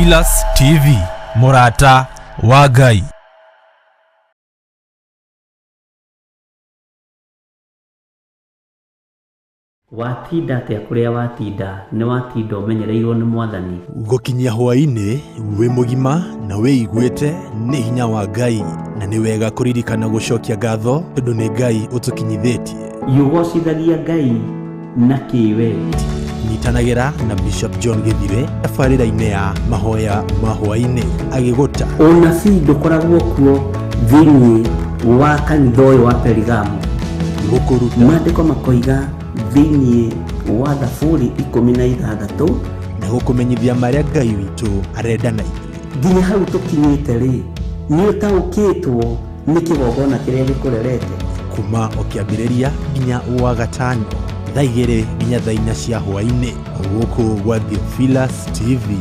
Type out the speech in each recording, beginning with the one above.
Theophilus TV, mũrata wa Ngai. Watinda atĩa kũrĩa watinda nĩ watinda ũmenyereirwo nĩ Mwathani. Gũkinyia hwaĩ-inĩ wĩ mũgima na wĩiguĩte nĩ hinya wa Ngai, na nĩ wega kũririkana gũcokia ngatho tondũ nĩ Ngai ũtũkinyithĩtie. Ũgocithagia Ngai na kĩ we? Nyitanagĩra na Bishop John Gĩthire tabarĩra-inĩ ya mahoya ma hwaĩ-inĩ agĩgũta. Ũnabii ndũkoragwo kuo thĩinĩ wa kanitha ũyũ wa Perigamo. Gũkũruta. Maandĩko makoiga thĩinĩ wa Thaburi 16. Na gũkũmenyithia marĩa Ngai witũ arenda na ithuĩ. Nginya hau tũkinyĩte rĩ, nĩ ũtaũkĩtwo nĩ kĩgongona kĩrĩa gĩkũrerete? Kuma o kĩambĩrĩria nginya wa gatano thaa 2 nginya thaa 4 cia hwaĩ-inĩ, gũkũ gwa Theophilus TV,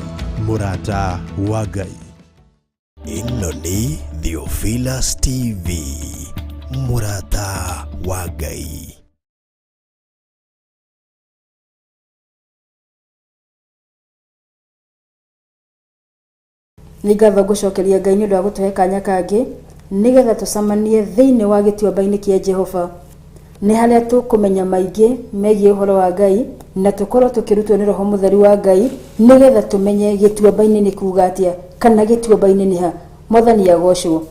mũrata wa Ngai. Ĩno nĩ Theophilus TV, mũrata wa Ngai. Nĩ ngatho ngũcokeria Ngai nĩ ũndũ wa gũtũhe kanya kangĩ nĩgetha tũcemanie thĩinĩ wa gĩtuamba-inĩ kĩa Jehova. Nĩ harĩa tũkũmenya maingĩ megiĩ ũhoro wa Ngai na tũkorwo tũkĩrutwo nĩ Roho Mũtheru wa Ngai nĩgetha tũmenye gĩtuamba-inĩ nĩ kuga atĩa kana gĩtuamba-inĩ nĩ ha. Mwathani agocwo.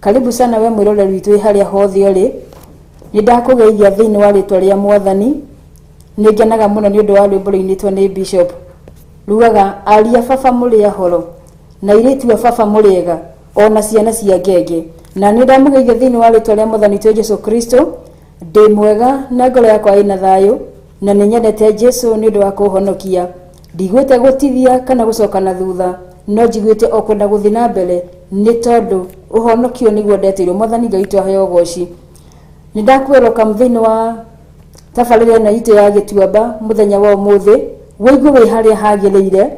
Karibu sana we mwĩroreri witũ wĩ harĩa hothe ũrĩ. Nĩ ndakũgeithia thĩinĩ wa rĩtwa rĩa Mwathani. Nĩ ngenaga mũno nĩ ũndũ wa rwĩmbo rũinĩtwo nĩ Bishop. Rugaga aria baba mũrĩ ahoro na airĩtu a baba mũrĩ ega ona ciana cia ngenge. Na nĩ ndamũgeithia thĩinĩ wa rĩtwa rĩa Mwathani witũ Jesu Kristo. Ndĩ mwega na ngoro yakwa ĩna thayũ na nĩ nyendete Jesu nĩ ũndũ wa kũhonokia. Ndiguĩte gũtithia kana gũcoka na thutha, no njiguĩte o kwenda gũthiĩ na mbere nĩ tondũ ũhonokio nĩguo ndetĩirwo. Mwathani Ngai witũ aheo ũgoci. Nĩ ndakwĩroka thĩinĩ wa tabarĩra ĩno itũ ya gĩtuamba mũthenya wa ũmũthĩ, wĩigue wĩ harĩa hagĩrĩire,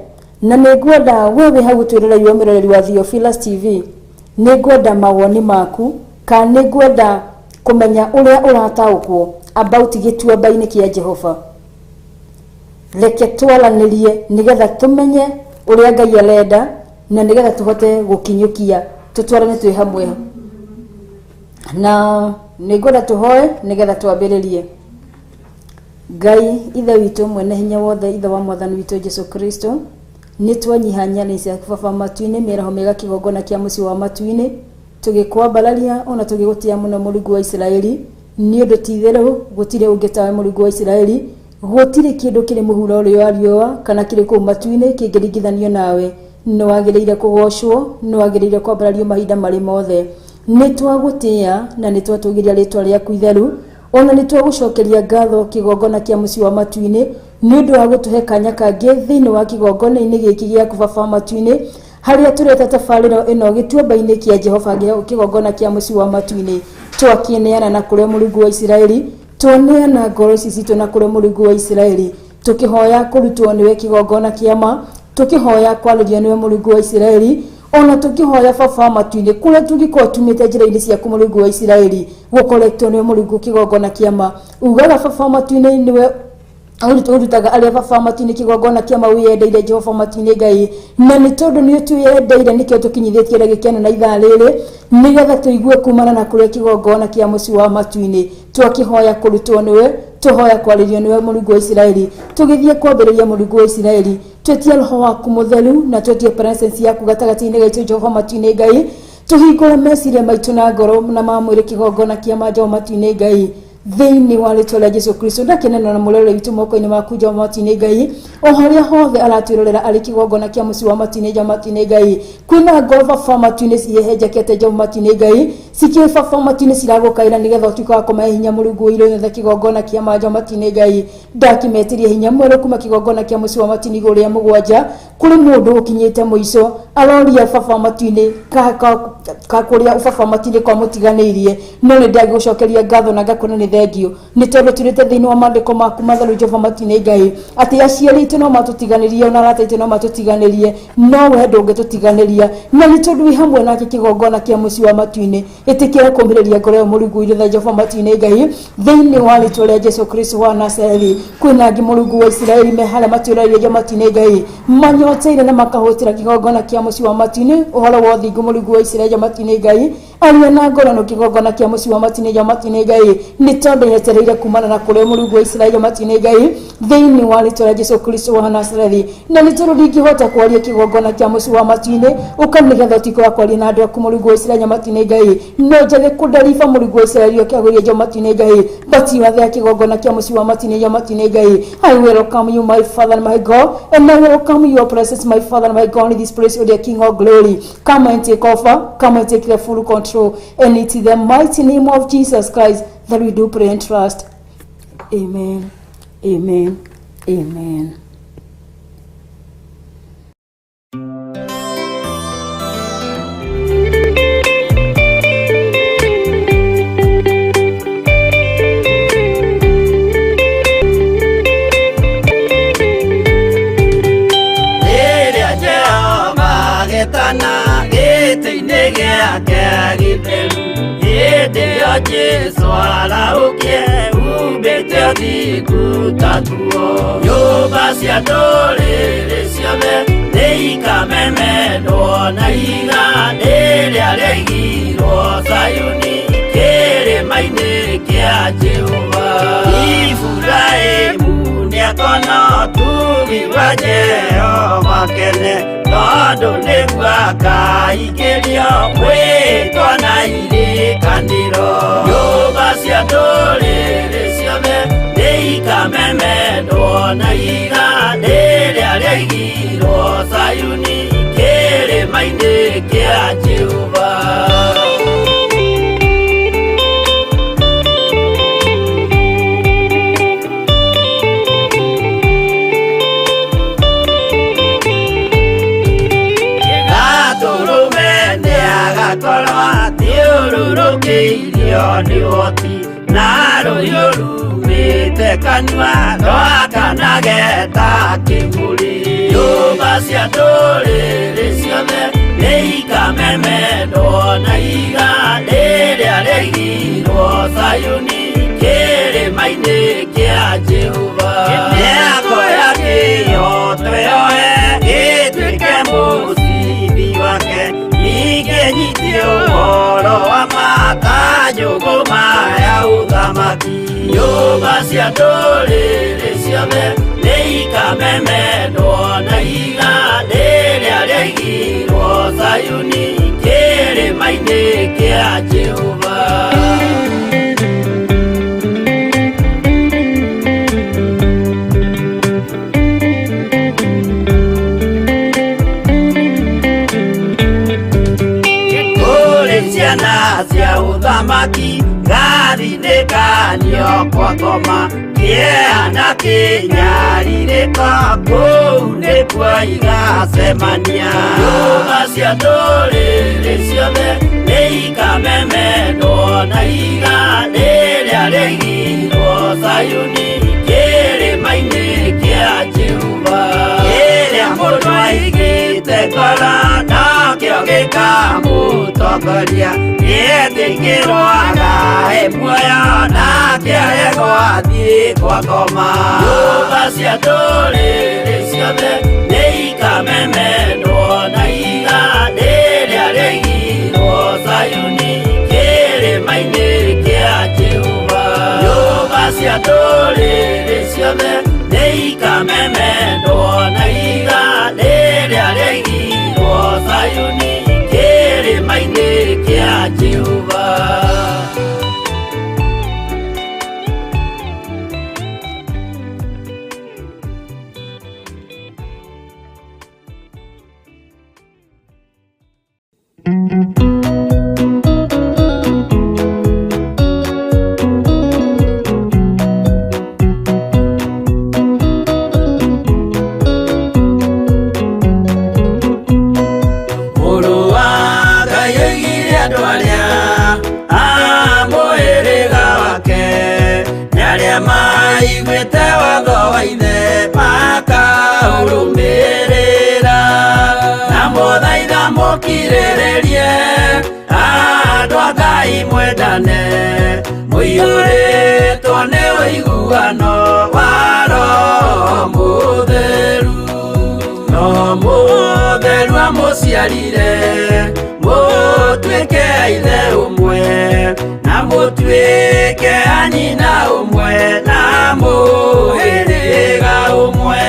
na nĩ ngwenda we wĩ hau ũtwĩroreire mwĩroreri wa Theophilus TV, nĩ ngwenda mawoni maku kana nĩ ngwenda kũmenya ũrĩa ũrataũkwo about gĩtuamba-inĩ kĩa Jehova. Reke twaranĩrie nĩgetha tũmenye ũrĩa Ngai arenda na nĩgetha tũhote gũkinyũkia tũtwarane twĩ hamwe. Na nĩ ngwenda tũhoe nĩgetha twambĩrĩrie. Ngai ithe witũ mwene hinya wothe, ithe wa Mwathani witũ Jesu Kristo, nĩ twanyiha nyarĩ ciaku Baba matu-inĩ, mĩaraho mĩega kĩgongona kĩa mũciĩ wa matu-inĩ, tũgĩkwambararia ona tũgĩgũtĩa mũno Mũrungu wa Isiraeli, nĩ ũndũ ti itherũ gũtirĩ ũngĩ tawe Mũrungu wa Isiraeli, gũtirĩ kĩndũ kĩrĩ mũhuro ũrĩa wa riũa kana kĩrĩ kũu matu-inĩ kĩngĩringithanio nawe. Nĩ wagĩrĩire kũgocwo, nĩ wagĩrĩire kwambarario mahinda marĩ mothe. Nĩ twagũtĩa na nĩ twatũgĩria rĩtwa rĩaku itheru, ona nĩ twagũcokeria ngatho kĩgongona kĩa mũciĩ wa matu-inĩ nĩ ũndũ wa gũtũhe kanya kangĩ thĩinĩ wa kĩgongona-inĩ gĩkĩ gĩaku Baba wa matu-inĩ, harĩa tũreta tabarĩra ĩno gĩtuamba-inĩ kĩa Jehova kĩgongona kĩa mũciĩ wa matu-inĩ. Twakĩneana na kũrĩa Mũrungu wa Isiraeli, twaneana ngoro ici citũ na kũrĩa Mũrungu wa Isiraeli, tũkĩhoya kũrutwo nĩwe kĩgongona kĩa ma, tũkĩhoya kwarĩrio nĩwe Mũrungu wa Isiraeli, ona tũkĩhoya Baba wa matu-inĩ kũrĩa tũngĩkorwo tumĩte njĩra-inĩ ciaku Mũrungu wa Isiraeli, gũkoretwo nĩwe Mũrungu kĩgongona kĩa ma. Ugaga Baba wa matu-inĩ nĩwe ũrutaga arĩa Baba wa matu-inĩ kĩgongona kĩa ma wĩyendeire Jehova matu-inĩ Ngai, na nĩ tondũ nĩ ũtwĩyendeire nĩkĩo tũkinyithĩtie ndagĩka ĩno na ithaa rĩrĩ, nĩgetha tũigue kumana na kũrĩa kĩgongona kĩa mũciĩ wa matu-inĩ. Twakĩhoya kũrutwo nĩwe, tũhoya kwarĩrio nĩwe Mũrungu wa Isiraeli, tũgĩthiĩ kwambĩrĩria Mũrungu wa Isiraeli, twetie Roho waku mũtheru na twetie presence yaku gatagatĩ-inĩ gaitũ Jehova matu-inĩ Ngai, tũhingũre meciria maitũ na ngoro na ma mwĩrĩ kĩgongona kĩa ma Jehova matu-inĩ Ngai, thĩinĩ wa rĩtwa rĩa Jesu Kristo. Ndakenena na mũrore witũ moko-inĩ maku Jehova matu-inĩ Ngai, o harĩa hothe aratwĩrorera arĩ kĩgongona kĩa mũciĩ wa matu-inĩ Jehova matu-inĩ Ngai, kwĩna ngoro Baba matu-inĩ cihehenjekete Jehova matu-inĩ Ngai, cikĩ Baba matu-inĩ ciragũkaĩra nĩgetha ũtuĩke wa kũmahe hinya Mũrungu wa irĩ kĩgongona kĩa ma Jehova matu-inĩ Ngai. Ndakĩmetirie hinya mwerũ kuma kĩgongona kĩa mũciĩ wa matu-inĩ igũrũ rĩa mũgwanja, kũrĩ mũndũ ũkinyĩte mũico aroria Baba matu-inĩ ka kũrĩa Baba matu-inĩ kwa mũtiganĩirie, no nĩ ndagĩgũcokeria ngatho na ngakuona nĩ thengio, nĩ tondũ turĩte thĩinĩ wa maandĩko maku matheru Jehova matu-inĩ Ngai, atĩ aciari aitũ no matũtiganĩrie ona arata aitũ no matũtiganĩrie, no we ndũngĩtũtiganĩria, na nĩ tondũ wĩ hamwe nake kĩgongona kĩa mũciĩ wa matu-inĩ. Ĩtĩkĩra kũmĩrĩria ngoro ĩyo Mũrungu witũ Jehova matu-inĩ Ngai, thĩinĩ wa rĩtwa rĩa Jesu Kristo wa Nazarethi. Kwĩna angĩ Mũrungu wa Isiraeli me harĩa matwĩroragĩria Jehova matu-inĩ Ngai, manyoteire na makahũtĩra kĩgongona kĩa mũciĩ wa matu-inĩ ũhoro wa ũthingu Mũrungu wa Isiraeli Jehova matu-inĩ Ngai. Aria na ngoro no kĩgongona kĩa mũciĩ wa matu-inĩ Jehova matu-inĩ Ngai, nĩ tondũ nyetereire kumana na kũrĩa Mũrungu wa Isiraeli Jehova matu-inĩ Ngai, thĩinĩ wa rĩtwa rĩa Jesu Kristo wa Nazarethi. Na nĩ tondũ ndingĩhota kwaria kĩgongona kĩa mũciĩ wa matu-inĩ, ũka nĩgetha ũtuĩke wa kwaria na andũ aku Mũrungu wa Isiraeli Jehova matu-inĩ Ngai. No njage kũndariba Mũrungu wa Isiraeli ũkĩagũria Jehova matu-inĩ Ngai, but you are there kĩgongona kĩa mũciĩ wa matu-inĩ Jehova matu-inĩ Ngai. I welcome you, my Father and my God, and I welcome your presence, my Father and my God, in this place, O dear King of glory. Come and take over, come and take the full control, and it's in the mighty name of Jesus Christ that we do pray and trust. Amen, amen, amen. Rĩrĩa Jehova agetana gĩtĩ-inĩ gĩake gĩtheru, hĩndĩ ĩyo Jesũ arahũkie humbĩte ũthingu ta nguo. Nyũmba cia ndũrĩrĩ ciothe nĩikamemendwo na ihiga rĩrĩa rĩaigirwo Zayuni kĩrĩma-inĩ kĩa Jehova. Iburahĩmu nĩakona ũtugi wa Jehova kene, tondũ nĩguo akaingĩrio mwĩtwa na irĩkanĩro. Nyũmba cia ndũrĩrĩ ciothe nĩikamemendwo na ihiga rĩrĩa rĩaigirwo Zayuni kĩrĩma-inĩ kĩa Jehova. Gatũrũme nĩagakorwo athiũrũrũkĩirio nĩ ũhoti, na rũhiũ rumĩte kanua rwakanage ta kĩmũrĩ. Nyũmba cia ndũrĩrĩ ciothe nĩikamemendwo na ihiga rĩrĩa rĩaigirwo Zayuni kĩrĩma-inĩ kĩa Jehova. Nĩakoya kĩhooto yoe gĩtuĩke mũcibi wake, ningĩ nyitie ũhoro wa ma ta njũgũma ya ũthamaki. Nyũmba cia ndũrĩrĩ ciothe nĩikamemendwo na ihiga rĩrĩa rĩaigirwo Zayuni kĩrĩma-inĩ kĩa Jehova. Kũrĩ ciana cia ũthamaki gathinĩkanio kwa ngoma, kĩeha na kĩnyarirĩko kũu nĩkuo igacemania. Nyũmba cia ndũrĩrĩ ciothe nĩikamemendwo na ihiga rĩrĩa rĩaigirwo Zayuni kĩrĩma-inĩ kĩa Jehova. Kĩrĩa mũndũ aigĩte ngoro nokĩo gĩkamũtongoria, nĩetĩkĩrwo agae muoyo nake aregwo athiĩ kwa ngoma. Nyũmba cia ndũrĩrĩ ciothe nĩikamemendwo na ihiga rĩrĩa rĩaigirwo Zayuni kĩrĩma-inĩ kĩa Jehova. Nyũmba cia ndũrĩrĩ ciothe nĩikamemendwo na ihiga rĩrĩa rĩaigirwo Zayuni kĩrĩma-inĩ kĩa Jehova. Mũrũ wa Ngai oigire andũ arĩa a mũhĩrĩga wake, nĩ arĩa maiguĩte watho wa ithe makaũrũmĩrĩra. Na mũthaitha mũkirĩrĩrie andũ a Ngai. Ngai mwendane mũiyũrĩtwo nĩ ũiguano wa Roho Mũtheru. Roho Mũtheru amũciarire mũtuĩke ithe ũmwe na mũtuĩke a nyina ũmwe na mũhĩrĩga ũmwe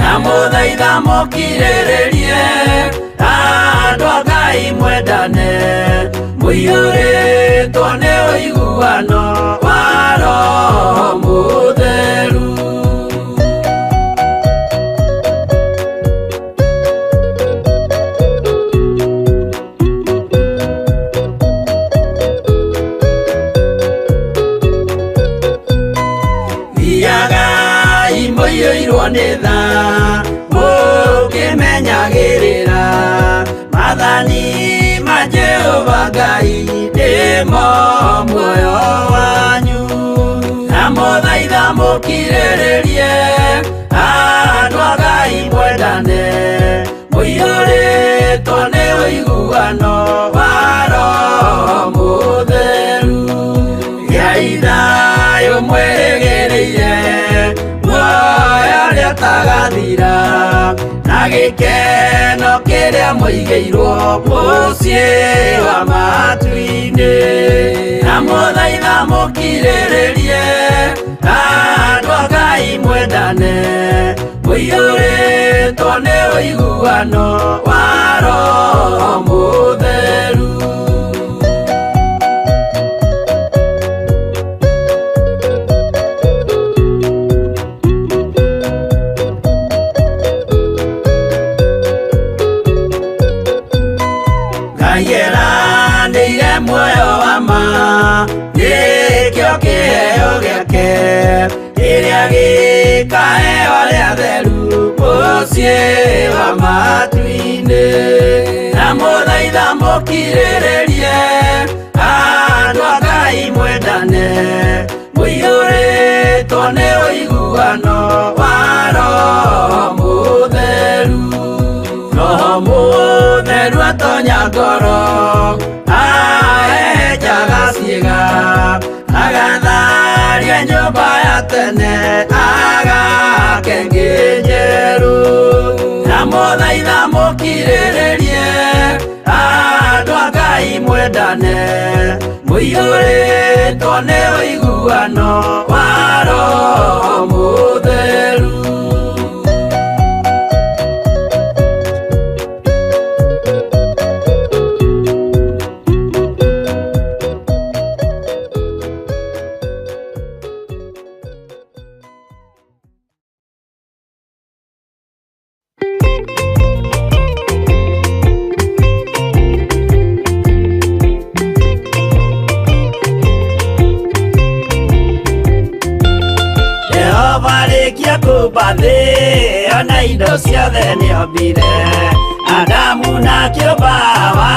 na mũthaitha mũkirĩrĩrie andũ a Ngai mwendane mũiyũrĩtwo nĩ ũiguano wa Roho Mũtheru. Thiagai mũiyũirwo nĩ tha mũkĩmenyagĩrĩra maathani ma Jehova Ngai nĩmo muoyo wanyu. Na mũthaitha mũkirĩrĩrie andũ a Ngai mwendane mũiyũrĩtwo nĩ ũiguano wa Roho Mũtheru. Gĩai thayũ mwĩrĩgĩrĩire muoyo ũrĩa ũtagathira na gĩkeno kĩrĩa mũigĩirwo mũciĩ wa matu-inĩ. Na mũthaitha mũkirĩrĩrie andũ a Ngai mwendane mũiyũrĩtwo nĩ ũiguano wa Roho Mũtheru. Ngai eranĩire muoyo wa ma nĩkĩo kĩheo gĩake kĩrĩa gĩkaheo arĩa atheru mũciĩ wa matu-inĩ. Na mũthaitha mũkirĩrĩrie andũ a Ngai mwendane mũiyũrĩtwo nĩ ũiguano wa Roho Mũtheru. Roho Mũtheru atonya ngoro ahehenjaga ciĩga agatharia nyũmba ya tene agake ĩngĩ njerũ. Na mũthaitha mũkirĩrĩrie andũ a Ngai mwendane mũiyũrĩtwo nĩ ũiguano wa Roho Mũtheru. Jehova arĩkia kũũmba thĩ ona indo ciothe nĩombire Adamu na kĩũmba Hawa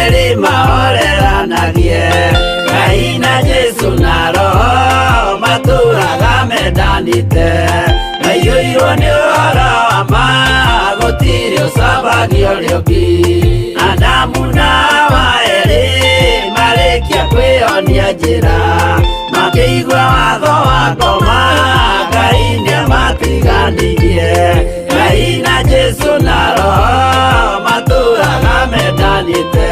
erĩ mahoreranagie Ngai na Jesũ na Roho matũũraga mendanĩte maiyũirwo nĩ ũhoro wa ma gũtirĩ ũcambagia ũrĩa ũngĩ. Adamu na Hawa erĩ marĩkia kwĩyonia njĩra makĩigua watho wa ngoma Ngai nĩamatiganirie. Ngai na Jesũ na Roho matũũraga mendanĩte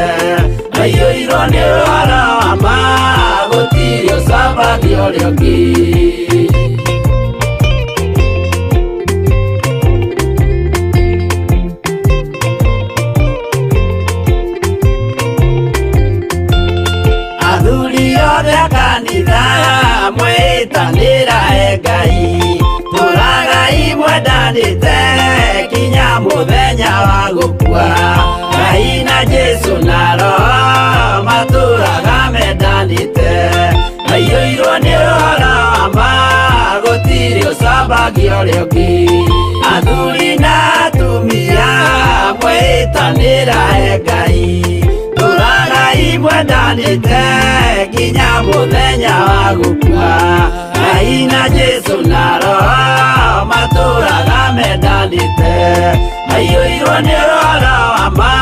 maiyũirwo nĩ ũhoro wa ma gũtirĩ ũcambagia ũrĩa ũngĩ. Athuri othe a kanitha mwĩtanĩra e Ngai tũragai mwendanĩte kinya mũthenya wa gũkua. Ngai na Jesũ na Roho matũũraga mendanĩte maiyũirwo nĩ ũhoro wa ma gũtirĩ ũcambagia ũrĩa ũngĩ. Athuri na atumia mwĩtanĩra e Ngai tũragai mwendanĩte nginya mũthenya wa gũkua. Ngai na Jesũ na Roho matũũraga mendanĩte maiyũirwo nĩ ũhoro wa ma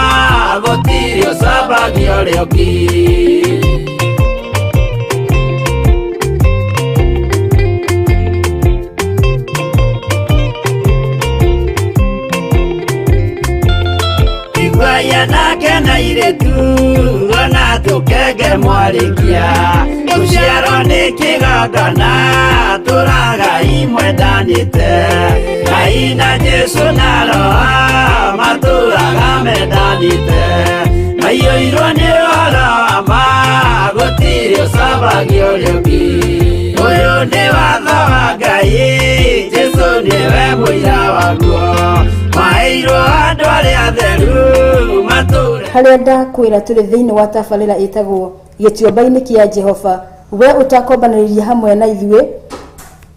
Gũtirĩ ũcambagia ũrĩa ũngĩ. Iguaia nake na irĩtu ona tũkenge mwarĩkia gũciarwo nĩ kĩgongona tũragai mwendanĩte Ngai na Jesũ na Roho matũraga mendanĩte maiyũirwo nĩ ũhoro wa ma gũtirĩ ũcambagia ũrĩa ũngĩ. Ũyũ nĩ watho wa Ngai Jesũ nĩwe mũira waguo maheirwo andũ arĩa atheru matũre. Harĩa ndakwĩra tũrĩ thĩinĩ wa tabarĩra ĩtagwo gĩtuamba-inĩ kĩa Jehova, we ũtakombanĩrĩria hamwe na ithuĩ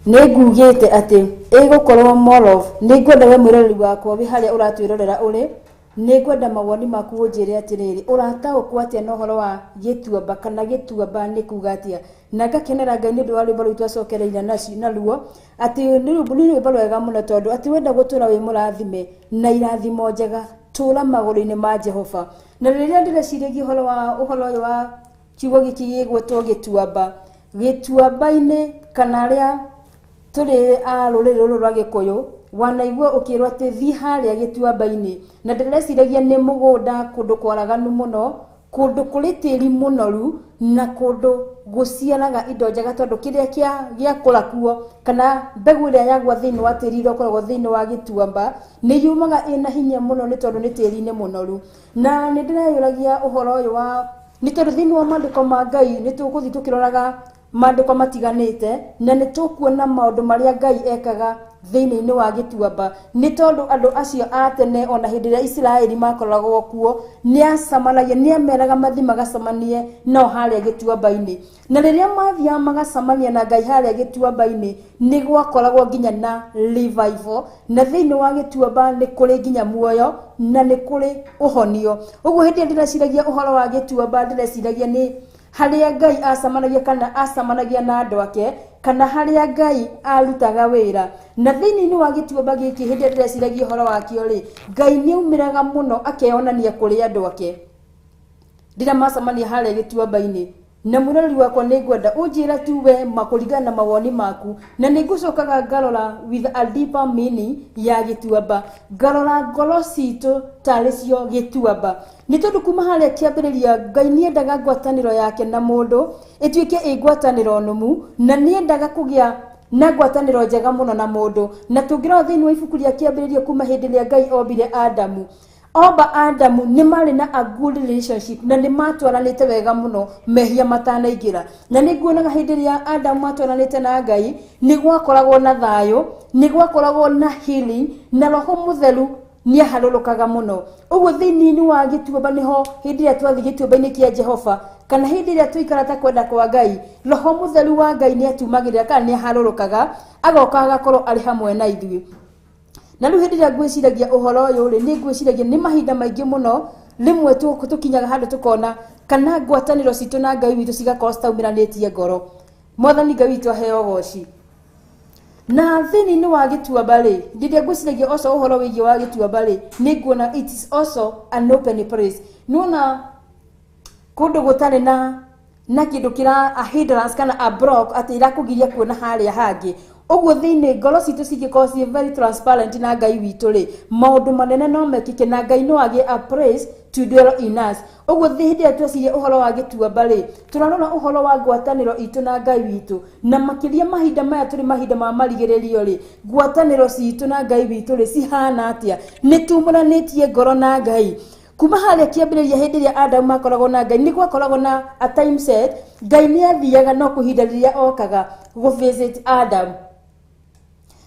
nĩ ngugĩte atĩ ĩgũkorwo more of. Nĩ ngwenda we mwĩroreri wakwa wĩ harĩa ũratwĩrorera ũrĩ, nĩ ngwenda mawoni maku ũnjĩre atĩrĩrĩ, ũrataũkwo atĩa na ũhoro wa gĩtuamba kana gĩtuamba nĩ kuga atĩa? Na ngakenera Ngai nĩ ũndũ wa rwĩmbo rũu twacokereire naruo, atĩ nĩ rwĩmbo rwega mũno tondũ atĩ wenda gũtũra wĩ mũrathime na irathimo njega, tũra magũrũ-inĩ ma Jehova. Na rĩrĩa ndĩreciragia ũhoro wa ũhoro ũyũ wa kiugo gĩkĩ gĩgwĩtwo gĩtuamba, gĩtuamba-inĩ kana arĩa tũrĩ a rũrĩrĩ rũrũ rwa Gĩkũyũ, wanaigua ũkĩrwo atĩ thiĩ harĩa gĩtuamba-inĩ, na ndĩreciragia nĩ mũgũnda kũndũ kwaraganu mũno, kũndũ kũrĩ tĩri mũnoru na kũndũ gũciaraga indo njega, tondũ kĩrĩa gĩakũra kuo kana mbegũ ĩrĩa yagwa thĩinĩ wa tĩri ũrĩa ũkoragwo thĩinĩ wa gĩtuamba nĩ yumaga ĩna hinya mũno nĩ tondũ nĩ tĩri-inĩ mũnoru. Na nĩ ndĩreyũragia ũhoro ũyũ wa nĩ tondũ thĩinĩ wa maandĩko ma Ngai nĩ tũgũthiĩ tũkĩroraga maandĩko matiganĩte na nĩ tũkuona maũndũ marĩa Ngai ekaga thĩinĩ wa gĩtuamba, nĩ tondũ andũ acio a tene ona hĩndĩ ĩrĩa Isiraeli makoragwo kuo nĩ acamanagia, nĩ ameraga mathiĩ magacamanie nao harĩa gĩtuamba-inĩ, na rĩrĩa mathiaga magacamania na Ngai harĩa gĩtuamba-inĩ nĩ gwakoragwo nginya na revival, na thĩinĩ wa gĩtuamba nĩ kũrĩ nginya muoyo na nĩ kũrĩ ũhonio. Ũguo hĩndĩ ĩrĩa ndĩreciragia ũhoro wa gĩtuamba ndĩreciragia nĩ harĩa Ngai acamanagia kana acamanagia na andũ ake kana harĩa Ngai arutaga wĩra. Na thĩinĩ wa gĩtuamba gĩkĩ hĩndĩ ĩrĩa ndĩreciragia ũhoro wakĩo rĩ, Ngai nĩ aumĩraga mũno akeyonania kũrĩ andũ ake rĩrĩa macamania harĩa gĩtuamba-inĩ. Na mwĩroreri wakwa nĩ ngwenda ũnjĩre tu we kũringana na mawoni maku, na nĩ ngũcokaga ngarora with a deeper meaning ya gĩtuamba, ngarora ngoro citũ tarĩ cio gĩtuamba, nĩ tondũ kuma harĩa kĩambĩrĩria Ngai nĩendaga ngwatanĩro yake na mũndũ ĩtuĩke ĩ ngwatanĩro nũmu, na nĩendaga kũgĩa na ngwatanĩro njega mũno na mũndũ. Na tũngĩrora thĩinĩ wa ibuku rĩa kĩambĩrĩria kuma hĩndĩ ĩrĩa Ngai ombire Adamu, omba Adamu nĩ marĩ na a good relationship na nĩ matwaranĩte wega mũno mehia matanaingĩra. Na nĩ nguonaga hĩndĩ ĩrĩa Adamu matwaranĩte na Ngai nĩ gwakoragwo na thayũ, nĩ gwakoragwo na healing, na Roho Mũtheru nĩ aharũrũkaga mũno. Ũguo thĩinĩ wa gĩtuamba nĩho hĩndĩ ĩrĩa twathiĩ gĩtuamba-inĩ kĩa Jehova kana hĩndĩ ĩrĩa twaikara ta kwenda kwa Ngai, Roho Mũtheru wa Ngai nĩ atumagĩrĩra kana nĩ aharũrũkaga agoka agakorwo arĩ hamwe na ithuĩ. Na rĩu hĩndĩ ĩrĩa ngwĩciragia ũhoro ũyũ rĩ, nĩ ngwĩciragia nĩ mahinda maingĩ mũno rĩmwe tũkinyaga handũ tũkona kana ngwatanĩro citũ na Ngai witũ cigakorwo citaumĩranĩtie ngoro. Mwathani Ngai witũ aheo ũgoci. Na thĩinĩ wa gĩtuamba rĩ, hĩndĩ ĩrĩa ngwĩciragia also ũhoro wĩgiĩ wa gĩtuamba rĩ, nĩ nguona it is also an open place. Nĩwona kũndũ gũtarĩ na kĩndũ kĩra a hindrance kana a block atĩ irakũgiria kuona harĩa hangĩ. Ũguo thĩinĩ ngoro citũ cingĩkorwo ciĩ very transparent na Ngai witũ rĩ, maũndũ manene no mekĩke na Ngai no agĩe a place to dwell in us. Ũguo hĩndĩ ĩrĩa tweciria ũhoro wa gĩtuamba rĩ, tũrarora ũhoro wa ngwatanĩro itũ na Ngai witũ, na makĩria mahinda maya tũrĩ mahinda ma marigĩrĩrio rĩ, ngwatanĩro citũ na Ngai witũ rĩ cihana atĩa? Nĩ tumũranĩtie ngoro na Ngai? Kuma harĩa kĩambĩrĩria hĩndĩ ĩrĩa Adamu makoragwo na Ngai nĩ gwakoragwo na a time set. Ngai nĩ athiaga no kwĩ ihinda rĩrĩa okaga gũ visit Adam.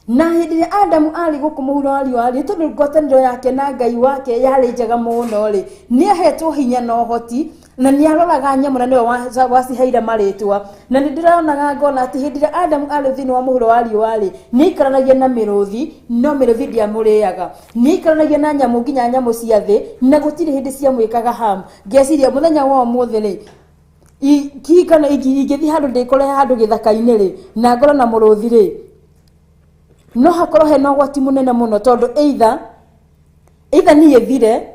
Na hĩndĩ ĩrĩa Adamu arĩ gũkũ mũhuro wa riũa rĩ, tondũ ngwatanĩro yake na Ngai wake yarĩ njega mũno rĩ, nĩ ahetwo hinya na ũhoti na nĩ aroraga nyamũ na nĩwe waciheire marĩtwa. Na nĩ ndĩronaga ngona atĩ hĩndĩ ĩrĩa Adamu arĩ thĩinĩ wa mũhuro wa riũa rĩ, nĩ aikaranagia na mĩrũthi, no mĩrũthi ndĩamũrĩaga. Nĩ aikaranagia na nyamũ nginya nyamũ cia thĩ, na gũtirĩ hĩndĩ ciamwĩkaga harm. Ngeciria mũthenya wa ũmũthĩ rĩ, kana ingĩthiĩ handũ ndĩkore handũ gĩthaka-inĩ rĩ, na ngorwo na mũrũthi rĩ, no hakorwo hena ũgwati mũnene mũno, tondũ either niĩ thire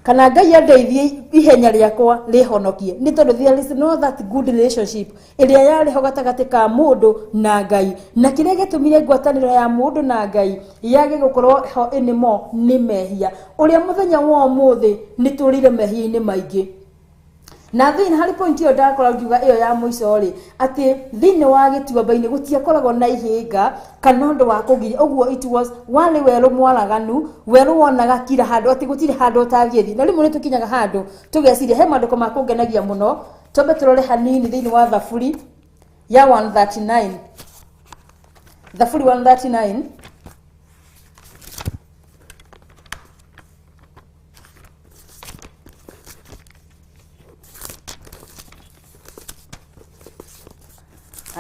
Kana Ngai andeithie ihenya rĩakwa rĩhonokie, nĩ tondũ there is no that good relationship ĩrĩa yarĩ ho gatagatĩ ka mũndũ na Ngai. Na kĩrĩa gĩtũmire ngwatanĩro ya mũndũ na Ngai yage gũkorwo ho anymore nĩ mehia. Ũrĩa mũthenya wa ũmũthĩ nĩ tũrĩire mehia-inĩ maingĩ. Na thĩinĩ harĩ point ĩyo ndakora ngiuga ĩyo ya mũico rĩ, atĩ thĩinĩ wa gĩtuamba-inĩ gũtiakoragwo na ihĩnga kana ũndũ wa kũgiria. Ũguo it was warĩ werũ mwaraganu, werũ wonaga kila handũ, atĩ gũtirĩ handũ ũtangĩthiĩ. Na rĩmwe nĩ tũkinyaga handũ tũgeciria, he maandĩko ma kũngenagia mũno, twambe tũrore hanini thĩinĩ wa Thaburi ya 139. Thaburi 139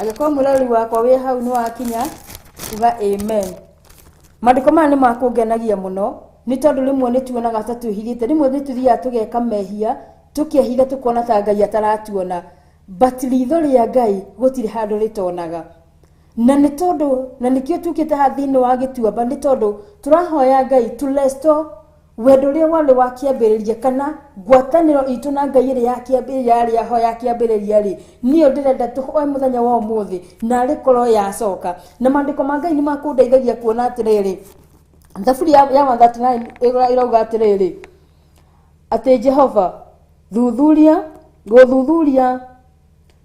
angĩkorwo mũrori wakwa wĩ hau nĩ wakinya, uga amen. Maandĩko maya nĩ makũngenagia mũno, nĩ tondũ rĩmwe nĩ tuonaga ta twĩhithĩte, rĩmwe nĩ tũthiaga tũgeka mehia, tũkehitha tũkona ta Ngai ataratuona, but ritho rĩa Ngai gũtirĩ handũ rĩtonaga. Na nĩ tondũ, na nĩkĩo tukĩte haha thĩinĩ wa gĩtuamba, nĩ tondũ tũrahoya Ngai to restore wendo ũrĩa warĩ wa kĩambĩrĩria, kana ngwatanĩro itũ na Ngai ĩrĩa yarĩ ho ya kĩambĩrĩria rĩ, niyo ndĩrenda tũhoe mũthenya wa ũmũthĩ na rĩkorwo yacoka. Na maandĩko ma Ngai nĩ makũndeithagia kuona atĩrĩrĩ, Thaburi ya 139 ĩrauga atĩrĩrĩ, atĩ Jehova thuthuria, gũthuthuria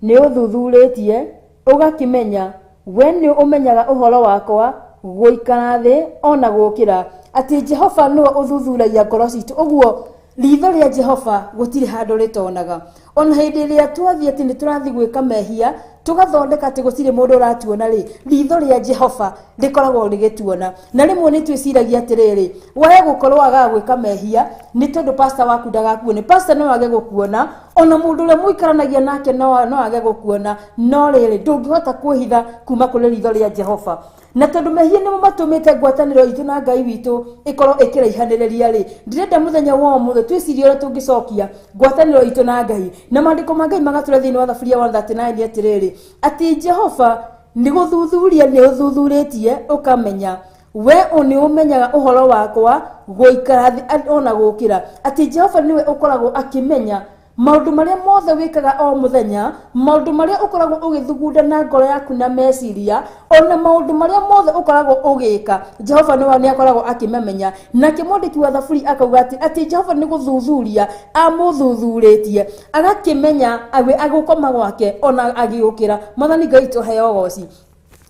nĩ ũthuthurĩtie, ũgakĩmenya, we nĩ ũmenyaga ũhoro wakwa gũikara thĩ ona gũkĩra. Atĩ Jehova nĩwe ũthuthuragia ngoro citũ. Ũguo ritho rĩa Jehova gũtirĩ handũ rĩtonaga. Ona hĩndĩ ĩrĩa twathiĩ atĩ nĩ tũrathiĩ gwĩka mehia, tũgathondeka atĩ gũtirĩ mũndũ ũratuona rĩ, ritho rĩa Jehova rĩkoragwo rĩgĩtuona. Na rĩmwe nĩ twĩciragia atĩrĩrĩ, wae gũkorwo wagaga gwĩka mehia nĩ tondũ pastor waku ndagakuone. Pastor no age gũkuona, ona mũndũ ũrĩa mũikaranagia nake no age gũkuona, no rĩrĩ ndũngĩhota kwĩhitha kuma kũrĩ ritho rĩa Jehova. Na tondũ mehia nĩmo matũmĩte ngwatanĩro itũ na Ngai witũ ĩkorwo ĩkĩraihanĩrĩria rĩ, ndĩrenda mũthenya wa ũmũthĩ twĩcirie ũrĩa tũngĩcokia ngwatanĩro itũ na Ngai. Na maandĩko ma Ngai magatũra thĩinĩ wa Thaburia 139 atĩrĩrĩ, atĩ Jehova nĩ gũthuthuria nĩ ũthuthurĩtie ũkamenya, we nĩ ũmenyaga ũhoro wakwa gũikara thĩ ona gũkĩra. Atĩ Jehova nĩwe ũkoragwo akĩmenya maũndũ marĩa mothe wĩkaga o mũthenya, maũndũ marĩa ũkoragwo ũgĩthugunda na ngoro yaku na meciria, ona maũndũ marĩa mothe ũkoragwo ũgĩka, Jehova nĩwe nĩ akoragwo akĩmamenya. Nake mwandĩki wa Thaburi akauga atĩ Jehova nĩ gũthuthuria amũthuthurĩtie, agakĩmenya agũkoma gwake ona agĩũkĩra. Mwathani Ngai tũheo ũgoci.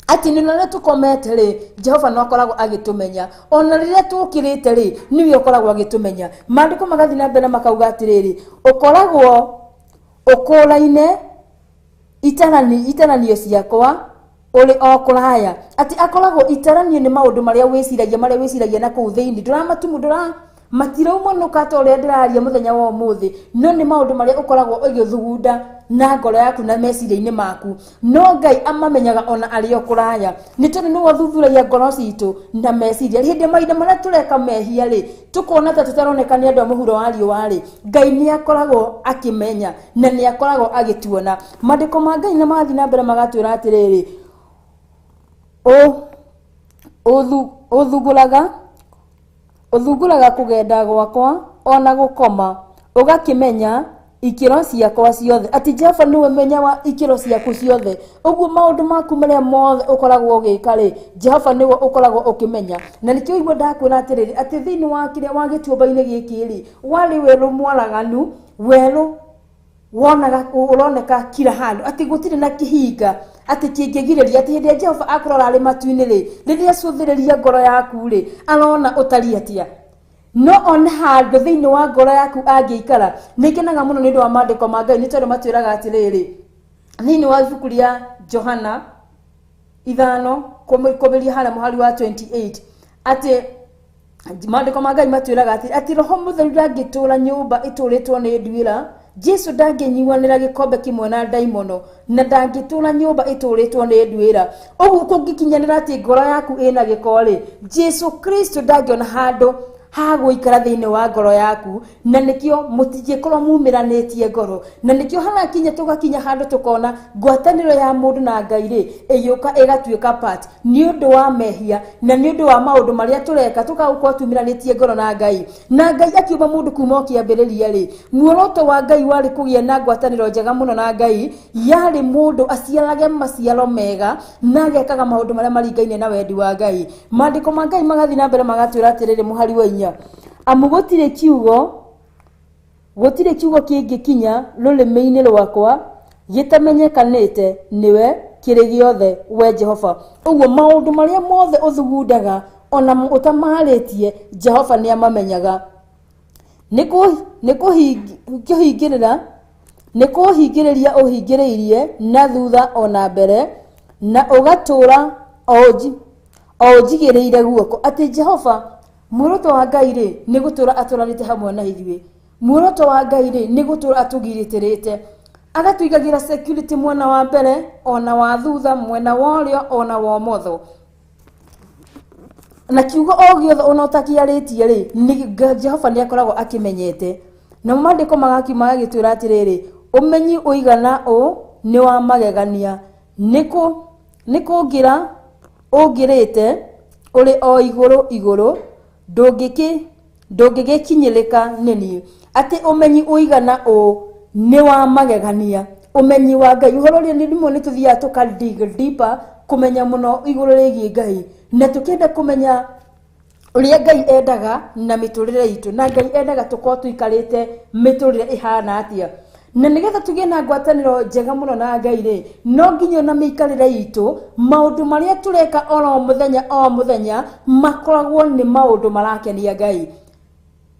Atĩ nĩ rĩrĩa tũkomete rĩ, Jehova no akoragwo agĩtũmenya, ona rĩrĩa tũkĩrĩte rĩ, nĩwe ũkoragwo agĩtũmenya. Maandĩko magathiĩ na mbere makauga atĩrĩrĩ, ũkoragwo ũkũraine itaranio ciakwa ũrĩ o kũraya. Atĩ akoragwo itaranio nĩ maũndũ marĩa wĩciragia, marĩa wĩciragia na kũu thĩinĩ, ndũramatumu, ndũra matiraumanũka ta ũrĩa ndĩraria mũthenya wa ũmũthĩ, no nĩ maũndũ marĩa ũkoragwo ũgĩthugunda na ngoro yaku na meciria-inĩ maku. No Ngai amamenyaga ona arĩ o kũraya, nĩ tondũ nĩwe ũthuthuragia ngoro citũ na meciria. Hĩndĩ mahinda marĩa tũreka mehia rĩ, tũkona ta tũtaroneka nĩ andũ a mũhuro wa riũa rĩ, Ngai nĩ akoragwo akĩmenya na nĩ akoragwo agĩtuona. Maandĩko ma Ngai na magathiĩ na mbere magatwĩra atĩrĩrĩ, ũthugũraga kũgenda gwakwa ona gũkoma, ũgakĩmenya ikĩro ciakwa ciothe. Atĩ Jehova nĩwe menya wa ikĩro ciaku ciothe. Ũguo maũndũ maku marĩa mothe ũkoragwo ũgĩka rĩ, Jehova nĩwe ũkoragwo ũkĩmenya. Na nĩkĩo igua ndakwĩra atĩrĩrĩ, atĩ thĩinĩ wa kĩrĩa wa gĩtuamba-inĩ gĩkĩ rĩ, warĩ werũ mwaraganu, werũ wonaga ũroneka kila handũ, atĩ gũtirĩ na kĩhinga atĩ kĩngĩgirĩria. Atĩ hĩndĩ ĩrĩa Jehova akũrora arĩ matu-inĩ rĩ, rĩrĩa acũthĩrĩria ngoro yaku rĩ, arona ũtariĩ atĩa. No one handũ thĩinĩ wa ngoro yaku angĩikara. Nĩ ngenaga mũno nĩ ũndũ wa maandĩko ma Ngai, nĩ tondũ matwĩraga atĩrĩrĩ, thĩinĩ wa ibuku rĩa Johana 5 kũmĩria harĩa mũhari wa 28, atĩ maandĩko ma Ngai matwĩraga atĩ Roho Mũtheru ndangĩtũũra nyũmba ĩtũũrĩtwo nĩ nduĩra, Jesu ndangĩnyuanĩra gĩkombe kĩmwe na ndaimono, na ndangĩtũũra nyũmba ĩtũũrĩtwo nĩ nduĩra. Ũguo kũngĩkinyanĩra atĩ ngoro yaku ĩna gĩko rĩ, Jesu Kristo ndangĩona handũ Ha gũikara thĩinĩ wa ngoro yaku na nĩkĩo mũtingĩkorwo mumĩranĩtie ngoro na nĩkĩo harakinya tũgakinya handũ tũkona ngwatanĩro ya mũndũ na Ngai rĩ ĩgĩũka ĩgatuĩka part nĩ ũndũ wa mehia na nĩ ũndũ wa maũndũ marĩa tũreka tũkagũkorwo tumĩranĩtie ngoro na Ngai na Ngai akiũmba mũndũ kuma o kĩambĩrĩria rĩ muoroto wa Ngai warĩ kũgĩa na ngwatanĩro njega mũno na Ngai yarĩ mũndũ aciarage maciaro mega na agekaga maũndũ marĩa maringaine na wendi wa Ngai. Maandĩko ma Ngai magathiĩ na mbere magatwĩra atĩrĩrĩ mũhari wa 4 amu gũtirĩ kiugo kĩngĩkinya rũrĩmĩ-inĩ rwakwa gĩtamenyekanĩte nĩwe kĩrĩ gĩothe we Jehova. Ũguo maũndũ marĩa mothe ũthugundaga ona ũtamarĩtie Jehova nĩ amamenyaga. Nĩ kũhingĩrĩria ũhingĩrĩirie na thutha ona mbere na ũgatũra o ũnjigĩrĩire guoko. Atĩ Jehova muoroto wa Ngai rĩ nĩ gũtũra atũranĩte hamwe na ithuĩ. Muoroto wa Ngai rĩ nĩ gũtũra atũgirĩtĩrĩte agatũigagĩra security mwena wa mbere ona wa thutha mwena wa ũrĩo ona wa ũmotho na kiugo o gĩothe ona ũtakĩarĩtie rĩ Jehova nĩ akoragwo akĩmenyete. Na maandĩko magagĩtwĩra atĩrĩrĩ ũmenyi ũigana ũ nĩ wa magegania nĩ kũngĩra ũngĩrĩte ũrĩ o igũrũ igũrũ ndũngĩgĩkinyĩrĩka nĩ niĩ. Atĩ ũmenyi ũigana ũ nĩ wa magegania ũmenyi wa Ngai ũhoro ũrĩa rĩmwe nĩ tũthiaga tũka dig deeper kũmenya mũno igũrũ rĩgiĩ Ngai na tũkĩenda kũmenya ũrĩa Ngai endaga na mĩtũrĩre itũ na Ngai endaga tũkorwo tũikarĩte mĩtũrĩre ĩhana atĩa na nĩgetha tũgĩe na ngwatanĩro njega mũno na Ngai rĩ no nginya na mĩikarĩre itũ maũndũ marĩa tũreka oro mũthenya o mũthenya makoragwo nĩ maũndũ marakenia Ngai.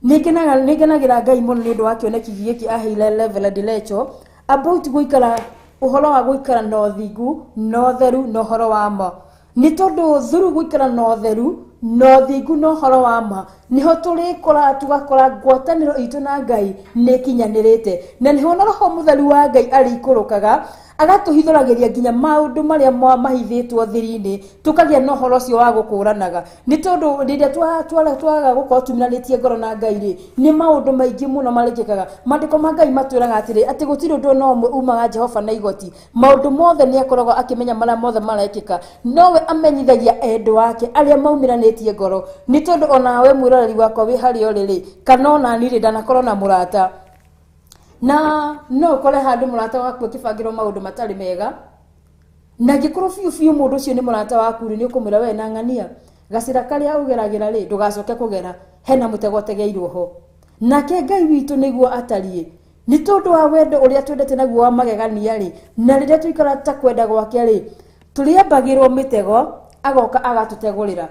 Nĩngenagĩra Ngai mũno nĩ ũndũ wa kĩoneki gĩkĩ aheire Reverend Rachel about gũikara ũhoro wa gũikara na ũthingu na ũtheru na ũhoro wa ma nĩ tondũ thuru gũikara na ũtheru na ũthingu na ũhoro wa ma nĩho tũrĩkora tũgakora ngwatanĩro itũ na Ngai nĩ ĩkinyanĩrĩte na nĩho na Roho Mũtheru wa Ngai arĩikũrũkaga agatũhithũragĩria nginya maũndũ marĩa mahithĩtwo thiri-inĩ tũkagĩa na ũhoro ũcio wa gũkũranaga nĩ tondũ rĩrĩa twaga gũkorwo tuminanĩtie ngoro na Ngai rĩ nĩ maũndũ maingĩ mũno marĩkĩkaga. Maandĩko ma Ngai matwĩraga atĩrĩ atĩ gũtirĩ ũndũ ona ũmwe umaga Jehova na igoti maũndũ mothe nĩ akoragwo akĩmenya marĩa mothe marekĩka nowe amenyithagia endwa ake arĩa maumĩranĩtie ngoro nĩ tondũ onawe mwĩroreri wakwa wĩ harĩa ũrĩ rĩ kana ona niĩ rĩ ndanakorwo na mũrata na no ũkore handũ mũrata waku akĩbangĩrwo maũndũ matarĩ mega na angĩkorwo biũ biũ mũndũ ũcio nĩ mũrata waku rĩ nĩ ũkũmwĩra we na ng'ania gacĩra karĩa ũgeragĩra rĩ ndũgacoke kũgera hena mũtego ũtegeirwo ho. Nake Ngai witũ nĩguo atariĩ nĩ tondũ wa wendo ũrĩa twendete naguo wa magegania rĩ na rĩrĩa tũikara ta kwenda gwake rĩ tũrĩambagĩrwo mĩtego agoka agatũtegũrĩra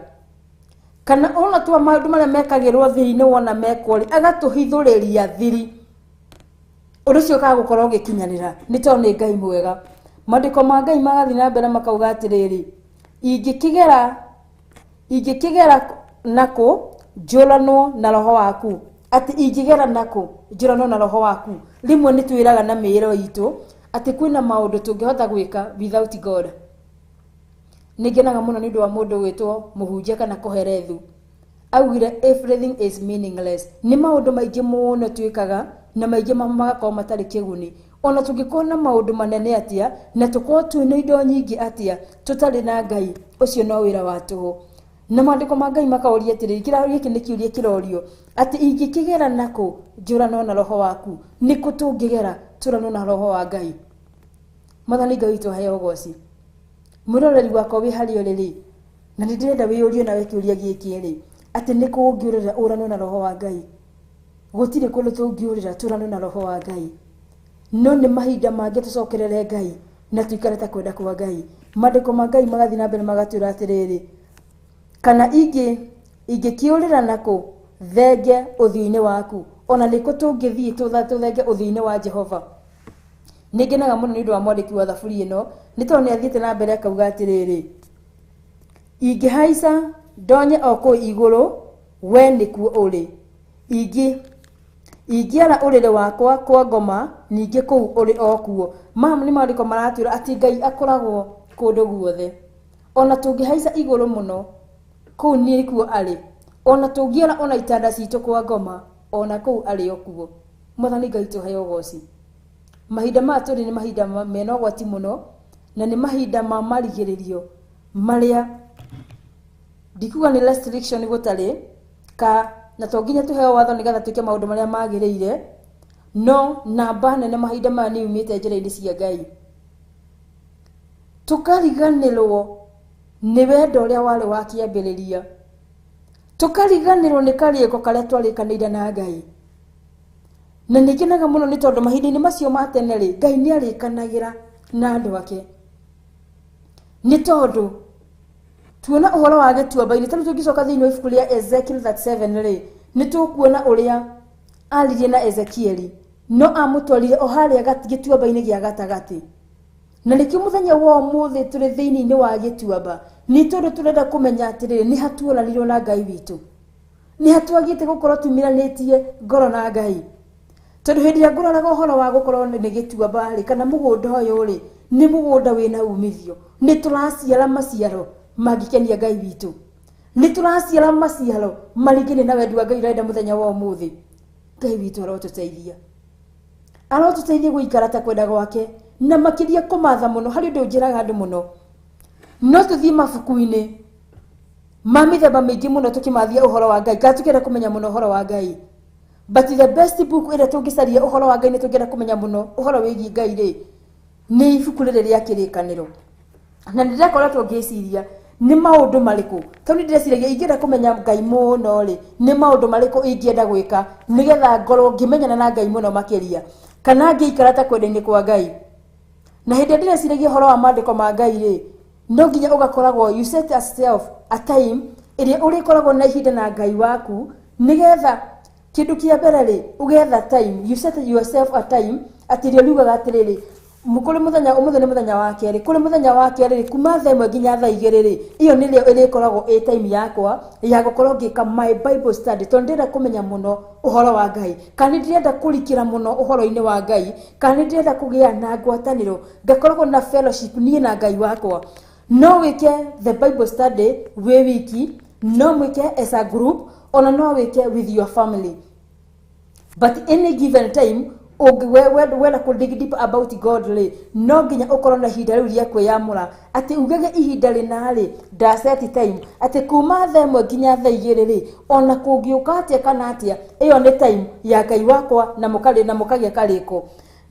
kana ona twa maũndũ marĩa mekagĩrwo thiri-inĩ wona mekwo rĩ agatũhithũrĩria thiri ũndũ ũcio ũkaga gũkorwo ũgĩkinyanĩra nĩ tondũ nĩ Ngai mwega. Maandĩko ma Ngai magathiĩ na mbere makauga atĩrĩrĩ ingĩkĩgera nakũ njũranwo na roho waku atĩ ingĩgera nakũ njũranwo na roho waku. Rĩmwe nĩ twĩraga na mĩĩro itũ atĩ kwĩna maũndũ tũngĩhota gwĩka without God. Nĩ ngenaga mũno nĩ ũndũ wa mũndũ gwĩtwo mũhunjia kana Kohelethu augire everything is meaningless. Nĩ maũndũ maingĩ mũno twĩkaga na maingĩ magakorwo matarĩ kĩguni ona tũngĩkorwo na maũndũ manene atĩa na tũkorwo twĩna indo nyingĩ atĩa tũtarĩ na Ngai ũcio no wĩra wa tũhũ. Na maandĩko ma Ngai makaũria atĩrĩrĩ gĩkĩ nĩ kĩũria kĩrorio atĩ ingĩkĩgera nakũ njũranwo na roho waku nĩkũ tũngĩgera tũranwo na roho wa Ngai. Mwathani Ngai witũ aheo ũgoci. Mwĩroreri wakwa wĩ harĩa ũrĩ rĩ na nĩ ndĩrenda wĩyũrie nawe kĩũria gĩkĩ rĩ atĩ nĩkũ ũngĩũrĩra ũranwo na roho wa Ngai. Gũtirĩ kũndũ tũngĩũrĩra tũranwo na roho wa Ngai no nĩ mahinda mangĩ tũcokerere Ngai na tũikare ta kwenda kwa Ngai. Maandĩko ma Ngai magathiĩ na mbere magatwĩra atĩrĩrĩ kana ingĩkĩũrĩra nakũ thenge ũthiũ-inĩ waku ona nĩkũ tũngĩthiĩ tũthenge ũthiũ-inĩ wa Jehova. Nĩ ngenaga mũno nĩ ũndũ wa mwandĩki wa thaburi ĩno nĩ tondũ nĩ athiĩte na mbere akauga atĩrĩrĩ ingĩhaica ndonye o kũu igũrũ we nĩkuo ũrĩ ingĩara ũrĩrĩ wakwa kwa ngoma ningĩ kũu ũrĩ o kuo. Maya nĩ maandĩko maratwĩra atĩ Ngai akoragwo kũndũ guothe ona tũngĩhaica igũrũ mũno kũu nĩkuo arĩ Ona tũngĩona ona itanda citũ kwa ngoma, ona kũu arĩ o kuo. Mwathani Ngai tũheo ũgoci. Mahinda maya tũrĩ nĩ mahinda mena ũgwati mũno, na nĩ mahinda ma marigĩrĩrio marĩa ndikuga nĩ restriction gũtarĩ ka, na to nginya tũheo watho nĩgetha twĩke maũndũ marĩa magĩrĩire, no namba nene mahinda maya nĩ yumĩte njĩra-inĩ cia Ngai. Tũkariganĩrwo nĩ wendo ũrĩa warĩ wa kĩambĩrĩria, tũkariganĩrwo nĩ karĩko karĩa twarĩkanĩire na Ngai. Na nĩ ngenaga mũno nĩ tondũ mahinda-inĩ macio ma tene rĩ, Ngai nĩ arĩkanagĩra na andũ ake. Nĩ tondũ tuona ũhoro wa gĩtuamba-inĩ, tarĩu tũngĩcoka thĩinĩ wa ibuku rĩa Ezekiel 37 rĩ, nĩ tũkuona ũrĩa aririe na Ezekieli, no amũtwarire o harĩa gĩtuamba-inĩ gĩa gatagatĩ. Na nĩkĩo mũthenya wa ũmũthĩ tũrĩ thĩinĩ wa gĩtuamba, nĩ tondũ tũrenda kũmenya atĩrĩrĩ, nĩ hatuoranirwo na Ngai witũ, nĩ hatuagĩte gũkorwo tumiranĩtie ngoro na Ngai. Tondũ hĩndĩ ĩrĩa ngũroraga ũhoro wa gũkorwo nĩ gĩtuamba rĩ, kana mũgũnda ũyũ rĩ, nĩ mũgũnda wĩna umithio, nĩ tũraciara maciaro mangĩkenia Ngai witũ, nĩ tũraciara maciaro maringine na wendi wa Ngai ũrenda mũthenya wa ũmũthĩ. Ngai witũ arotũteithia, arotũteithia gũikara ta kwenda gwake, na makĩria kũmatha mũno. Harĩ ũndũ njĩraga andũ mũno, no tũthiĩ mabuku-inĩ ma mĩthemba mĩingĩ mũno tũkĩmathia ũhoro wa Ngai, kana tũkĩenda kũmenya mũno ũhoro wa Ngai, but the best book ĩrĩa tũngĩcaria ũhoro wa Ngai nĩ tũngĩenda kũmenya mũno ũhoro wĩgiĩ Ngai rĩ, nĩ ibuku rĩrĩ rĩa Kĩrĩkanĩro. Na nĩ ndĩrakoretwo ngĩciria nĩ maũndũ marĩkũ, tondũ nĩ ndĩreciragia ingĩenda kũmenya Ngai mũno rĩ, nĩ maũndũ marĩkũ ingĩenda gwĩka nĩgetha ngorwo ngĩmenyana na Ngai mũno makĩria, kana ngĩikara ta kwenda-inĩ kwa Ngai. Na hĩndĩ ĩrĩa ndĩreciragia ũhoro wa maandĩko ma Ngai rĩ, no nginya ũgakoragwo you set yourself a time ĩrĩa ũrĩkoragwo na ihinda na Ngai waku, nĩgetha kĩndũ kĩa mbere rĩ, ũgetha time, you set yourself a time atĩ rĩo riugaga atĩrĩrĩ, kũrĩ mũthenya ũmũthĩ nĩ mũthenya wa kerĩ, kũrĩ mũthenya wa kerĩ rĩ, kuma thaa 1 nginya thaa 2 rĩ, ĩyo nĩrĩo ĩrĩkoragwo ĩ time yakwa ya gũkorwo ngĩka my Bible study, tondũ ndĩrenda kũmenya mũno ũhoro wa Ngai, kana nĩ ndĩrenda kũrikĩra mũno ũhoro-inĩ wa Ngai, kana nĩ ndĩrenda kũgĩa na ngwatanĩro, ngakoragwo na fellowship niĩ na Ngai wakwa. No wĩke the Bible study wĩ wiki, no mwĩke as a group, ona no wĩke with your family, but any given time wenda kũ dig deep about God rĩ, no nginya ũkorwo na ihinda rĩu rĩa kwĩyamũra, atĩ ugage ihinda rĩna rĩ, ndaset time atĩ kuma thaa 1 nginya thaa 2 rĩ, ona kũngĩũka atĩa kana atĩa, ĩyo nĩ time ya Ngai wakwa, na mũkarĩ na mũkagĩa karĩko.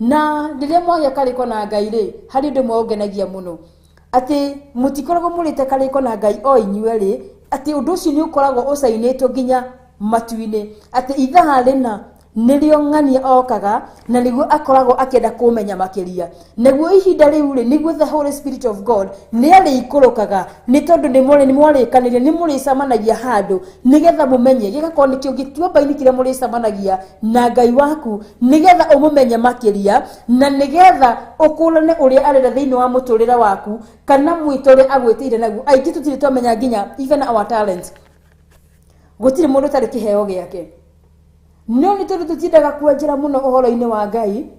Na rĩrĩa mwagĩa karĩko na Ngai rĩ, harĩ ũndũ ũmwe ũngenagia mũno, atĩ mũtikoragwo mũrĩte karĩko na Ngai o inyuĩ rĩ, atĩ ũndũ ũcio nĩ ũkoragwo ũcainĩtwo nginya matu-inĩ, atĩ ithaa rĩna nĩrĩo ng'ania okaga, na nĩguo akoragwo akĩenda kũmenya makĩria. Naguo ihinda rĩu rĩ, nĩguo the Holy Spirit of God nĩ arĩikũrũkaga, nĩ tondũ nĩ mwarĩkanĩire, nĩ mũrĩcemanagia handũ nĩgetha mũmenye, gĩgakorwo nĩkĩo gĩtuamba-inĩ kĩrĩa mũrĩcemanagia na Ngai waku, nĩgetha ũmũmenye makĩria, na nĩgetha ũkũrane ũrĩa arenda thĩinĩ wa mũtũrĩre waku, kana mwĩto ũrĩa agwĩtĩire naguo. Aingĩ tũtirĩ twamenya nginya even our talents, gũtirĩ mũndũ ũtarĩ kĩheo gĩake, no nĩ tondũ tũtiendaga kwenjera mũno ũhoro-inĩ wa Ngai,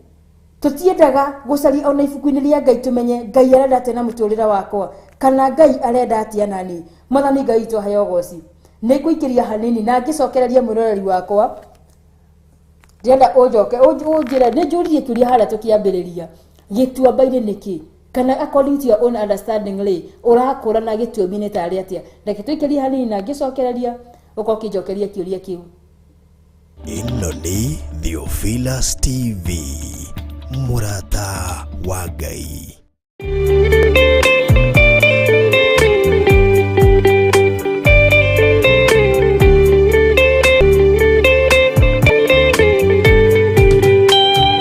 tũtiendaga gũcaria ona ibuku-inĩ rĩa Ngai tũmenye Ngai arenda atĩa na mũtũrĩre wakwa, kana Ngai arenda atĩa nani. Mwathani Ngai witũ aheo ũgoci. Nĩ ngũikĩria hanini na ngĩcokereria mwĩroreri wakwa, ndĩrenda ũnjoke ũnjĩre, nĩ njũririe kĩũria harĩa tũkĩambĩrĩria, gĩtuamba-inĩ nĩkĩ, kana according to your own understanding rĩ, ũrakũrana gĩtuamba-inĩ tarĩ atĩa? Reke tũikĩrie hanini na ngĩcokereria ũkorwo ũkĩnjokeria kĩũria kĩu. Ĩno nĩ Theophilus TV, mũrata wa Ngai.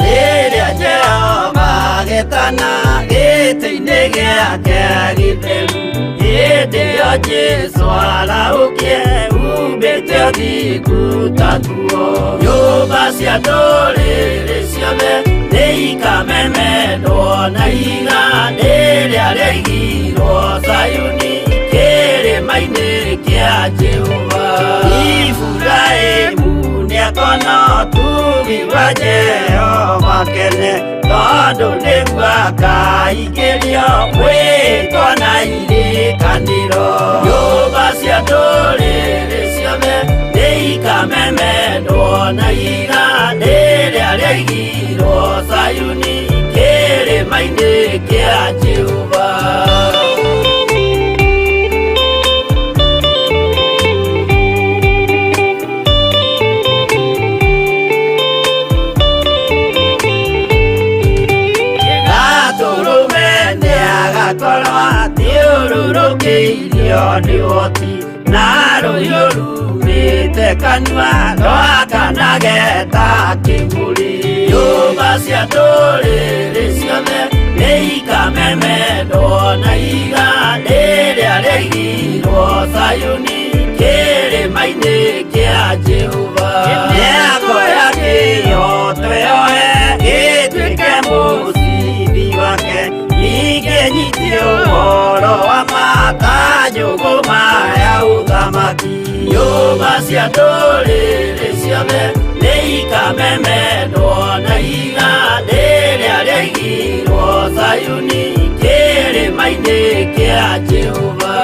Rĩrĩa Jehova agetana gĩtĩ-inĩ gĩake gĩtheru, hĩndĩ ĩyo Jesũ arahũkie umbĩte ũthingu ta nguo. Nyũmba cia ndũrĩrĩ ciothe nĩikamemendwo na ihiga rĩrĩa rĩaigirwo Zayuni, kĩrĩma-inĩ kĩa Jehova. Iburahĩmu nĩakona ũtugi wa Jehova kene, tondũ nĩguo akaingĩrio mwĩtwa na irĩkanĩro. Nyũmba cia ndũrĩrĩ ciothe ikamemendwo na ihiga rĩrĩa rĩaigirwo Zayuni kĩrĩma-inĩ kĩa Jehova. Gatũrũme nĩagakorwo athiũrũrũkĩirio nĩ ũhoti na rũhiũ rumĩte kanua rwakanage ta kĩmũrĩ. Nyũmba cia ndũrĩrĩ ciothe nĩikamemendwo na ihiga rĩrĩa rĩaigirwo Zayuni kĩrĩma-inĩ kĩa Jehova. Mĩako ya kĩhooto yoe ĩtuĩke mũcibi wake, ningĩ nyitie ũhoro wa ma ta njũgũma ya ũthamaki. Nyũmba cia ndũrĩrĩ ciothe nĩikamemendwo na ihiga rĩrĩa rĩaigirwo Zayuni kĩrĩma-inĩ kĩa Jehova.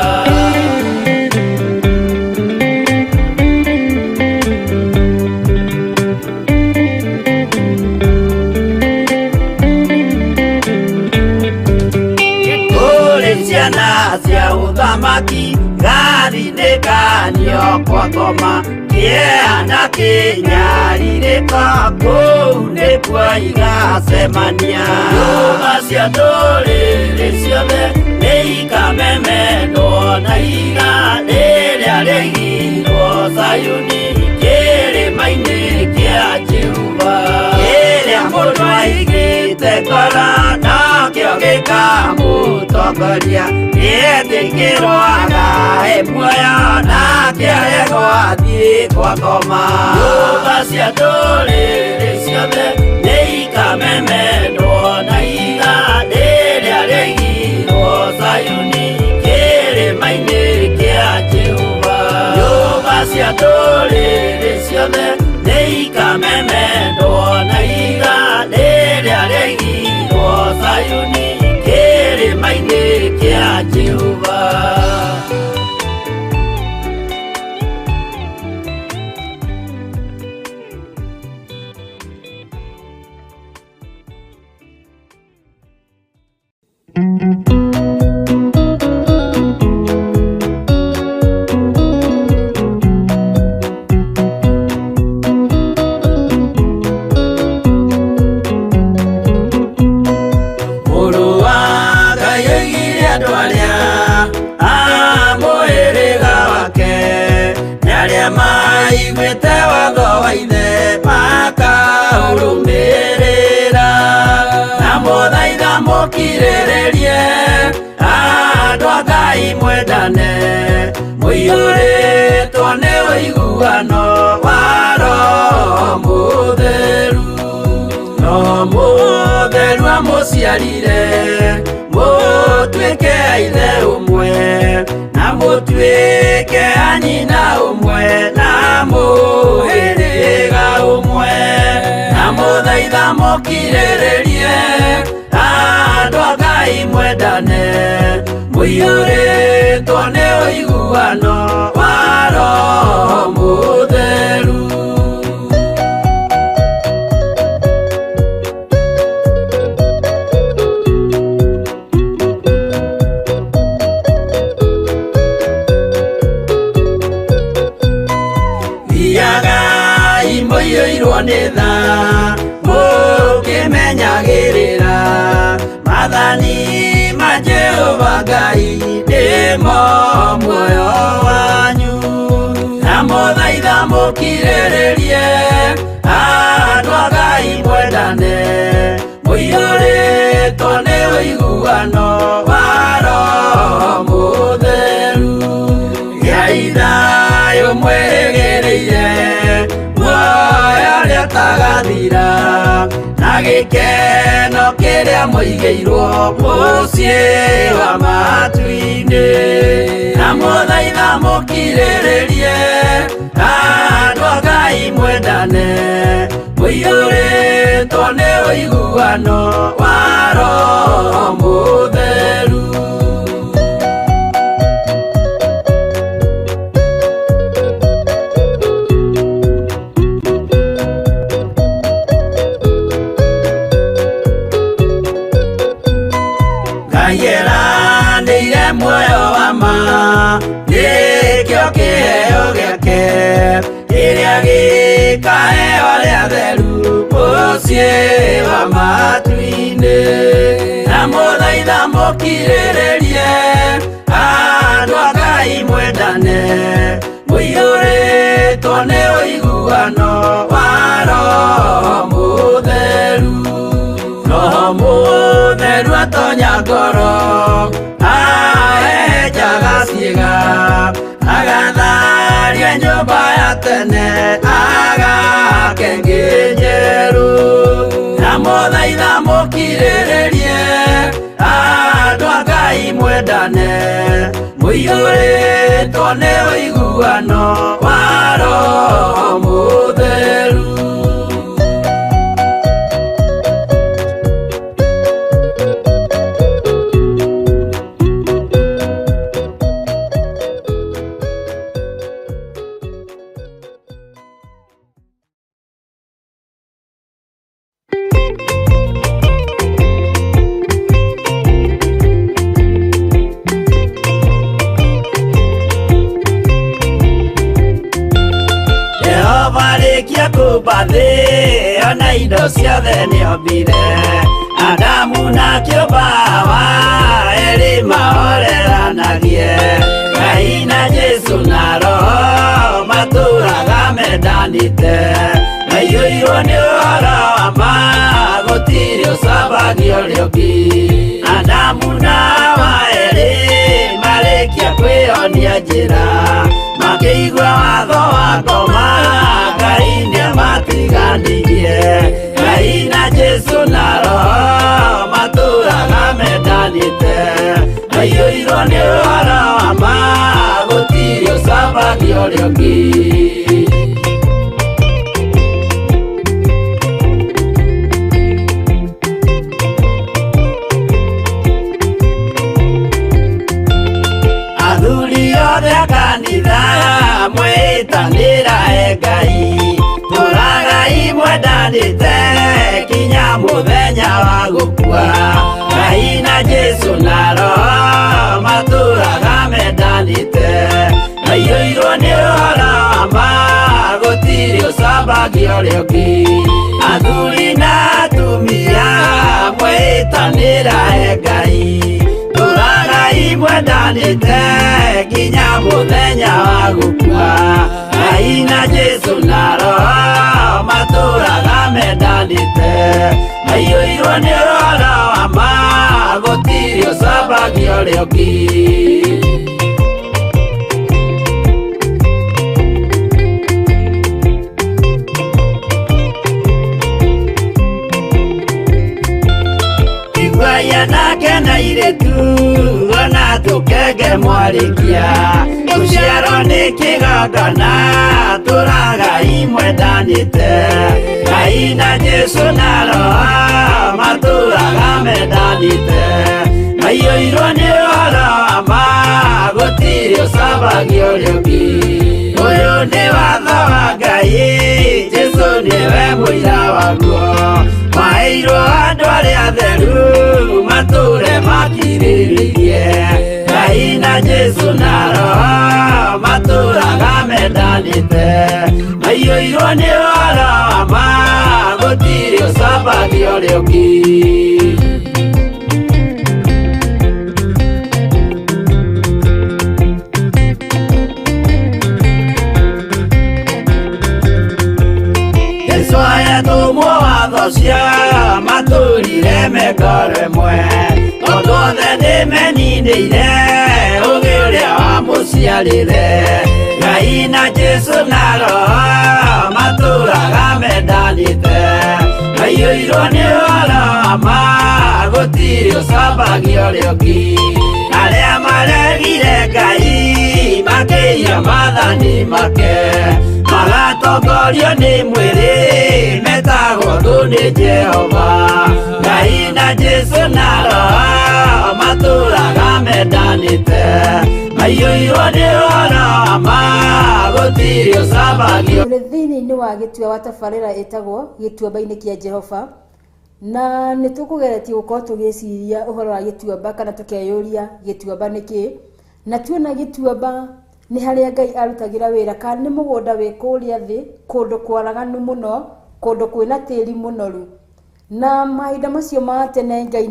Kũrĩ ciana cia ũthamaki gathinĩkanio kwa ngoma, kĩeha na kĩnyarirĩko kũu nĩkuo igacemania. Nyũmba cia ndũrĩrĩ ciothe nĩikamemendwo na ihiga rĩrĩa rĩaigirwo Zayuni kĩrĩma-inĩ kĩa Jehova. Kĩrĩa mũndũ aigĩte ngoro nokĩo gĩkamũtongoria, nĩetĩkĩrwo agae muoyo nake aregwo athiĩ kwa ngoma. Nyũmba cia ndũrĩrĩ ciothe nĩikamemendwo na ihiga rĩrĩa rĩaigirwo Zayuni kĩrĩma-inĩ kĩa Jehova. Nyũmba cia ndũrĩrĩ ciothe nĩikamemendwo na ihiga rĩrĩa rĩaigirwo Zayuni kĩrĩma-inĩ kĩa Jehova. Mũrũ wa Ngai oigire andũ arĩa a mũhĩrĩga wake nĩ arĩa maiguĩte watho wa ithe makaũrũmĩrĩra. Na mũthaitha mũkirĩrĩrie andũ a Ngai mwendane, mũiyũrĩtwo nĩ ũiguano wa Roho Mũtheru. Roho Mũtheru amũciarire mũtuĩke a ithe ũmwe, na mũtuĩke a nyina ũmwe, na mũhĩrĩga ũmwe. Na mũthaitha mũkirĩrĩrie andũ a Ngai mwendane, mũiyũrĩtwo nĩ ũiguano wa Roho Mũtheru. Thiagai mũiyũirwo nĩ tha mũkĩmenyagĩrĩra maathani ma Jehova Ngai nĩmo muoyo wanyu. Na mũthaitha mũkirĩrĩrie andũ a Ngai mwendane, mũiyũrĩtwo nĩ ũiguano wa Roho Mũtheru. Gĩai thayũ mwĩrĩgĩrĩire muoyo ũrĩa ũtagathira, na gĩkeno kĩrĩa mũigĩirwo mũciĩ wa matu-inĩ. Na mũthaitha mũkirĩrĩrie andũ a Ngai mwendane, mũiyũrĩtwo nĩ ũiguano wa Roho Mũtheru. Mũciĩ wa matu-inĩ. Ndamũthaitha mũkirĩrĩrie, andũ a Ngai mwendane, mũiyũrĩtwo nĩ ũiguano wa Roho Mũtheru. Roho Mũtheru atonya ngoro, ahehenjaga ciĩga, agatharia nyũmba ya tene, agake ĩngĩ njerũ. Ndamũthaitha mũkirĩrĩrie, andũ a Ngai mwendane, mũiyũrĩtwo nĩ ũiguano wa Roho Mũtheru. Jehova rĩkia kũmba thĩ, ona indo ciothe nĩombire. Adamu na kĩũmba Hawa, erĩ mahoreranagie. Ngai na Jesũ na Roho matũraga mendanĩte. Maiyũirwo nĩ ũhoro wa ma, gũtirĩ ũcambagio ũrĩa ũngĩ. Adamu na Hawa erĩ marĩkia kwĩyonia njĩra, makĩigua watho wa ngoma, Ngai nĩamatiganirie. Ngai na Jesũ na Roho matũraga mendanĩte. Maiyũirwo nĩ ũhoro wa ma, gũtirĩ ũcambagio ũrĩa ũngĩ. Athuri othe a kanitha mwĩtanĩra e Ngai, tũragai mwendanĩte kinya mũthenya wa gũkua. Ngai na Jesũ na Roho matũraga mendanĩte. Maiyũirwo nĩ ũhoro wa ma, gũtirĩ ũcambagio ũrĩa ũngĩ. Athuri na atumia mwĩtanĩra e Ngai, tũragai mwendanĩte kinya mũthenya wa gũkua. Ngai na Jesũ na Roho matũraga mendanĩte. Maiyũirwo nĩ ũhoro wa ma, gũtirĩ ũcambagio ũrĩa ũngĩ. Iguai anake na airĩtu, ona tũkenge mwarĩkia, gũciarwo nĩ kĩgongona, tũragai mwendanĩte. Ngai na Jesũ na Roho matũraga mendanĩte. Maiyũirwo nĩ ũhoro wa ma, gũtirĩ ũcambagio ũrĩa ũngĩ. Ũyũ nĩ watho wa Ngai, Jesũ nĩwe mũira waguo. Maheirwo andũ arĩa atheru, matũre makirĩrĩirie. Ngai na Jesũ na Roho matũraga mendanĩte. Maiyũirwo nĩ ũhoro wa ma, gũtirĩ ũcambagio ũrĩa ũngĩ. Jesũ ayatũmwo watho cia matũrire mengoro ĩmwe, tondũ othe nĩmeninĩire ũgĩ ũrĩa wamũciarire. Ngai na Jesũ na Roho matũraga mendanĩte. Maiyũirwo nĩ ũhoro wa ma, gũtirĩ ũcambagio ũrĩa ũngĩ. Arĩa maregire Ngai makĩiya maathani make, magatongorio nĩ mwĩrĩ, metagwo thũ nĩ Jehova. Ngai na Jesũ na Roho matũraga mendanĩte. Maiyũirwo nĩ ũhoro wa ma, gũtirĩ ũcambagio. Tũrĩ thĩinĩ wa gĩtua wa tabarĩra ĩtagwo gĩtuamba-inĩ kĩa Jehova, na nĩ tũkũgeretie gũkorwo tũgĩciria ũhoro wa gĩtuamba kana tũkeyũria gĩtuamba nĩ kĩĩ. Na tuona gĩtuamba nĩ harĩa Ngai arutagĩra wĩra, kana nĩ mũgũnda wĩ kũrĩa thĩ, kũndũ kwaraganu mũno, kũndũ kwĩna tĩri mũnoru. Na mahinda macio ma tene Ngai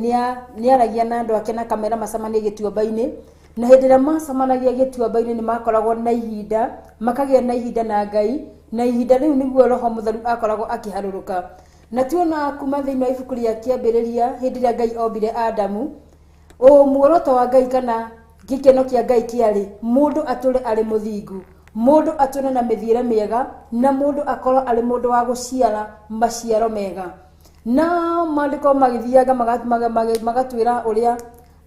nĩaragia na andũ ake na kamera macemanie gĩtuamba-inĩ. Na hĩndĩ ĩrĩa macemanagia gĩtuamba-inĩ nĩ makoragwo na ihinda, makagĩa na ihinda na Ngai, na ihinda rĩu nĩguo Roho Mũtheru akoragwo akĩharũrũka. Na tuona kuma thĩinĩ wa ibuku rĩa kĩambĩrĩria hĩndĩ ĩrĩa Ngai ombire Adamu, muoroto wa Ngai kana gĩkeno kĩa Ngai kĩarĩ mũndũ atũre arĩ mũthingu, mũndũ atũre na mĩthiĩre mĩega, na mũndũ akorwo arĩ mũndũ wa gũciara maciaro mega. Na maandĩko magĩthianga magatwĩra ũrĩa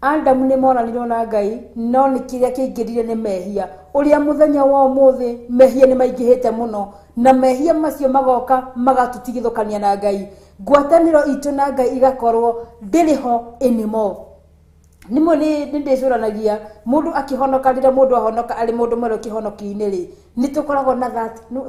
Adamu nĩ moranirwo na Ngai, no nĩ kĩrĩa kĩaingĩrire nĩ mehia. Ũrĩa mũthenya wa ũmũthĩ mehia nĩ maingĩhĩte mũno, na mehia macio magoka magatũtigithũkania na Ngai. Ngwatanĩro itũ na Ngai igakorwo ndĩrĩ ho anymore. Nimwe nĩ ndĩcũranagia mũndũ akĩhonoka, rĩrĩa mũndũ ahonoka arĩ mũndũ mwerũ kĩhonoki-inĩ rĩ, nĩ tũkoragwo na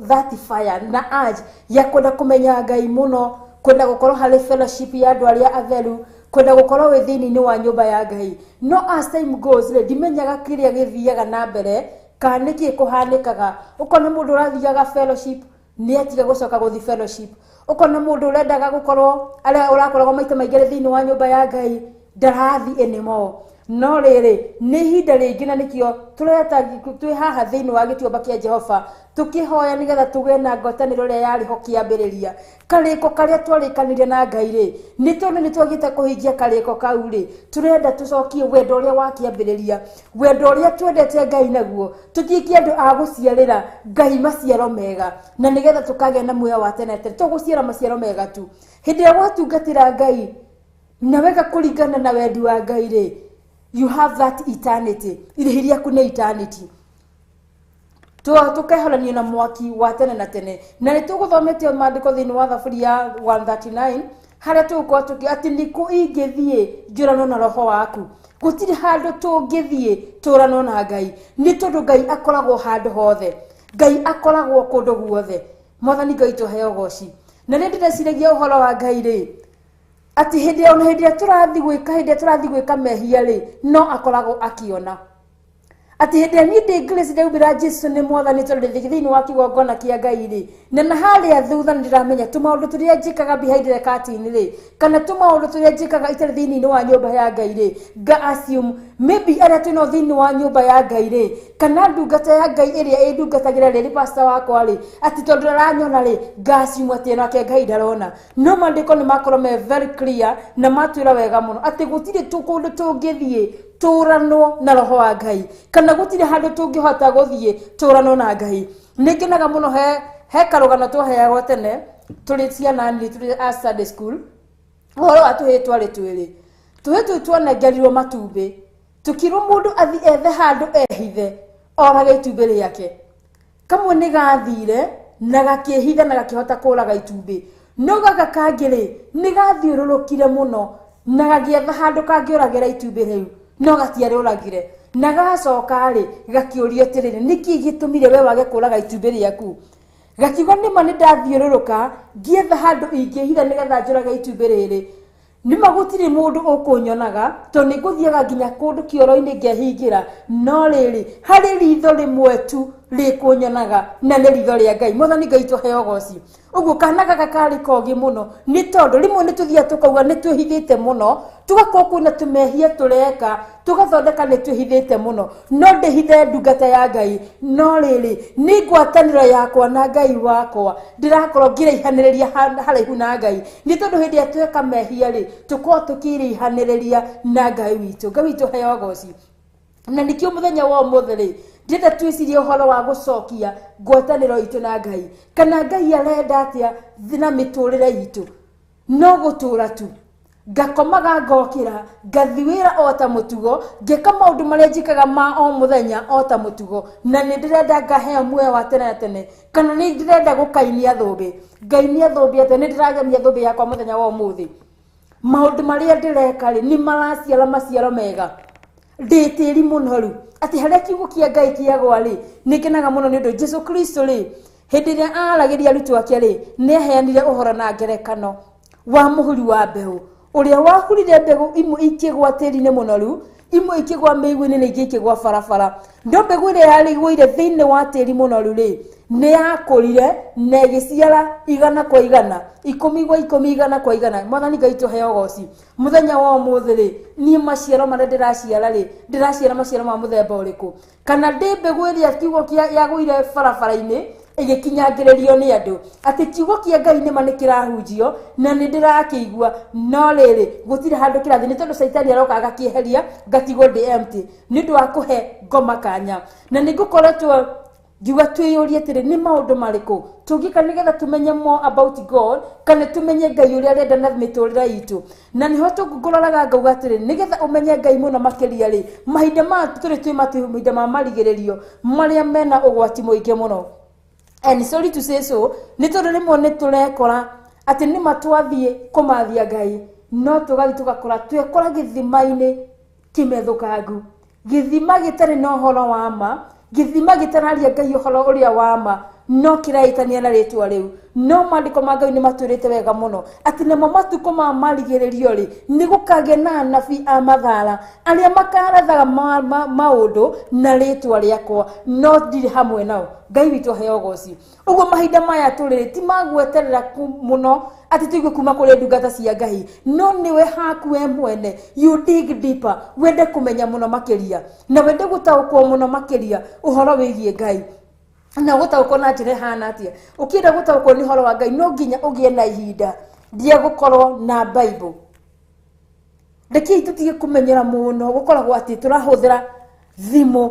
that fire na urge ya kwenda kũmenya Ngai mũno, kwenda gũkorwo harĩ fellowship ya andũ arĩa atheru, kwenda gũkorwo wĩ thĩinĩ wa nyũmba ya Ngai. No as time goes rĩ, ndimenyaga kĩrĩa gĩthiaga na mbere kana nĩkĩĩ kũhanĩkaga. Ũkona mũndũ ũrathiaga fellowship nĩ atiga gũcoka gũthiĩ fellowship. Ũkona mũndũ ũrendaga gũkorwo arĩa ũrakoragwo maita maingĩ thĩinĩ wa nyũmba ya Ngai ndarathi anymore. No rĩrĩ nĩ ihinda rĩngĩ, na nĩkĩo tũreta twĩ haha thĩinĩ wa gĩtuamba kĩa Jehova tũkĩhoya nĩgetha tũgĩe na ngwatanĩro ĩrĩa yarĩ ho kĩambĩrĩria. Karĩko karĩa twarĩkanire na Ngai rĩ, nĩ tondũ nĩ twagĩte kũhingia karĩko kau rĩ, tũrenda tũcokie wendo ũrĩa wa kĩambĩrĩria, wendo ũrĩa twendete Ngai naguo, tũtuĩke andũ a gũciarĩra Ngai maciaro mega, na nĩgetha tũkagĩa na muoyo wa tene tene. To gũciara maciaro mega tu, hĩndĩ ĩrĩa watungatĩra Ngai na weka kũringana na wendi wa Ngai rĩ, you have that eternity. Irĩhi rĩaku nĩ eternity. Tũkehoranio na mwaki wa tene na tene. Na nĩ tũgũthomete maandĩko thĩinĩ wa Thaburi ya 139 harĩa tũgũkorwo tũkĩ atĩ nĩ kũ ingĩthiĩ njũranwo na roho waku. Gũtirĩ handũ tũngĩthiĩ tũranwo na Ngai, nĩ tondũ Ngai akoragwo handũ hothe, Ngai akoragwo kũndũ guothe. Mwathani Ngai tũheo goci. Na nĩ ndĩreciragia ũhoro wa Ngai rĩ, atĩ hĩndĩ ona hĩndĩ ĩrĩa tũrathiĩ gwĩka, hĩndĩ ĩrĩa tũrathiĩ gwĩka mehia rĩ, no akoragwo akĩona. Atĩ hĩndĩ ĩrĩa niĩ ndĩ Grace ndaumĩra Jesu nĩ mwathani tondũ ndĩ thĩinĩ wa kĩgongona kĩa Ngai rĩ, na harĩa thutha nĩ ndĩramenya tũmaũndũ tũrĩa njĩkaga behind the curtain rĩ, kana tũmaũndũ tũrĩa njĩkaga itarĩ thĩinĩ wa nyũmba ya Ngai rĩ, nga assume maybe arĩa twĩnao thĩinĩ wa nyũmba ya Ngai rĩ, kana ndungata ya Ngai ĩrĩa ĩndungatagĩra rĩ, pastor wakwa rĩ, atĩ tondũ aranyona rĩ, nga assume atĩ nake Ngai ndarona. No maandĩko nĩ makorwo me very clear na matwĩra wega mũno atĩ gũtirĩ kũndũ tũngĩthiĩ tũranwo na roho wa Ngai, kana gũtirĩ handũ tũngĩhota gũthiĩ tũranwo na Ngai. Nĩ ngenaga mũno he karũgano twaheagwo tene tũrĩ ciana nini, tũrĩ a Sunday school, ũhoro wa tũhĩĩ twarĩ twĩrĩ. Tũhĩĩ tũu twanengerirwo matumbĩ, tũkĩrwo mũndũ athiĩ ethe handũ ehithe orage itumbĩ rĩake. Kamwe nĩ gathire na gakĩhitha na gakĩhota kũraga itumbĩ, no gaka kangĩ rĩ, nĩ gathiũrũrũkire mũno na gagĩetha handũ kangĩũragĩra itumbĩ rĩu, no gatiarĩũragire. Na gacoka rĩ, gakĩũrio atĩrĩrĩ, nĩkĩ gĩtũmire we wage kũraga itumbĩ rĩaku? Gakiuga nĩma nĩ ndathiũrũrũka ngĩetha handũ ingĩhitha nĩgetha njũrage itumbĩ rĩrĩ, nĩma gũtirĩ mũndũ ũkũnyonaga tondũ nĩ ngũthiaga nginya kũndũ kĩoro-inĩ ngehingĩra, no rĩrĩ harĩ ritho rĩmwe tu rĩkũnyonaga na nĩ ritho rĩa Ngai. Mwathani Ngai tũheo goci. Ũguo kana gaka karĩ kogĩ mũno, nĩ tondũ rĩmwe nĩ tũthiaga tũkauga nĩ twĩhithĩte mũno, tũgakorwo kwĩna tũmehia tũreka, tũgathondeka nĩ twĩhithĩte mũno, no ndĩhithe ndungata ya Ngai, no rĩrĩ nĩ ngwatanĩro yakwa na Ngai wakwa ndĩrakorwo ngĩraihanĩrĩria haraihu na Ngai, nĩ tondũ hĩndĩ ĩrĩa tweka mehia rĩ, tũkorwo tũkĩraihanĩrĩria na Ngai witũ. Ngai witũ heo goci. Na nĩkĩo mũthenya wa ũmũthĩ rĩ, ndĩrenda twĩcirie ũhoro wa gũcokia ngwatanĩro itũ na Ngai, kana Ngai arenda atĩa na mĩtũrĩre itũ. No gũtũra tu ngakomaga ngokĩra ngathi wĩra o ta mũtugo, ngeka maũndũ marĩa njĩkaga ma o mũthenya o ta mũtugo, na nĩ ndĩrenda ngaheo muoyo wa tene na tene, kana nĩ ndĩrenda gũkainia thũmbĩ. Ngainia thũmbĩ atĩa? Nĩ ndĩragemia thũmbĩ yakwa mũthenya wa ũmũthĩ. Maũndũ marĩa ndĩreka rĩ, nĩ maraciara maciaro mega. Ndĩ tĩri mũnoru atĩ harĩa kiugo kĩa Ngai kĩagwa rĩ, nĩ ngenaga mũno nĩ ũndũ Jesu Kristo rĩ, hĩndĩ ĩrĩa aragĩria arutwo ake rĩ, nĩ aheanire ũhoro na ngerekano wa mũhuri wa mbeũ, ũrĩa wahurire mbegũ imwe ikĩgwa tĩri-inĩ mũnoru, Imwe ikĩgwa mĩigua-inĩ na ingĩ ikĩgwa barabara. No mbegũ ĩrĩa yarĩgũire thĩinĩ wa tĩri mũnoru rĩ, nĩ yakũrire na ĩgĩciara 100 kwa 100, 10 kwa 10, 100 kwa 100. Mwathani Ngai tũheo ũgoci. Mũthenya wa ũmũthĩ rĩ, niĩ maciaro marĩa ndĩraciara rĩ, ndĩraciara maciaro ma mũthemba ũrĩkũ? Kana ndĩ mbegũ ĩrĩa kiugo kĩa yagũire barabara-inĩ ĩgĩkinyangĩrĩrio nĩ andũ, atĩ kiugo kĩa Ngai nĩma nĩ kĩrahunjio na nĩ ndĩrakĩigua, no rĩrĩ gũtirĩ handũ kĩrathiĩ, nĩ tondũ Caitani aroka agakĩeheria ngatigwo ndĩ empty nĩ ũndũ wa kũhe ngoma kanya. Na nĩ ngũkoretwo ngiuga twĩyũrie atĩrĩ, nĩ maũndũ marĩkũ tũngĩka nĩgetha tũmenye more about God, kana tũmenye Ngai ũrĩa arenda na mĩtũrĩre itũ. Na nĩho tũngũroraga ngauga atĩrĩ, nĩgetha ũmenye Ngai mũno makĩria rĩ, mahinda maya tũrĩ twĩ mahinda ma marigĩrĩrio marĩa mena ũgwati mũingĩ mũno. And sorry to say so, nĩ tondũ rĩmwe nĩ tũrekora atĩ nĩma twathiĩ kũmathia Ngai, no tũgathiĩ tũgakora twekora gĩthima-inĩ kĩmethũkangu, gĩthima gĩtarĩ na ũhoro wa ma, gĩthima gĩtararia Ngai ũhoro ũrĩa wa ma, no kĩraĩtania na rĩtwa rĩu. No maandĩko ma Ngai nĩ matwĩrĩte wega mũno atĩ namo matukũ ma marigĩrĩrio rĩ, nĩ gũkagĩa na anabii a mathara arĩa makarathaga maũndũ na rĩtwa rĩakwa, no ndirĩ hamwe nao. Ngai witũ aheo ũgoci. Ũguo mahinda maya tũrĩ ti ma gweterera mũno atĩ tũigue kuma kũrĩ ndungata cia Ngai, no nĩwe haku we mwene, you dig deeper, wende kũmenya mũno makĩria na wende gũtaũkwo mũno makĩria ũhoro wĩgiĩ Ngai. Na gũtaũkwo na njĩra ĩhana atĩa? Ũkĩenda gũtaũkwo nĩ ũhoro wa Ngai, no nginya ũgĩe na ihinda rĩa gũkorwo na Bible. Rekei tũtige kũmenyera mũno gũkoragwo atĩ tũrahũthĩra thimũ.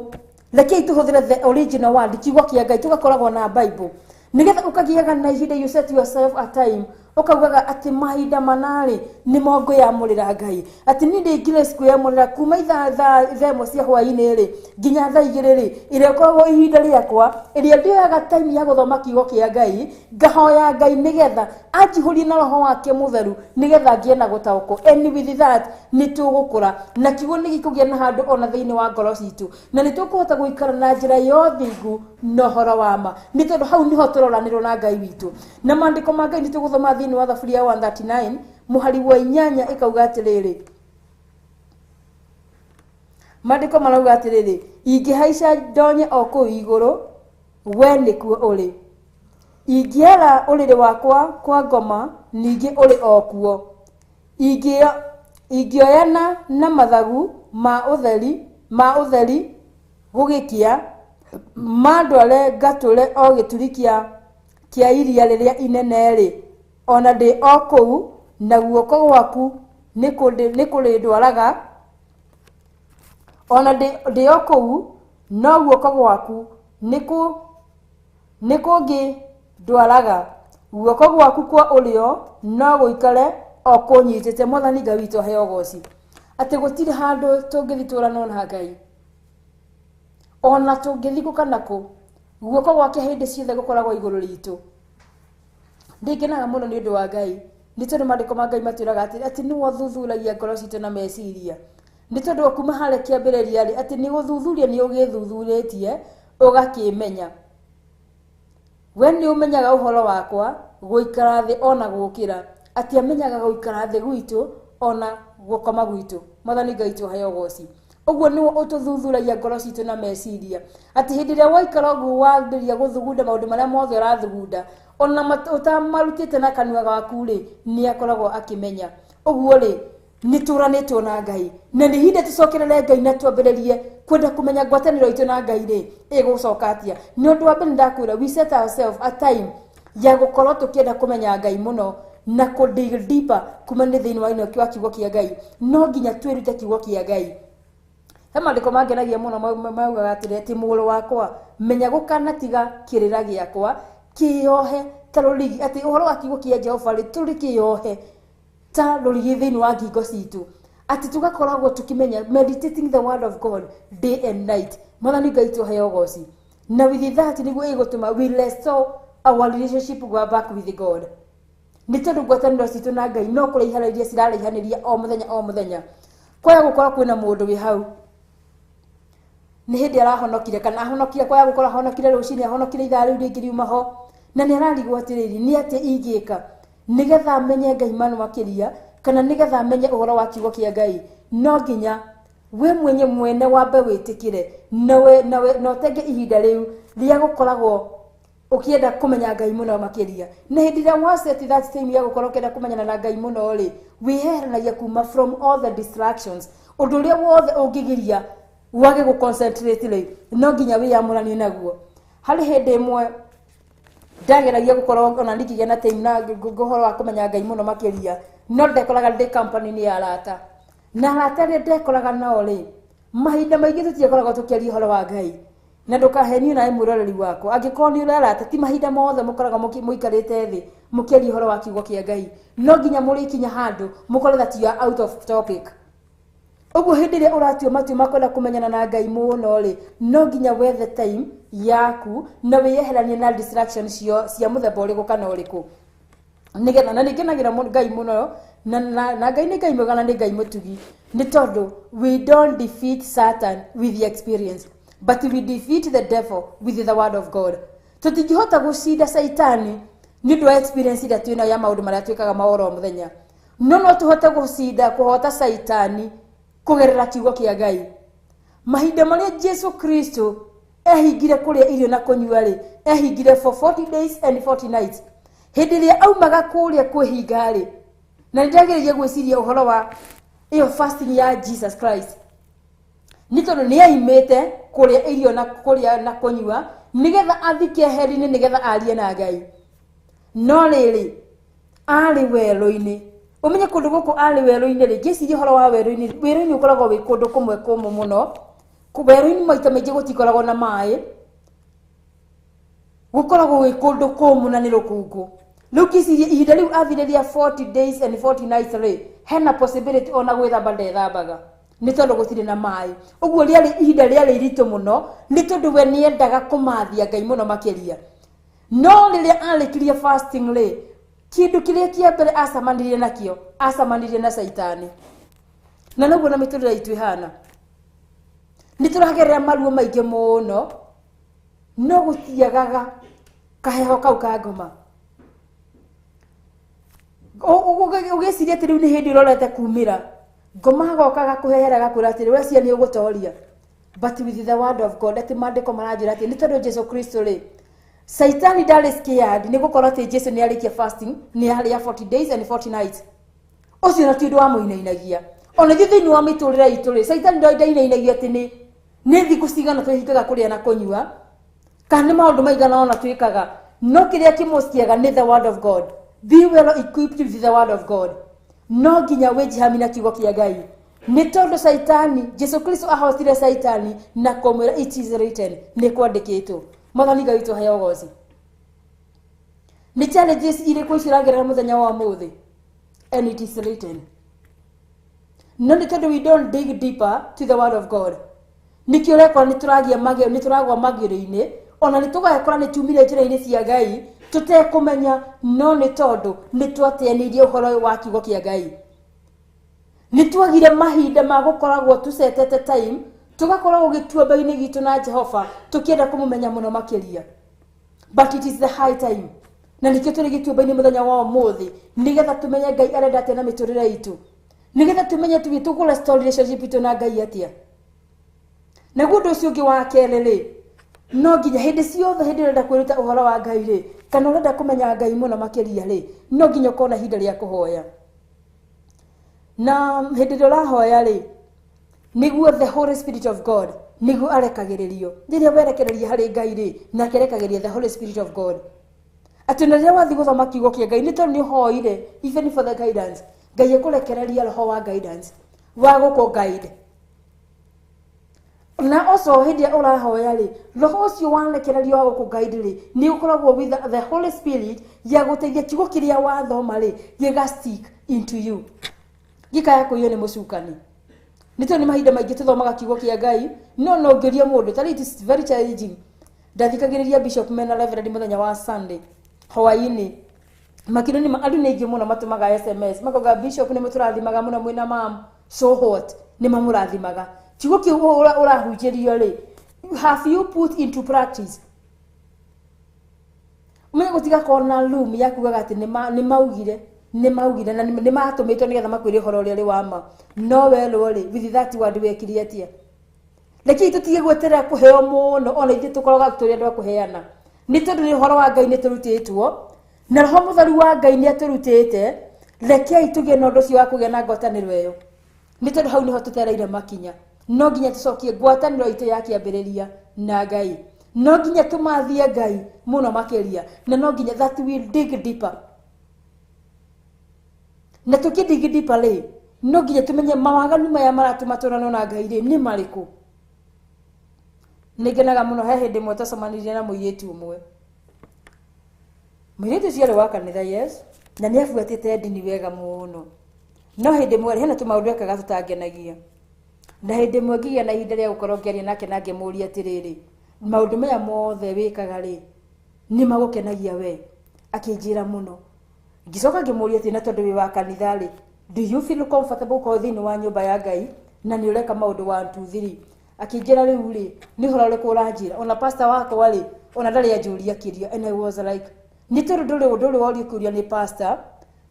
Rekei tũhũthĩre the original word, kiugo kĩa Ngai, tũgakoragwo na Bible nĩgetha ũkagĩaga na ihinda, you set yourself a time, ũkaugaga atĩ mahinda manarĩ nĩmo ngwĩyamũrĩra Ngai, atĩ niĩ ndĩ Grace kwĩyamũrĩra kuma ithaa thaa 1 cia hwaĩ-inĩ rĩ nginya thaa 2 rĩ, ĩrĩa ĩkoragwo ihinda rĩakwa ĩrĩa ndĩoyaga time ya gũthoma kiugo kĩa Ngai, ngahoya Ngai nĩgetha anjihũrie na roho wake mũtheru nĩgetha ngĩe na gũtaũkwo. And with that nĩ tũgũkũra na kiugo nĩ gĩkũgĩa na handũ ona thĩinĩ wa ngoro citũ, na nĩ tũkũhota gũikara na njĩra ya ũthingu na ũhoro wa ma, nĩ tondũ hau nĩho tũroranĩrwo na Ngai witũ. Na maandĩko ma Ngai nĩ tũgũthoma thĩinĩ wa Thaburia ya 139 mũhari wa 8 ĩkauga atĩrĩrĩ, maandĩko marauga atĩrĩrĩ, ingĩhaica ndonye o kũu igũrũ, we nĩkuo ũrĩ, ingĩara ũrĩrĩ wakwa kwa ngoma, ningĩ ũrĩ o kuo, ingĩoyana na mathagu ma ũtheri gũgĩkĩa, mandware ngatũre o gĩturi kĩa iria rĩrĩa inene rĩ, ona ndĩ o kũu, na guoko gwaku nĩ kũrĩndwaraga, ona ndĩ o kũu, no guoko gwaku nĩ kũngĩndwaraga, guoko gwaku kwa ũrĩo no gũikare o kũnyitĩte. Mwathani Ngai witũ aheo ũgoci, atĩ gũtirĩ handũ tũngĩthiĩ tũranwo na Ngai, ona tũngĩthiĩ kũ kana kũ, guoko gwake hĩndĩ ciothe gũkoragwo igũrũ ritũ. Ndĩngenaga mũno nĩ ũndũ wa Ngai, nĩ tondũ maandĩko ma Ngai matwĩraga atĩ nĩwe ũthuthuragia ngoro citũ na meciria, nĩ tondũ kuma harĩa kĩambĩrĩria rĩ, atĩ nĩ gũthuthuria nĩ ũgĩthuthurĩtie ũgakĩmenya. We nĩ ũmenyaga ũhoro wakwa gũikara thĩ ona gũkĩra, atĩ amenyaga gũikara thĩ gwitũ ona gũkoma gwitũ. Mwathani Ngai tũheo ũgoci. Ũguo nĩwe ũtũthuthuragia ngoro citũ na meciria, atĩ hĩndĩ ĩrĩa waikara ũguo wambĩrĩria gũthugunda maũndũ marĩa mothe ũrathugunda, ona ũtamarutĩte na kanua gaku rĩ, nĩ akoragwo akĩmenya. Ũguo rĩ, nĩ tũranĩtwo na Ngai, na nĩ ihinda tũcokerere Ngai na twambĩrĩrie kwenda kũmenya ngwatanĩro itũ na Ngai rĩ, ĩgũcoka atĩa. Nĩ ũndũ wa mbere ndakwĩra, we set ourselves a time ya gũkorwo tũkĩenda kũmenya Ngai mũno na kũ dig deeper kuma nĩ thĩinĩ wa kiugo kĩa Ngai. No nginya twĩrute kiugo kĩa Ngai. He maandĩko mangenagia mũno maugaga atĩrĩ, atĩ mũrũ wakwa, menya gũkanatiga kĩrĩra gĩakwa kĩohe ta rũrigi, atĩ ũhoro wa kiugo kĩa Jehova rĩ, tũrĩ kĩohe ta rũrigi thĩinĩ wa ngingo citũ, atĩ tũgakoragwo tũkĩmenya meditating the word of God day and night. Mwathani Ngai tũheo ũgoci. Na with that nĩguo ĩgũtũma we restore our relationship go back with God. Nĩ tondũ ngwatanĩro citũ na Ngai no kũraihanĩria ciraraihanĩria o mũthenya o mũthenya. Kwaya gũkorwo kwĩna mũndũ wĩ hau nĩ hĩndĩ arahonokire, kana ahonokire, kwaya gũkorwo ahonokire rũcinĩ, ahonokire ithaa rĩu rĩngĩ riuma ho, na nĩ ararigwo atĩrĩrĩ, nĩ atĩa ingĩka nĩgetha menye Ngai mano makĩria, kana nĩgetha menye ũhoro wa kiugo kĩa Ngai. No nginya We mwenye mwene wambe wĩtĩkĩre nawe nawe na ũtenge ihinda rĩu rĩa gũkoragwo ũkĩenda kũmenya Ngai mũno makĩria. Na hĩndĩ ĩrĩa wa set that time ya gũkorwo ũkĩenda kũmenyana na Ngai mũno rĩ, wĩyeheranagia kuma from all the distractions. Ũndũ ũrĩa wothe ũngĩgiria wage gũ concentrate rĩ, no nginya wĩyamũranie naguo. Harĩ hĩndĩ ĩmwe ndageragia gũkorwo ona ndingĩgĩa na time na ũhoro wa kũmenya Ngai mũno makĩria, no ndekoraga ndĩ company-inĩ ya arata. Na arata arĩa ndekoraga nao rĩ, mahinda maingĩ tũtiakoragwo tũkĩaria ũhoro wa Ngai. Na ndũkahenio nawe mwĩroreri wakwa, angĩkorwo nĩ ũrĩ arata, ti mahinda mothe mũkoragwo mũikarĩte thĩ mũkĩaria ũhoro wa kiugo kĩa Ngai. No nginya mũrĩkinya handũ mũkore that you are out of topic. Ũguo hĩndĩ ĩrĩa ũratua matua ma kwenda kũmenyana na Ngai mũno rĩ, no nginya wethe time yaku na wĩyeheranie na distraction cia mũthemba ũrĩkũ kana ũrĩkũ. Nĩgetha na nĩngenagĩra Ngai mũno na Ngai nĩ Ngai mwega na nĩ Ngai mũtugi, nĩ tondũ we don't defeat Satan with the experience, but we defeat the devil with the word of God. Tũtingĩhota gũcinda Saitani nĩ ũndũ wa experience ĩrĩa twĩnayo ya maũndũ marĩa twĩkaga ma oro mũthenya, no no tũhote gũcinda kũhota Saitani kũgerera kiugo kĩa Ngai. Mahinda marĩa Jesu Kristo ehingire kũrĩa irio na kũnyua rĩ, ehingire for 40 days and 40 nights. Hĩndĩ ĩrĩa aumaga kũrĩa kwĩhinga rĩ, na nĩndageragia gwĩciria ũhoro wa ĩyo fasting ya Jesus Christ, nĩ tondũ nĩ aimĩte kũrĩa irio na kũrĩa na kũnyua nĩgetha athiĩ keheri-inĩ nĩgetha arie na Ngai. No rĩrĩ, arĩ werũ-inĩ. Ũmenye kũndũ gũkũ arĩ werũ-inĩ rĩ, ngĩciria ũhoro wa werũ-inĩ, werũ-inĩ ũkoragwo wĩ kũndũ kũmwe kũmũ mũno. Werũ-inĩ maita maingĩ gũtikoragwo na maĩ, gũkoragwo gwĩ kũndũ kũmũ na nĩ rũkũngũ. Rĩu ngĩciria ihinda rĩu athire rĩa 40 days and 40 nights rĩ, hena possibility ona gwĩthamba ndethambaga nĩ tondũ gũtirĩ na maĩ. Ũguo rĩarĩ ihinda rĩarĩ iritũ mũno nĩ tondũ we nĩendaga kũmathia Ngai mũno makĩria. No rĩrĩa arĩkirie fasting rĩ, kĩndũ kĩrĩa kĩa mbere acemanirie nakĩo, acemanirie na Caitani. Na noguo na mĩtũrĩre itũ ĩhana. Nĩ tũragerera maruo maingĩ mũno, no gũtiagaga kaheho kau ka ngoma. Ũgĩciria atĩ rĩu nĩ hĩndĩ ũrorete kumĩra, ngoma agoka agakũhehera agakwĩra atĩrĩ, we cia nĩ ũgũtoria. But with the word of God, atĩ maandĩko maranjĩra atĩ nĩ tondũ Jesu Kristo rĩ, Saitani ndarĩ scared nĩ gũkorwo atĩ Jesu nĩ arĩkia fasting, nĩ arĩa 40 days and 40 nights. Ũcio na ti ũndũ wamũinainagia. Ona ithuĩ thĩinĩ wa mĩtũrĩre itũ rĩ, Saitani ndainainagia atĩ nĩ thikũ cigana twĩhingaga kũrĩa na kũnyua, kana nĩ maũndũ maigana ona twĩkaga. No kĩrĩa kĩmũciaga nĩ the word of God. Be well equipped with the word of God. No nginya wĩjihami na kiugo kĩa Ngai. Nĩ tondũ Saitani, Jesu Kristo ahotire Saitani na kũmwĩra it is written, nĩ kwandĩkĩtwo. Mwathani Ngai witũ aheo ũgoci. Nĩ challenges irĩkũ icio ũragerera mũthenya wa ũmũthĩ? And it is written. No nĩ tondũ we don't dig deeper to the word of God. Nĩkĩo ũrekora nĩ tũragĩa mageo, nĩ tũragwa magĩrĩ-inĩ, ona nĩ tũgakora nĩ tumire njĩra-inĩ cia Ngai tũtekũmenya, no nĩ tondũ nĩ twateanĩirie ũhoro wa kiugo kĩa Ngai. Nĩ twagire mahinda ma gũkoragwo tũcetete time, tũgakoragwo gĩtuamba-inĩ gitũ na Jehova tũkĩenda kũmũmenya mũno makĩria. But it is the high time. Na nĩkĩo tũrĩ gĩtuamba-inĩ mũthenya wa ũmũthĩ, nĩgetha tũmenye Ngai arenda atĩa na mĩtũrĩre itũ, nĩgetha tũmenye tũgĩ tũkũ restore relationship itũ na Ngai atĩa. Naguo ũndũ ũcio ũngĩ wa kerĩ rĩ, no nginya hĩndĩ ciothe hĩndĩ ĩrĩa ũrenda kwĩruta ũhoro wa Ngai rĩ, kana ũrenda kũmenya Ngai mũno makĩria rĩ, no nginya ũkorwo na ihinda rĩa kũhoya. Na hĩndĩ ĩrĩa ũrahoya rĩ, nĩguo the Holy Spirit of God nĩguo arekagĩrĩrio. Rĩrĩa werekereria harĩ Ngai rĩ, nake arekagĩrĩria the Holy Spirit of God. Atĩ na rĩrĩa wathiĩ gũthoma kiugo kĩa Ngai, nĩ tondũ nĩ ũhoire even for the guidance, Ngai ekũrekereria roho wa guidance wa gũkũ guide. Na also hĩndĩ ĩrĩa ũrahoya rĩ, roho ũcio warekererio wa gũkũ guide rĩ, nĩ ũkoragwo with the Holy Spirit ya gũteithia kiugo kĩrĩa wathoma rĩ, gĩga stick into you. Gĩkaya kũiywo nĩ mũcukani. Nĩ tondũ nĩ mahinda maingĩ tũthomaga kiugo kĩa Ngai, no no ũngĩũria mũndũ, ta rĩu it is very challenging. Ndathikagĩrĩria Bishop mena Reverend mũthenya wa Sunday hwaĩ-inĩ, makĩria nĩ andũ nĩ aingĩ mũno matũmaga SMS makauga Bishop nĩ mũtũrathimaga mũno mwĩna mam, so what, nĩ mamũrathimaga. Kiugo kĩu ũrahunjĩrio rĩ, have you put into practice? Ũmenye gũtigakorwo na room ya kugaga atĩ nĩ maugire, Nĩ maugire na nĩ matũmĩtwo nĩgetha makwĩre ũhoro ũrĩa ũrĩ wa ma. No werwo rĩ, with that word wekire atĩa? Rekei tũtige gweterera kũheo mũno, ona ithuĩ tũkoragwo tũrĩ andũ a kũheana. Nĩ tondũ nĩ ũhoro wa Ngai nĩ tũrutĩtwo, na Roho Mũtheru wa Ngai nĩ atũrutĩte. Rekei tũgĩe na ũndũ ũcio wa kũgĩa na ngwatanĩro ĩyo, nĩ tondũ hau nĩho tũtereire makinya. No nginya tũcokie ngwatanĩro itũ ya kĩambĩrĩria na Ngai. No nginya tũmathie Ngai mũno makĩria, na no nginya that we dig deeper. Na tũkĩ dig deeper rĩ, no nginya tũmenye mawaganu maya maratũma tũranwo na Ngai rĩ nĩ marĩkũ. Nĩ ngenaga mũno he hĩndĩ ĩmwe twacemanirie na mũirĩtu ũmwe. Mũirĩtu ũcio arĩ wa kanitha, yes, na nĩ abuatĩte ndini wega mũno. No hĩndĩ ĩmwe rĩ, hena tũmaũndũ ekaga tũtangenagia. Na hĩndĩ ĩmwe ngĩgĩa na ihinda rĩa gũkorwo ngĩaria nake na ngĩmũria atĩrĩrĩ, maũndũ maya mothe wĩkaga rĩ, nĩ magũkenagia we? Akĩnjĩra mũno. Ngĩcoka ngĩmũria atĩ na tondũ wĩ wa kanitha rĩ, do you feel comfortable gũkorwo thĩinĩ wa nyũmba ya Ngai na nĩ ũreka maũndũ 1 2 3? Akĩnjĩra rĩu rĩ, nĩ ũhoro ũrĩkũ ũranjĩra? Ona pastor wakwa rĩ, ona ndarĩ anjũria kĩũria. And I was like, nĩ tondũ ndũrĩ worio kĩũria nĩ pastor,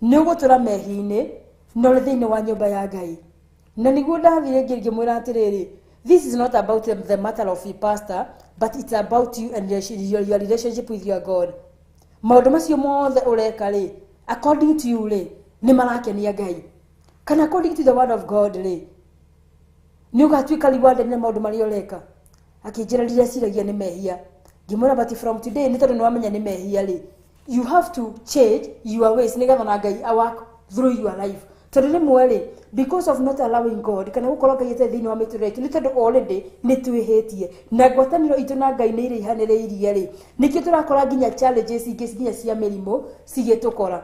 nĩ ũgũtũra mehi-inĩ na ũrĩ thĩinĩ wa nyũmba ya Ngai. Na nĩguo ndathire ngĩmwĩra atĩrĩrĩ, this is not about the matter of your pastor, but it's about you and your relationship with your God. Maũndũ macio mothe ũreka rĩ, according to you rĩ, nĩ marakenia Ngai? Kana according to the word of God rĩ, nĩ ũgatuĩka rewarded nĩ maũndũ marĩa ũreka? Akĩnjĩra ndireciiragia nĩ mehia. Ngĩmwĩra but from today, nĩ tondũ nĩ wamenya nĩ mehia rĩ, you have to change your ways nĩgetha na Ngai work through your life. Tondũ rĩmwe rĩ, because of not allowing God kana gũkorwo Ngai atarĩ thĩinĩ wa mĩtũrĩre itũ, nĩ tondũ already nĩ twĩhĩtie na ngwatanĩro itũ na Ngai nĩ iraihanĩrĩirie rĩ, nĩkĩo tũrakora nginya challenges ingĩ nginya cia mĩrimũ cigĩtũkora,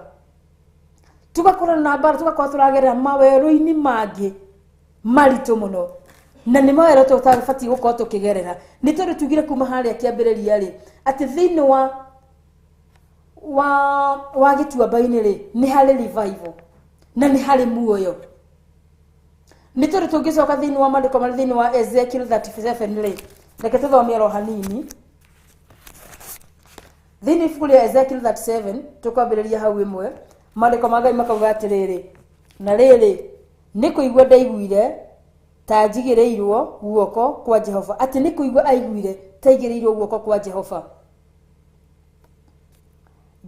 tũgakora na mbara, tũgakorwo tũragerera mawerũ-inĩ mangĩ maritũ mũno, na nĩ mawerũ tũtabatiĩ gũkorwo tũkĩgerera. Nĩ tondũ tugire kuma harĩa kĩambĩrĩria rĩ, atĩ thĩinĩ wa gĩtuamba-inĩ rĩ, nĩ harĩ revival na nĩ harĩ muoyo. Nĩ tondũ tũngĩcoka thĩinĩ wa maandĩko marĩ thĩinĩ wa Ezekiel 37 rĩ, reke tũthome oro hanini thĩinĩ ibuku rĩa Ezekiel 37, tũkwambĩrĩria hau ĩmwe. Maandĩko ma Ngai makauga atĩrĩrĩ, na rĩrĩ, nĩ kũigua ndaiguire ta njigĩrĩirwo guoko kwa Jehova, atĩ nĩ kũigua aiguire ta aigĩrĩirwo guoko kwa Jehova.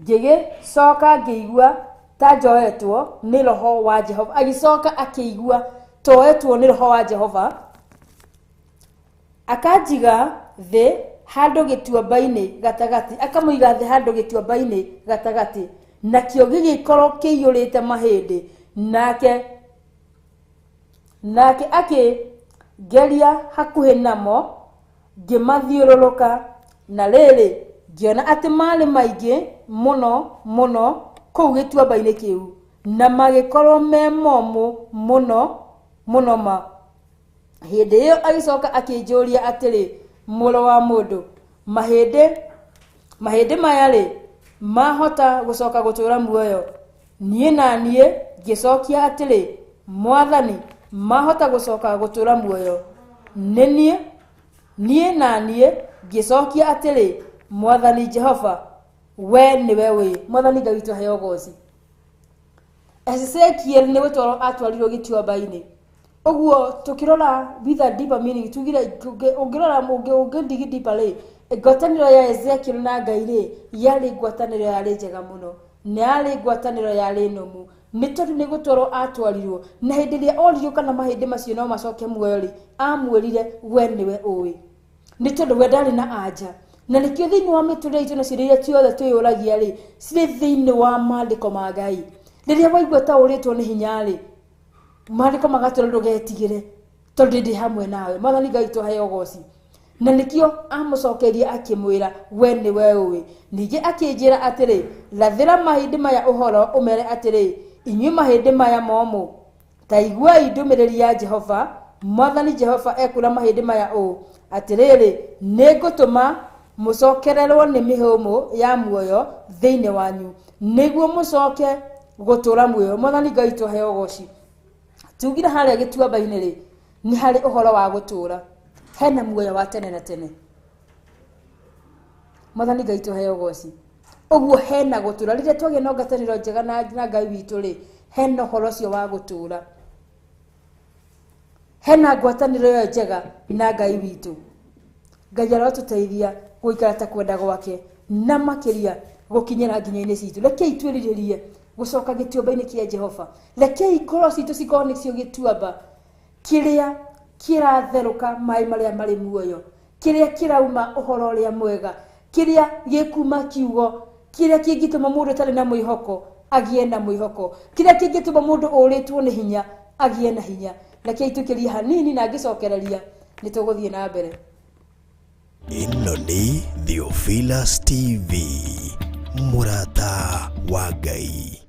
Ngĩgĩcoka ngĩigua ta njoetwo nĩ roho wa Jehova. Agĩcoka akĩigua toetwo nĩ roho wa Jehova, akanjiga thĩ handũ gĩtuamba-inĩ gatagatĩ, akamũiga thĩ handũ gĩtuamba-inĩ gatagatĩ, nakĩo gĩgĩkorwo kĩiyũrĩte mahĩndĩ. Nake akĩngeria hakuhĩ namo, ngĩmathiũrũrũka, na rĩrĩ, ngĩona atĩ marĩ maingĩ mũno mũno kũu gĩtuamba-inĩ kĩu, na magĩkorwo me momũ mũno mũno ma. Hĩndĩ ĩyo agĩcoka akĩnjũria atĩrĩ, mũrũ wa mũndũ, mahĩndĩ maya rĩ, mahota gũcoka gũtũra muoyo? Niĩ na niĩ ngĩcokia atĩrĩ, Mwathani, mahota gũcoka gũtũra muoyo? Nĩ niĩ na niĩ ngĩcokia atĩrĩ, Mwathani Jehova, we nĩwe wĩ. Mwathani Ngai witũ aheo ũgoci. Ezekiel nĩ gũtwarwo atwarirwo gĩtuamba-inĩ. Ũguo tũkĩrora with a deeper meaning, tugire ũngĩrora ũngĩ deeper rĩ, ngwatanĩro ya Ezekiel na Ngai rĩ, yarĩ ngwatanĩro yarĩ njega mũno, na yarĩ ngwatanĩro yarĩ nũmu, nĩ tondũ nĩ gũtwarwo atwarirwo, na hĩndĩ ĩrĩa oririo kana mahĩndĩ macio no macoke muoyo rĩ, amwĩrire we nĩwe ũĩ, nĩ tondũ we ndarĩ na anja. Na nĩkĩo thĩinĩ wa mĩtũrĩre itũ na ciũria iria ciothe twĩyũragia rĩ, cirĩ thĩinĩ wa maandĩko ma Ngai. Rĩrĩa waigua ta ũrĩtwo nĩ hinya rĩ, maandĩko magatwĩra ndũgetigĩre, tondũ ndĩ hamwe nawe. Mwathani Ngai witũ aheo ũgoci. Na nĩkĩo amũcokeria akĩmwĩra we nĩwe ũĩ. Ningĩ akĩnjĩra atĩrĩ, rathĩra mahĩndĩ maya ũhoro ũmere atĩrĩ, inyuĩ mahĩndĩ maya momũ, ta iguai ndũmĩrĩri ya Jehova. Mwathani Jehova ekwĩra mahĩndĩ maya ũũ, atĩrĩrĩ, nĩngũtũma mũcokererwo nĩ mĩhũmũ ya muoyo thĩinĩ wanyu, nĩguo mũcoke gũtũra muoyo. Mwathani Ngai witũ aheo ũgoci. Tugire harĩa gĩtuamba-inĩ rĩ, nĩ harĩ ũhoro wa gũtũra, hena muoyo wa tene na tene. Mwathani Ngai witũ aheo ũgoci. Ũguo hena gũtũra rĩrĩa twagĩa na ngwatanĩro njega na Ngai witũ rĩ, hena ũhoro ũcio wa gũtũra, hena ngwatanĩro ĩyo njega na Ngai witũ. Ngai arotũteithia gũikara ta kwenda gwake na makĩria gũkinyĩra nginya-inĩ citũ. Rekei twĩrirĩrie gũcoka gĩtuamba-inĩ kĩa Jehova. Rekei ngoro citũ cikorwo nĩcio gĩtuamba kĩrĩa kĩratherũka maĩ marĩa marĩ muoyo, kĩrĩa kĩrauma ũhoro ũrĩa mwega, kĩrĩa gĩkuma kiugo, kĩrĩa kĩngĩtũma mũndũ ũtarĩ na mwĩhoko agĩe na mwĩhoko, kĩrĩa kĩngĩtũma mũndũ ũrĩtwo nĩ hinya agĩe na hinya. Rekei tũkĩrie hanini na ngĩcokereria nĩ tũgũthiĩ na mbere. Ĩno nĩ Theophilus TV, mũrata wa Ngai.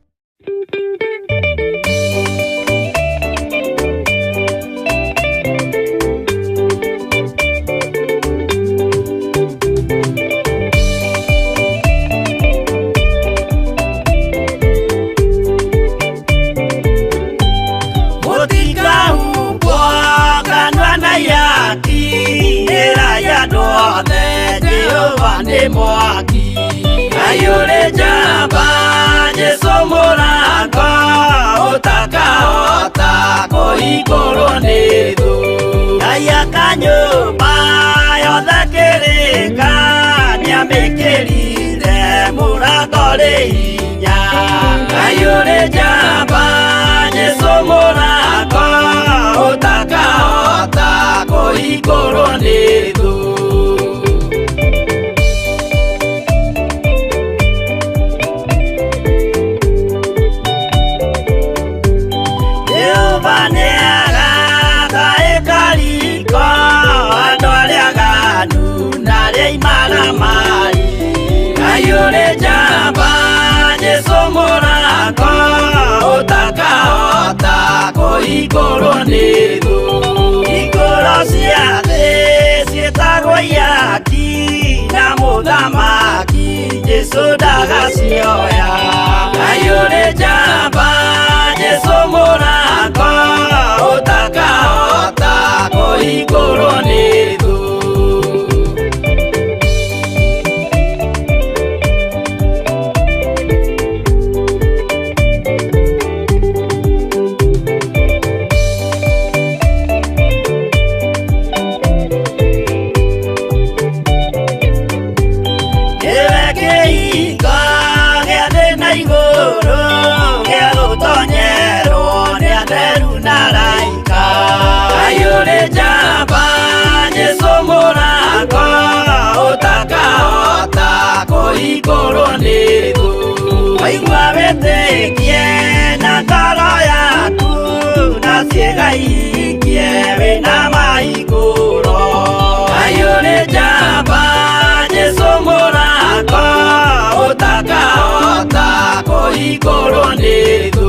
Nĩ mwaki ayũrĩ njamba Jesũ mũrango ũtakahota kũhingũrwo nĩ thũ. Ngai akanyũmba yothe kĩrĩka nĩamĩkĩrire mũrango rĩ hinya. Ayũrĩ njamba Jesũ mũrango ũtakahota kũhingũrwo nĩ thũ. Ayũrĩ njamba Jesũ mũrango ũtakahota kũhingũrwo nĩ thũ. Hingũro cia thĩ ciĩtagwo ihaki na mũthamaki Jesũ ndagacioya. Ayũrĩ njamba Jesũ mũrango ũtakahota kũhingũrwo nĩ thũ. Ayũrĩ njamba Jesũ mũrango ũtakahota kũhingũrwo nĩ thũ. Waigua wĩtĩkie na ngoro yaku na ciĩga ihingie wĩna mahingũro. Ayũrĩ njamba Jesũ mũrango ũtakahota kũhingũrwo nĩ thũ.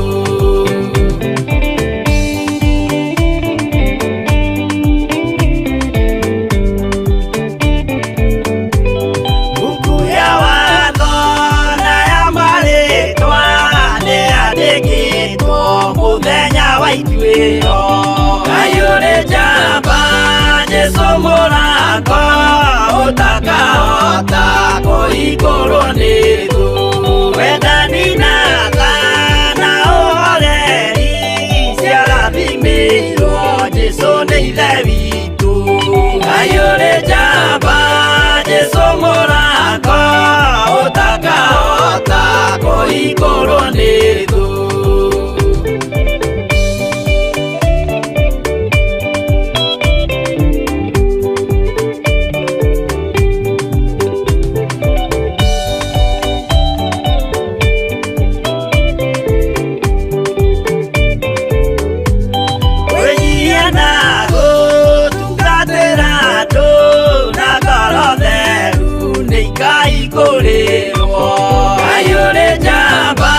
Ayũrĩ njamba Jesũ mũrango ũtakahota kũhingũrwo nĩ thũ. Wendani na tha na ũhoreri ciarathimĩirwo Jesũ nĩ Ithe witũ. Ayũrĩ njamba Jesũ mũrango ũtakahota kũhingũrwo nĩ thũ. Ayũrĩ njamba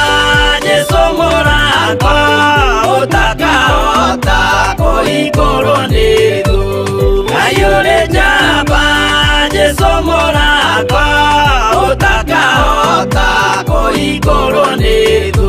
Jesũ mũrango ũtakahota kũhingũrwo nĩ thũ. Ayũrĩ njamba Jesũ mũrango ũtakahota kũhingũrwo nĩ thũ.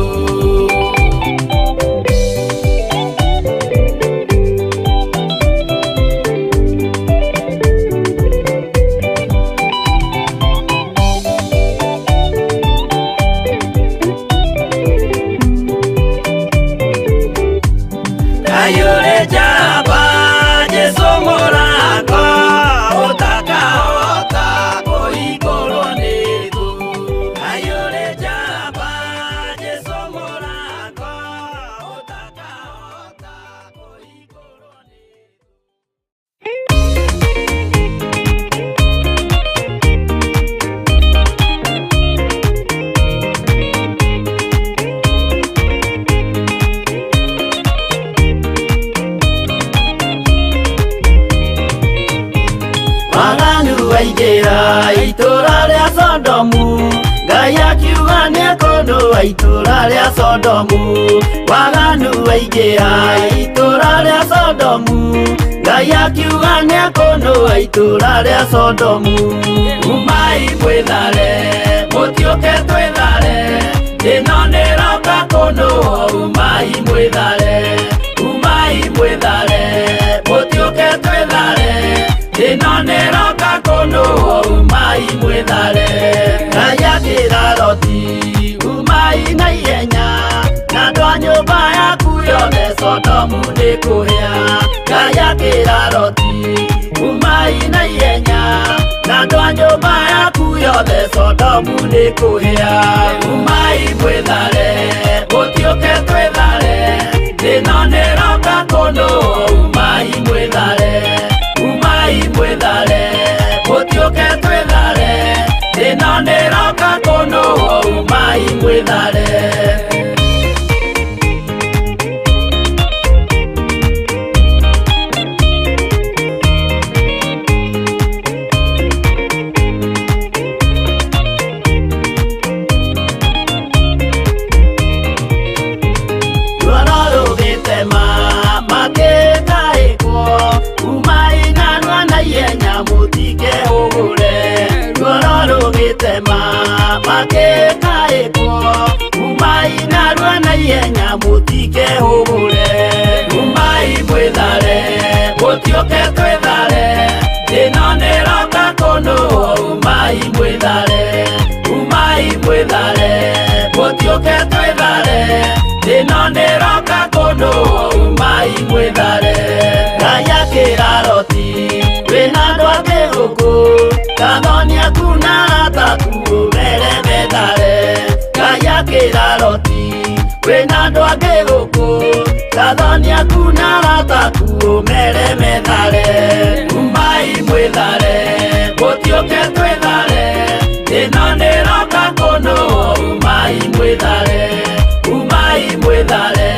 Itũra rĩa Sodomu, Ngai akiuga nĩekũnũa itũra rĩa Sodomu. Waganu waingĩha itũra rĩa Sodomu, Ngai akiuga nĩekũnũa itũra rĩa Sodomu. Umai mwĩthare, mũtiũke twĩthare, ĩno nĩroka kũnũa. Umai mwĩthare, umai mwĩthare, mũtiũke twĩthare, ĩno nĩroka kũnũa. Umai mwĩthare. Ngai akĩra Loti, umai na ihenya, na andũ a nyũmba yaku yothe, Sodomu nĩ kũhĩa. Ngai akĩra Loti, umai na ihenya, na andũ a nyũmba yaku yothe, Sodomu nĩ kũhĩa. Umai mwĩthare, mũtiũke twĩthare, ĩno nĩroka kũnũa. Umai mwĩthare, umai mwĩthare, mũtiũke twĩthare, ĩno nĩroka kũnũa. Umai mwĩthare. Ruoro rũgĩtema makĩtaĩkwo, umai narua na ihenya mũtikehũgũre. Ruoro rũgĩtema makĩtaĩkwo, umai narua na ihenya mũtikehũgũre. Umai mwĩthare, mũtiũke twĩthare, ĩno nĩroka kũnũa. Umai mwĩthare, umai mwĩthare, mũtiũke twĩthare, ĩno nĩroka kũnũa. Umai mwĩthare. Ngai akĩra Loti, wĩna andũ angĩ gũkũ, kathoni aku na arata aku ũmere methare. Ngai akĩra Loti, wĩna andũ angĩ gũkũ, kathoni aku na arata aku ũmere methare. Umai mwĩthare, mũtiũke twĩthare, ĩno nĩroka kũnũa. Umai mwĩthare, umai mwĩthare,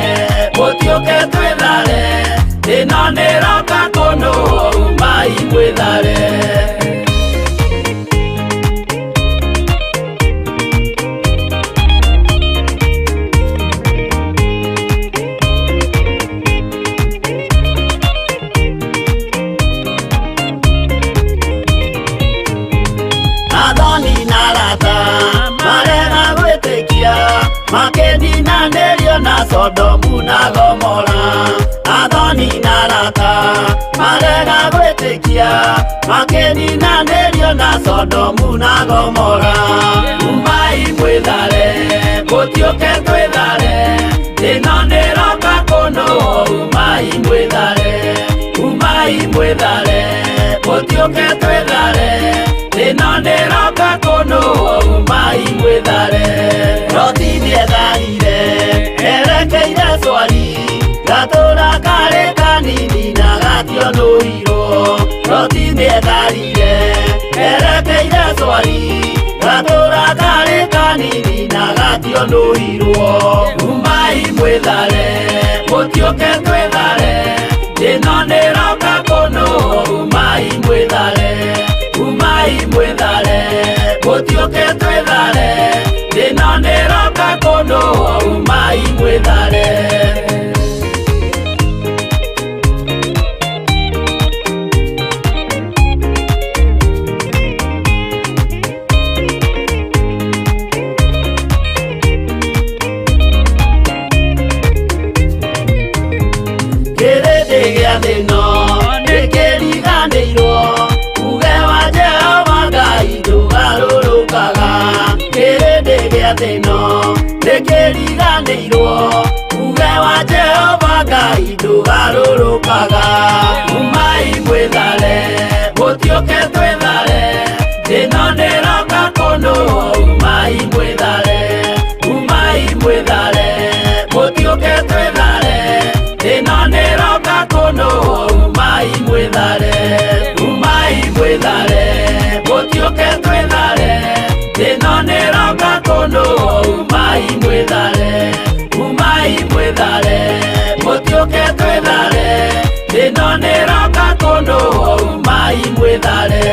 mũtiũke twĩthare, ĩno nĩroka kũnũa. Umai mwĩthare. Athoni na arata marega gwĩtĩkia, makĩninanĩrio na Sodomu na Gomora. Athoni na arata marega gwĩtĩkia, makĩninanĩrio na Sodomu na Gomora. Umai mwĩthare, mũtiũke twĩthare, ĩno nĩroka kũnũa. Umai mwĩthare, umai mwĩthare, mũtiũke twĩthare, ĩno nĩroka kũnũa. Umai mwĩthare. Loti nĩetharire erekeire Swari, gatũra karĩ kanini na gationũirwo. Loti nĩetharire erekeire Swari, gatũra karĩ kanini na gationũirwo. Umai mwĩthare, mũtiũke twĩthare, ĩno nĩroka kũnũa. Umai mwĩthare, umai mwĩthare, mũtiũke twĩthare, ĩno nĩroka kũnũa. Umai mwĩthare. Kĩrĩndĩ gĩa thĩno nĩkĩriganĩirwo, uge wa Jehova Ngai ndũgarũrũkaga. Kĩrĩndĩ gĩa thĩno nĩkĩriganĩirwo, uge wa Jehova Ngai ndũgarũrũkaga. Umai mwĩthare, mũtiũke twĩthare, ĩno nĩroka kũnũa. Umai mwĩthare, umai mwĩthare, mũtiũke twĩthare, ĩno nĩroka kũnũa. Umai mwĩthare, umai mwĩthare, mũtiũke twĩthare, ĩno nĩroka kũnũa. Umai mwĩthare, umai mwĩthare, mũtiũke twĩthare, ĩno nĩroka kũnũa. Umai mwĩthare.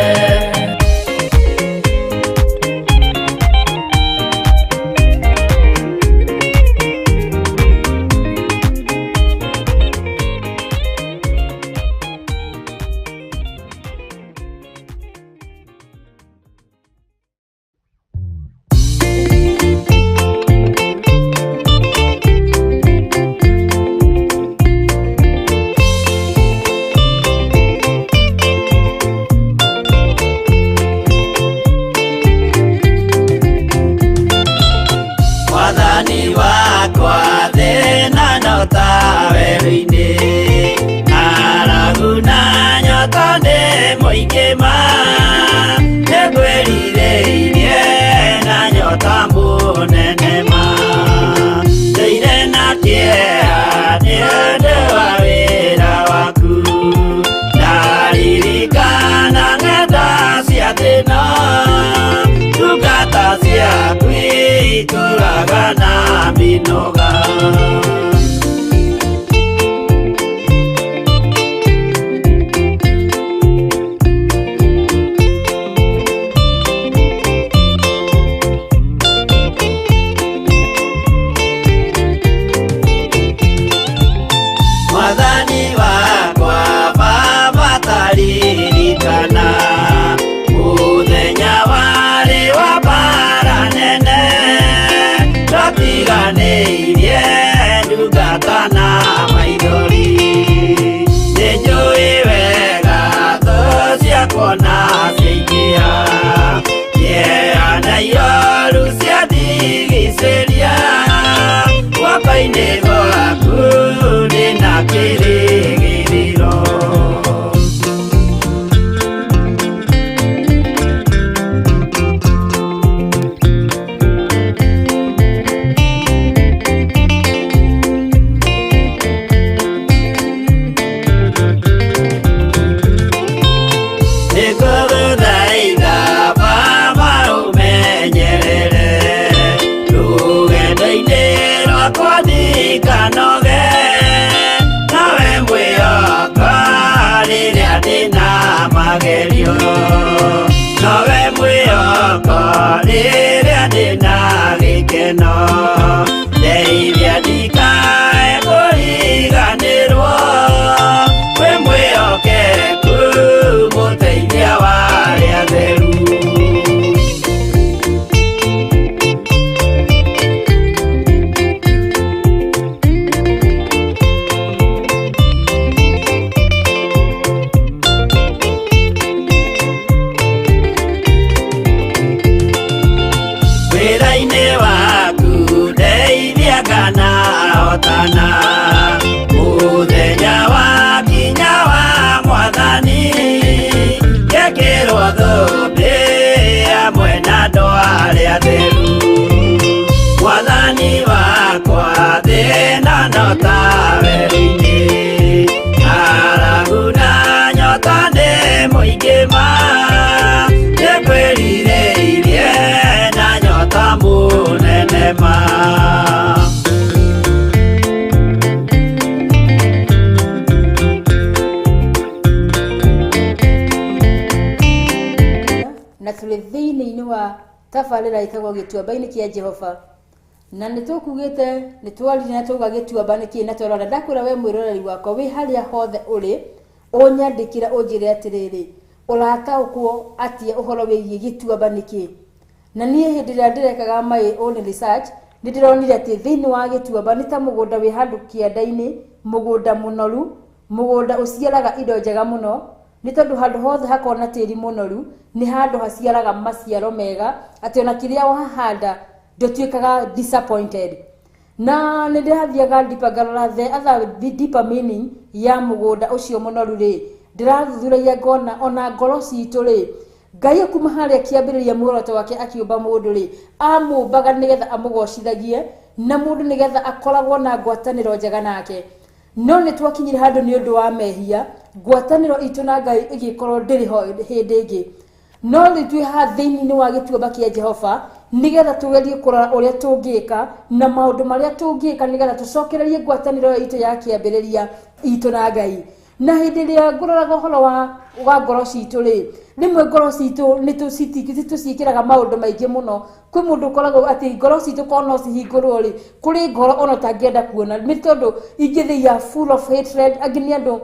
Ndinoga. Mwathani wakwa Baba taririkana mũthenya warĩ wa mbara nene, twatiganĩirie ndungata na maithori. Nĩnjũĩ wega thũ ciakwa na ciaingĩha, kĩeha na ihoru ciandigicĩria, guoko-inĩ gwaku ndĩna kĩrĩgĩrĩro. Nĩngũgũthaitha Baba ũmenyerere rũgendo-inĩ rwakwa ndikanoge, nawe mwĩhoko rĩrĩa ndĩna magerio, nowe mwĩhoko rĩrĩa ndĩna gĩkeno, ndeithia ndikae kũriganĩrwo, wĩ mwĩhokeku mũteithia wa arĩa atheru. Wĩra-inĩ waku ndeithia kana hotana, mũthenya wakinya wa Mwathani, ngekĩrwo thũmbĩ hamwe na andũ arĩa atheru. Mwathani wakwa thĩna no ta werũ-inĩ, ng'aragu na nyota nĩ mũingĩ ma, nĩngwĩrirĩirie na nyota mũnene ma. Na tũrĩ thĩinĩ-inĩ wa tabarĩra ĩtagwo gĩtuamba-inĩ kĩa Jehova, na nĩ tũkugĩte nĩ twarire na twauga gĩtuamba nĩ kĩĩ, na twarora. Ndakwĩra we mwĩroreri wakwa wĩ harĩa hothe ũrĩ, ũnyandĩkĩra ũnjĩre atĩrĩrĩ, ũrataũkwo atĩa ũhoro wĩgiĩ gĩtuamba nĩ kĩĩ. Na niĩ hĩndĩ ĩrĩa ndĩrekaga my own research, nĩ ndĩronire atĩ thĩinĩ wa gĩtuamba nĩ ta mũgũnda wĩ handũ kĩanda-inĩ, mũgũnda mũnoru, mũgũnda ũciaraga indo njega mũno, nĩ tondũ handũ hothe hakoragwo na tĩri mũnoru nĩ handũ haciaraga maciaro mega, atĩ ona kĩrĩa wahanda ndũtuĩkaga disappointed. Na nĩ ndĩrathiaga deeper ngarora the other deeper meaning ya mũgũnda ũcio mũnoru rĩ, ndĩrathuthuragia ngona ona ngoro citũ rĩ, Ngai kuma harĩa kĩambĩrĩria muoroto wake akĩũmba mũndũ rĩ, amũmbaga nĩgetha amũgocithagie, na mũndũ nĩgetha akoragwo na ngwatanĩro njega nake. No nĩ twakinyire handũ nĩ ũndũ wa mehia, ngwatanĩro itũ na Ngai ĩgĩkorwo ndĩrĩ ho hĩndĩ ĩngĩ. No rĩu twĩ haha thĩinĩ wa gĩtuamba kĩa Jehova nĩgetha tũgerie kũrora ũrĩa tũngĩka na maũndũ marĩa tũngĩka nĩgetha tũcokererie ngwatanĩro itũ ya kĩambĩrĩria itũ na Ngai. Na hĩndĩ ĩrĩa ngũroraga ũhoro wa ngoro citũ rĩ, rĩmwe ngoro citũ nĩ tũciĩkĩraga maũndũ maingĩ mũno. Kwĩ mũndũ ũkoragwo atĩ ngoro citũ korwo no cihingũrwo rĩ, kũrĩ ngoro ona ũtangĩenda kuona, nĩ tondũ ingĩ they are full of hatred, angĩ nĩ andũ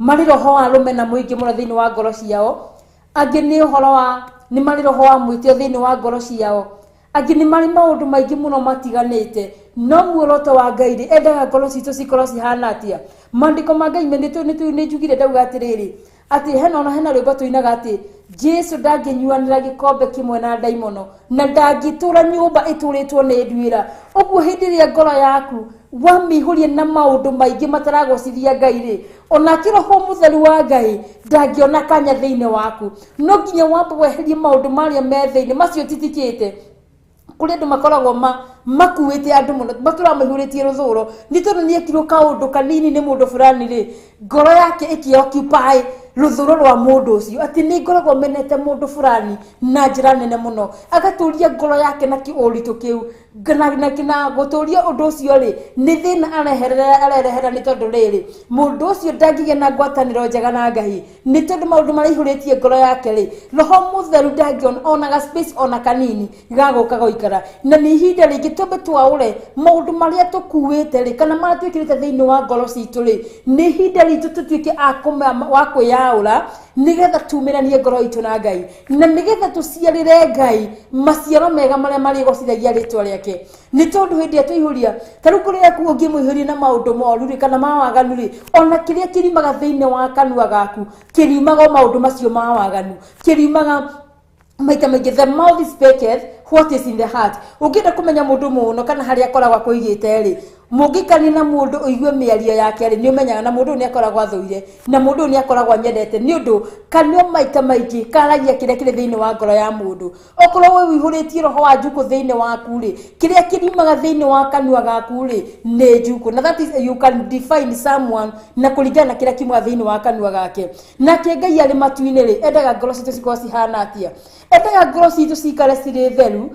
marĩ roho wa rũmena mũingĩ mũno thĩinĩ wa ngoro ciao, angĩ nĩ ũhoro wa nĩ marĩ roho wa mwĩtĩo thĩinĩ wa ngoro ciao, angĩ nĩ marĩ maũndũ maingĩ mũno matiganĩte. No muoroto wa Ngai rĩ, endaga ngoro citũ cikorwo cihana atĩa? Maandĩko ma Ngai nĩ njugire ndauga atĩrĩrĩ, atĩ hena ona hena rwĩmbo tũinaga atĩ Jesu ndangĩnyuanĩra gĩkombe kĩmwe na ndaimono, na ndangĩtũra nyũmba ĩtũrĩtwo nĩ nduĩra. Ũguo hĩndĩ ĩrĩa ngoro yaku wamĩihũria na maũndũ maingĩ mataragocithia Ngai rĩ, onake roho mũtheru wa Ngai ndangĩona kanya thĩinĩ waku. No nginya wambe weherie maũndũ marĩa me thĩinĩ macio ũtitikĩte. Kũrĩ andũ makoragwo makuĩte andũ mũno, matũraga maihũrĩtie rũthũro, nĩ tondũ nĩ ekirwo kaũndũ kanini nĩ mũndũ fulani rĩ, ngoro yake ĩkĩ-occupy rũthũro rwa mũndũ ũcio, atĩ nĩ ngoragwo menete mũndũ fulani na njĩra nene mũno, agatũria ngoro yake na ũritũ kĩu. Na gũtũria ũndũ ũcio rĩ, nĩ thĩna arerehera, nĩ tondũ rĩrĩ, mũndũ ũcio ndangĩgĩa na ngwatanĩro njega na Ngai, nĩ tondũ maũndũ marĩa aihũrĩtie ngoro yake rĩ, Roho Mũtheru ndangĩona onaga space ona kanini gagũka gũikara. Na nĩ ihinda rĩngĩ twambe twaũre maũndũ marĩa tũkuĩte rĩ, kana marĩa twĩkĩrĩte thĩinĩ wa ngoro citũ rĩ. Nĩ ihinda ritũ tũtuĩke a wa kwĩyaũra, nĩgetha tumĩranie ngoro itũ na Ngai, na nĩgetha tũciarĩre Ngai maciaro mega marĩa marĩgocithagia rĩtwa rĩake. Nĩ tondũ hĩndĩ ĩrĩa twaihũria, ta rĩu ngoro yaku ũngĩmũihũria na maũndũ moru rĩ, kana ma waganu rĩ, ona kĩrĩa kĩriumaga thĩinĩ wa kanua gaku kĩriumaga o maũndũ macio ma waganu, kĩriumaga maita maingĩ. The mouth speaketh what is in the heart. Ũngĩenda kũmenya mũndũ mũno kana harĩa akoragwo akũigĩte rĩ, mũngĩkania na mũndũ ũigue mĩario yake rĩ, nĩ ũmenyaga na mũndũ ũyũ nĩ akoragwo athũire, na mũndũ ũyũ nĩ akoragwo anyendete, nĩ ũndũ kanua maita maingĩ karagia kĩrĩa kĩrĩ thĩinĩ wa ngoro ya mũndũ. Okorwo we ũihũrĩtie roho wa njukũ thĩinĩ waku rĩ, kĩrĩa kĩriumaga thĩinĩ wa kanua gaku rĩ, nĩ njukũ. Na that is, you can define someone na kũringana na kĩrĩa kiumaga thĩinĩ wa kanua gake. Nake Ngai arĩ matu-inĩ rĩ, endaga ngoro citũ cikorwo cihana atĩa? Endaga ngoro citũ cikare cirĩ theru,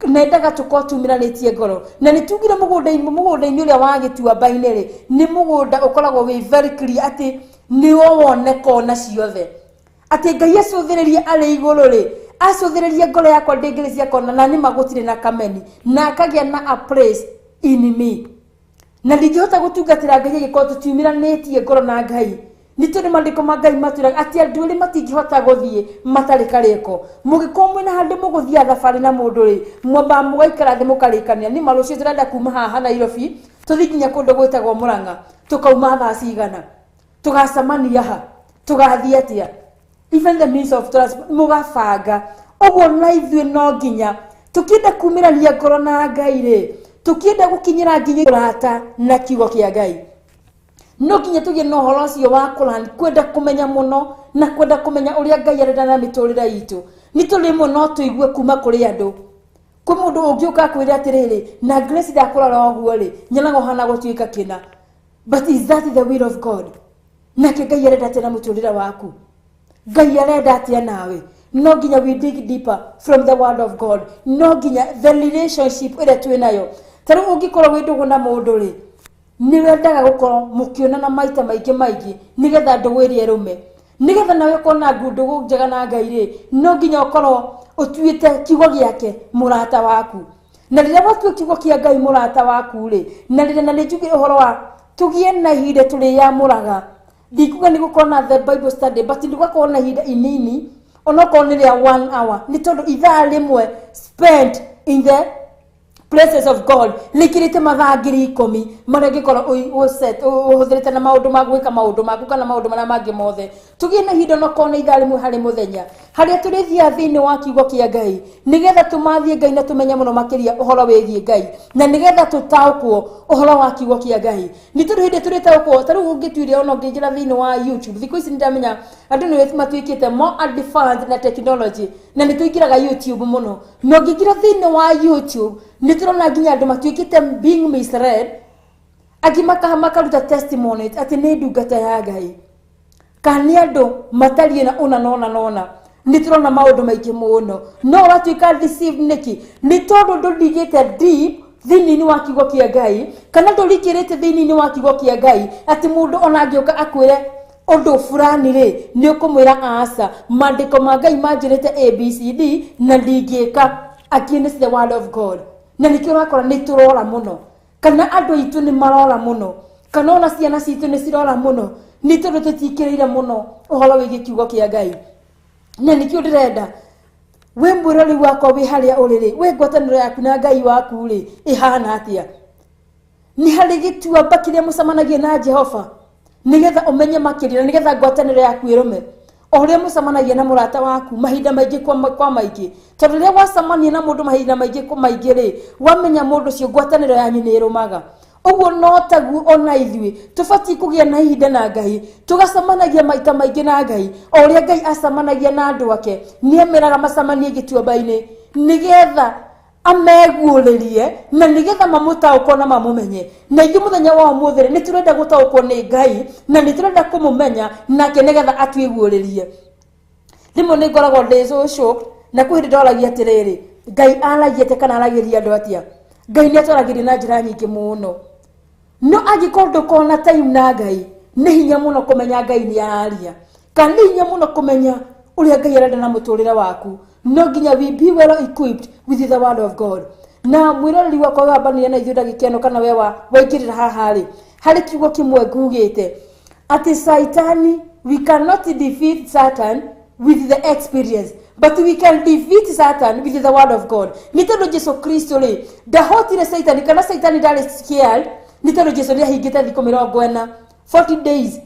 na endaga tũkorwo tumĩranĩtie ngoro. Na nĩ tugire mũgũnda-inĩ ũrĩa wa gĩtuamba-inĩ rĩ, nĩ mũgũnda ũkoragwo wĩ very clear, atĩ nĩwo wone kona ciothe, atĩ Ngai acũthĩrĩrie arĩ igũrũ rĩ, acũthĩrĩrie ngoro yakwa ndĩngĩrĩ cia kona, na nĩma gũtirĩ na kameni, na akagĩa na a place in me. Na ndingĩhota gũtungatĩra Ngai angĩkorwo tũtiumĩranĩtie ngoro na Ngai, nĩ tondũ maandĩko ma Ngai matwĩraga atĩ andũ erĩ matingĩhota gũthiĩ matarĩ karĩko. Mũngĩkorwo mwĩna handũ mũgũthiaga thabarĩ na mũndũ rĩ, mwambaga mũgaikara thĩ mũkarĩkania, nĩ ma rũciũ tũrenda kuma haha Nairobi tũthiĩ nginya kũndũ gwĩtagwo Mũrang'a, tũkauma thaa cigana, tũgacemania ha, tũgathiĩ atĩa, even the means of transport mũgabanga ũguo. Na ithuĩ no nginya tũkĩenda kumĩrania ngoro na Ngai rĩ, tũkĩenda gũkinyĩra nginya ũrata na kiugo kĩa Ngai, no nginya tũgĩe na ũhoro ũcio wa kũran kwenda kũmenya mũno na kwenda kũmenya ũrĩa Ngai arenda na mĩtũrĩre itũ. Nĩ tũrĩ rĩmwe no tũigue kuma kũrĩ andũ, kwĩ mũndũ ũngĩũka akwĩre atĩrĩrĩ, "Na Grace, ndakũrora ũguo rĩ, nyonaga ũhana gũtuĩka kĩna." But is that the will of God? Nake Ngai arenda atĩa na mũtũrĩre waku? Ngai arenda atĩa nawe? No nginya we dig deeper from the word of God. No nginya the relationship ĩrĩa twĩ nayo, ta rĩu ũngĩkorwo wĩ ndũgũ na mũndũ rĩ, nĩ wendaga gũkorwo mũkĩonana maita maingĩ maingĩ, nĩgetha ndũgũ ĩrĩa ĩrũme. Nĩgetha nawe ũkorwo na ndũgũ njega na Ngai rĩ, no nginya ũkorwo ũtuĩte kiugo gĩake mũrata waku. Na rĩrĩa watua kiugo kĩa Ngai mũrata waku rĩ, na rĩrĩa na nĩ njuge ũhoro wa tũgĩe na ihinda tũrĩyamũraga, ndikuga nĩ gũkorwo na the Bible study, but nĩ gũgakorwo na ihinda inini, onokorwo nĩ rĩa one hour, nĩ tondũ ithaa rĩmwe spent in the places of God rĩkĩrĩte mathaa 10,000 marĩa ũngĩkorwo ũhũthĩrĩte na maũndũ ma gwĩka maũndũ maku kana maũndũ marĩa mangĩ mothe. Tũgĩe na ihinda, onokorwo nĩ ithaa rĩmwe harĩ mũthenya, harĩa tũrĩthiaga thĩinĩ wa kiugo kĩa Ngai, nĩgetha tũmathie Ngai na tũmenye mũno makĩria ũhoro wĩgiĩ Ngai, na nĩgetha tũtaũkwo ũhoro wa kiugo kĩa Ngai. Nĩ tondũ hĩndĩ tũrĩtaũkwo, ta rĩu ũngĩtuire ona ũngĩingĩra thĩinĩ wa YouTube thikũ ici, nĩndamenya andũ nĩ matuĩkĩte more advanced na technology, na nĩ tũingĩraga YouTube mũno. Na ũngĩingĩra thĩinĩ wa YouTube, nĩ tũrona nginya andũ matuĩkĩte being misled, angĩ makaruta testimony atĩ nĩ ndungata ya Ngai, kana nĩ andũ matariĩ na ũna na ũna na ũna. Nĩ tũrona maũndũ maingĩ mũno, no ũratuĩka deceived. Nĩkĩ? Nĩ tondũ ndũdigĩte deep thĩinĩ wa kiugo kĩa Ngai, kana ndũrikĩrĩte thĩinĩ wa kiugo kĩa Ngai, atĩ mũndũ ona angĩũka akwĩre ũndũ fulani rĩ, nĩ ũkũmwĩra, "Aca, maandĩko ma Ngai manjĩrĩte ABCD na ndingĩka against the word of God." Na nĩkĩo ũrakora nĩ tũrora mũno, kana andũ aitũ nĩ marora mũno, kana ona ciana citũ nĩ cirora mũno, nĩ tondũ tũtikĩrĩire mũno ũhoro wĩgiĩ kiugo kĩa Ngai. Na nĩkĩo ndĩrenda wĩ mwĩrori wakwa, wĩ harĩa ũrĩ rĩ, wĩ ngwatanĩro yaku na Ngai waku rĩ, ĩhana atĩa? Nĩ harĩ gĩtuamba kĩrĩa mũcemanagia na Jehova, nĩgetha ũmenye makĩria, na nĩgetha ngwatanĩro yaku ĩrũme, o ũrĩa mũcemanagia na mũrata waku mahinda maingĩ kwa maingĩ. Tondũ rĩrĩa wacemania na mũndũ mahinda maingĩ kwa maingĩ rĩ, wamenya mũndũ ũcio, ngwatanĩro yanyu nĩ ĩrũmaga. Ũguo no taguo ona ithuĩ tũbatiĩ kũgĩa na ihinda na Ngai, tũgacemanagia maita maingĩ na Ngai, o ũrĩa Ngai acemanagia na andũ ake. Nĩ ameraga macemanie gĩtuamba-inĩ, nĩgetha ameguũrĩrie na nĩgetha mamũtaũkwo na mamũmenye. Na ithuĩ mũthenya wa ũmũthĩ rĩ, nĩ tũrenda gũtaũkwo nĩ Ngai, na nĩ tũrenda kũmũmenya nake, nĩgetha atuiguũrĩrie. Rĩmwe nĩ ngoragwo ndĩ so shocked, na kwĩ hĩndĩ ndoragia atĩrĩrĩ, Ngai aragia atĩa, kana aragĩria andũ atĩa? Ngai nĩ atwaragĩria na njĩra nyingĩ mũno. No angĩkorwo ndũkona time na Ngai, nĩ hinya mũno kũmenya Ngai nĩ araria, kana nĩ hinya mũno kũmenya ũrĩa Ngai arenda na mũtũrĩre waku. No nginya we be well equipped with the word of God. Na mwĩroreri wakwa wambanĩria na ithuĩ ndagĩka ĩno, kana we waingĩrĩra haha rĩ, harĩ kiugo kĩmwe ngugĩte atĩ Saitani, we cannot defeat Satan with the experience, but we can defeat Satan with the word of God. Nĩ tondũ Jesu Kristo rĩ ndahotire Saitani, kana Saitani ndarĩ scared, nĩ tondũ Jesu nĩ ahingĩte thikũ 40, 40 days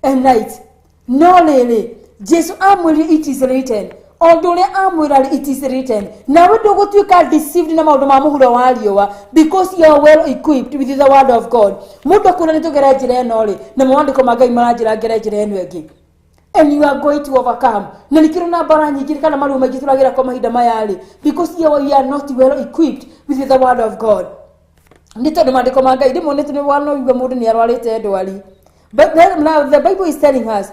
and night. No rĩrĩ, Jesu amwĩrire it is written. O ũndũ ũrĩa amwĩra rĩ, it is written. Nawe ndũgũtuĩka deceived na maũndũ ma mũhuro wa riũa, because you are well equipped with the word of God. Mũndũ akwĩra nĩ tũgere njĩra ĩno rĩ, na mawandĩko ma Ngai maranjĩra ngere njĩra ĩno ĩngĩ, and you are going to overcome. Na nĩkĩo na mbara nyingĩ kana maruo maingĩ tũragĩra kwa mahinda maya rĩ, because you are not well equipped with the word of God. Nĩ tondũ maandĩko ma Ngai rĩmwe nĩ wanoigua mũndũ nĩ arwarĩte ndwari, but then, now the Bible is telling us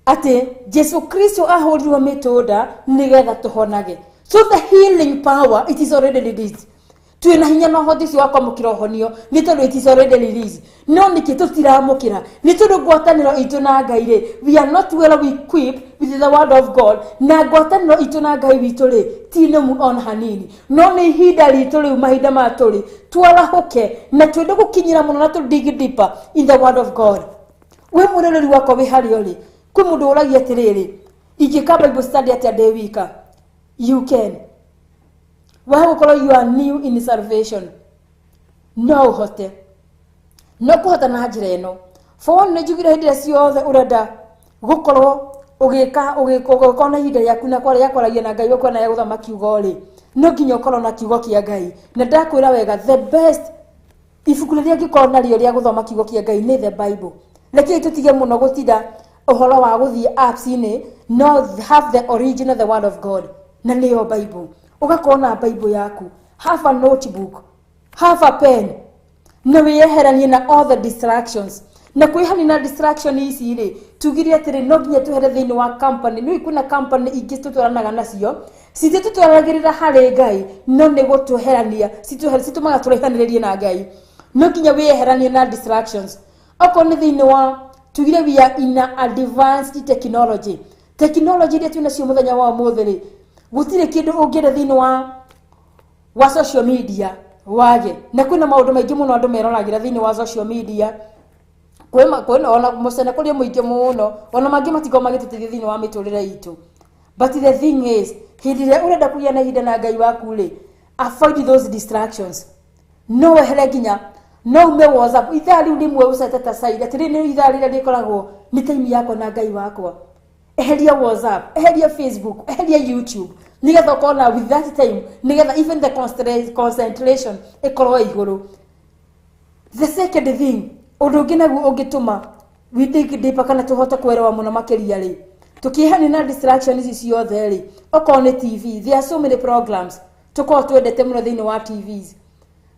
atĩ Jesu Kristo ahũrirwo mĩtũnda nĩgetha tũhonage. So the healing power, it is already released. Twĩna hinya na ũhoti ũcio wa kwamũkĩra ũhonio, nĩ tondũ it is already released. No nĩkĩ tũtiramũkĩra? Nĩ tondũ ngwatanĩro itũ na Ngai rĩ, we are not well equipped with the word of God. Na ngwatanĩro itũ na Ngai witũ rĩ, ti nũmu ona hanini. No nĩ ihinda ritũ rĩu, mahinda maya tũrĩ, twarahũke na twende gũkinyĩra mũno na tũ dig deeper in the word of God. We mwĩroreri wakwa wĩ harĩa ũrĩ, kwĩ mũndũ ũragia atĩrĩrĩ, ingĩka Bible study atĩa ndĩ wika? You can. Wahe gũkorwo you are new in salvation, no ũhote. No kũhota na njĩra ĩno. For one, nĩ njugire hĩndĩ ĩrĩa ciothe ũrenda gũkorwo ũgĩka ũgĩkorwo na ihinda rĩaku na rĩa kwaragia na Ngai waku na ya gũthoma kiugo rĩ, no nginya ũkorwo na kiugo kĩa Ngai. Na ndakwĩra wega, the best ibuku rĩrĩa ũngĩkorwo narĩo rĩa gũthoma kiugo kĩa Ngai nĩ the Bible. Rekei tũtige mũno gũtinda ũhoro wa gũthiĩ apps-inĩ, no have the original, the word of God, na nĩyo Bible. Ũgakorwo na Bible yaku, have a notebook, have a pen, na wĩyeheranie na all the distractions. Na kwĩhania na distraction ici rĩ, tugire atĩrĩ, no nginya twehere thĩinĩ wa company. Nĩ kwĩna company ingĩ tũtwaranaga nacio, cititũtwaragĩrĩra harĩ Ngai, no nĩ gũtweherania citũmaga tũraihanĩrĩrie na Ngai. No nginya wĩyeheranie na distractions. Okorwo nĩ thĩinĩ wa, tugire we are in a advanced technology, technology iria twĩnacio mũthenya wa ũmũthĩ rĩ, gũtirĩ kĩndũ ũngĩenda thĩinĩ wa social media wage. Na kwĩna maũndũ maingĩ mũno andũ meroragĩra thĩinĩ wa social media. Kwĩna ona mũcene kũrĩa mũingĩ mũno, ona mangĩ matikoragwo magĩtũteithia thĩinĩ wa mĩtũrĩre itũ. But the thing is, hĩndĩ ĩrĩa ũrenda kũgĩa na ihinda na Ngai waku rĩ, avoid those distractions. No wehere nginya, no ume WhatsApp ithaa rĩu rĩmwe, ũcete aside atĩrĩ, nĩ ithaa rĩrĩa rĩkoragwo nĩ time yakwa na Ngai wakwa. Eheria WhatsApp, eheria Facebook, eheria YouTube, nĩgetha ũkorwo na with that time, nĩgetha even the concentration ĩkorwo igũrũ. The second thing, ũndũ ũngĩ naguo ũngĩtũma we dig deeper kana tũhote kuelewa mũno makĩria rĩ, tũkĩehania na distraction ici ciothe rĩ, okorwo nĩ TV, there are so many programs tũkorwo twendete mũno thĩinĩ wa TVs.